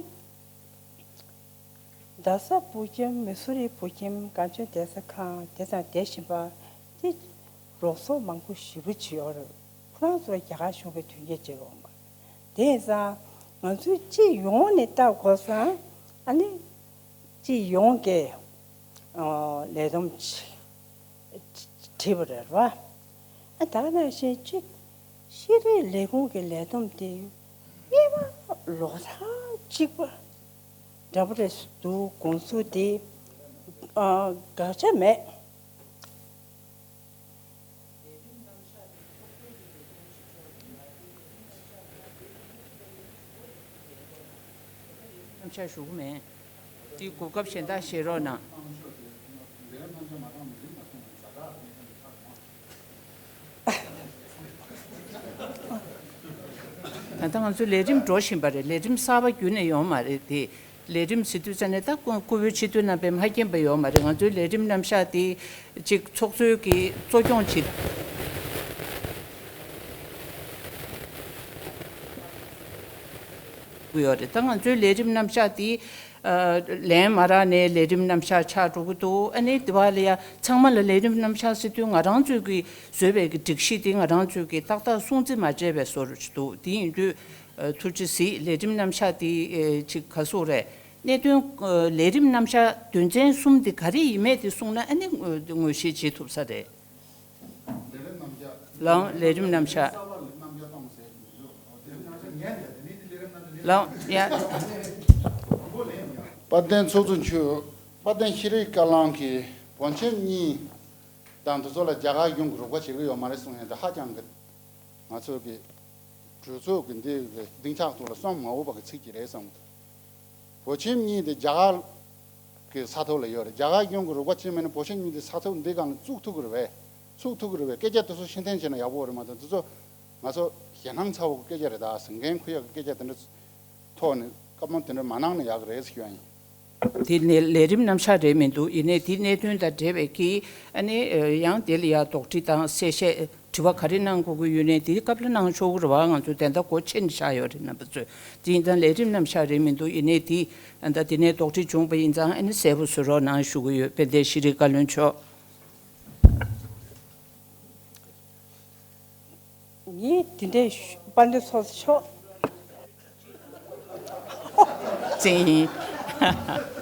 རྡ་ས་བོད་ཁྱིམ། མི་སུ་རི་བོད་ཁྱིམ། དགའ་ཆེན་སྡེ་ཚན་ཁང་དེ་དང་དེ་བཞིན་པ་དེ་རོགས་ཚོགས་མང་པོ་ཞེ་པོ་ཅིག་ཡོད་རེད། ཁོ་རང་ཚོ་རྒྱ་གར་བཞུགས་པའི་དོན་རྐྱེན་བྱེད་འོང་བ། དེ་ཡིན་ཙང་ང་ཚོས་སྤྱི་ཡོངས་ནས་བལྟ་དགོས་ཙང་ཨ་ནི་སྤྱི་ཡོངས་ཀྱི་ཨ་ལས་བསྡོམས་བྱས་བྲིས་པ་རེད་བ། ཨ་ད་ག་ནང་བཞིན་གཅིག་ཤེས་རིག་ལས་ཁུངས་ཀྱི་ལས་བསྡོམས་དེ་སྔོན་མ་ལོ་ཐག་གཅིག་པ་འདྲ་པོ་རེད་འདུག་དགོངས་ཚུལ་དེ་ཨ་དགག་བྱ་མེད། རྣམ་གཞག་ཞུ་གི་མེད། དེ་གོ་སྐབས་གཞན་དག་བཞེས་རོགས་གནང་། ད་ལྟ་ང་ཚོའི་ལས་རིམ་འགྲོ་བཞིན་པ་རེད། ལས་རིམ་གསར་པ་བརྒྱུད་ནས་ཡོང་མ་རེད་དེ། ལས་རིམ་ཟེར་དུས་ཙ་ནས་ད་སྐུ་སྐུ་བོད་སྤྱི་འཐུས་རྣམ་པས་མ་མཁྱེན་པ་ཡོད་མ་རེད། ང་ཚོའི་ལས་རིམ་རྣམ་གཞག་དེ་ཅིག་ཚོགས་གཙོས་ཀྱིས་གཙོ་སྐྱོང་བྱེད་ཀྱི་ཡོད་རེད། ད་ང་ཚོའི་ལས་རིམ་རྣམ་གཞག་དེ་ཨ་ལན་མ་རག་ནས་ལས་རིམ་རྣམ་གཞག་ཆགས་འགྲོ་གི་འདུག་ཨ་ནི་དེ་བ་ལ་ཡ་ཚང་མ་ལ་ལས་རིམ་རྣམ་གཞག་ཟེར་དུས་ང་རང་ཚོས་ཀྱིས་བཟོས་པའི་གི་སྒྲིག་གཞི་དེ་ང་རང་ཚོས་ཀྱིས་ཏག་ཏག་སྲུང་བརྩི་མ་བྱས་པའི་བཟོ་འདྲ་ཅིག་འདུག་དེ་ཡིན་དུས། ཨ་ཐུགས་རྗེ་གཟིགས། ལས་རིམ་རྣམ་གཞག་དེ་ཨེ་ཅིག་ག་ཟེར་དགོས་རེད། གནད་དོན་ཨ་ལས་རིམ་རྣམ་གཞག་དོན་ཚན་གསུམ་དེ་ག་རེ་ཡིན་མེད་དེ་གསུངས་ན་ཨ་ནི་ངོས་ངོས་བཞེས་བྱེད་ཐུབ་ས་རེད། ལའང་ལས་རིམ་རྣམ་གཞག་ལགས་ཡ། དཔལ་ལྡན་ཚོགས་གཙོ་མཆོག་དཔལ་ལྡན་ཤེས་རིག་བཀའ་བློན་གྱིས་བོད་ཆེན་གཉིས་དང་དེ་ཚོ་ལ་རྒྱ་གར་གཞུང་གིས་རོགས་པ་བྱེད་ཀྱི་ཡོད་མ་རེད་གསུངས་ཡོད་དེ་ཧ་ཅང་གི་ང་ཚོ་གི་གྲོས་ཚོགས་ཀྱི་འདི་གི་སྡིངས་ཆ་ཐོག་ལ་སོང་མ་འོས་པ་གི་ཚིག་ཅིག་རེད་བསམ་གི་འདུག་བོད་ཆེན་གཉིས་དེ་རྒྱ་གར་གི་ས་ཐོག་ལ་ཡོད་རེད། རྒྱ་གར་གཞུང་གིས་རོགས་པ་བྱེད་མེད་ན་བོད་ཆེན་གཉིས་དེ་ས་ཐོག་འདི་སྒང་ལ་བཙུགས་ཐུབ་ཀྱི་རེད་པས། བཙུགས་ཐུབ་ཀྱི་རེད་པས། སྐད་ཆ་དེ་ཚོ་ཕྱིར་འཐེན་བྱས་ན་ཡག་པོ་རེད་མ་གཏོགས་དེ་ཚོ་ང་ཚོ་ཞེད་སྣང་ཚ་བོ་གི་སྐད་ཆ་རེད། ད་ཟིང་འགན་འཁུར་ཡག་གི་སྐད་ཆ་དེ་འདྲ་ཐོག་ནས་བཀའ་མོལ་དེ་འདྲ་མ་གནང་ན་ཡག་གི་རེད་ཟེར་ཞུ་ཡ་ཡིན། དེ་ནས་ལས་རིམ་རྣམ་གཞག་རེད་མི་འདུག་ཡིན་ནའི་དེའི་གནད་དོན་དང་འབྲེལ་བའི་གི་ཨ་ནི་ཡང་དེ་ལ་ཡང་དོགས་འདྲི་དང་གསལ་བཤད་དྲི་བ་ག་རེ་གནང་དགོས་ཀྱི་ཡོད་ནའི་དེའི་སྐབས་ལ་གནང་ཆོག་གི་རེད་བ། ང་ཚོ་དེ་འདྲ་སྒོ་ཕྱེ་ནས་བཞག་ཡོད་རེད་རྣམ་པ་ཚོས། དེ་ཡིན་ཙང་ལས་རིམ་རྣམ་གཞག་རེད་མི་འདུག་ཡིན་ནའི་དེ་ད་དེ་ནས་དོགས་འདྲི་བྱུང་བ་ཡིན་ཙང་ཨ་ནི་གསལ་པོ་བཟོ་རོགས་གནང་ཞུ་གི་ཡོད། དཔལ་ལྡན་ཤེས་རིག་བཀའ་བློན་མཆོག་ངས་དེ་འདྲའི་ཞུ་དཔལ་ལྡན་ཚོགས་གཙོ་མཆོག་བཙན་ཡིན།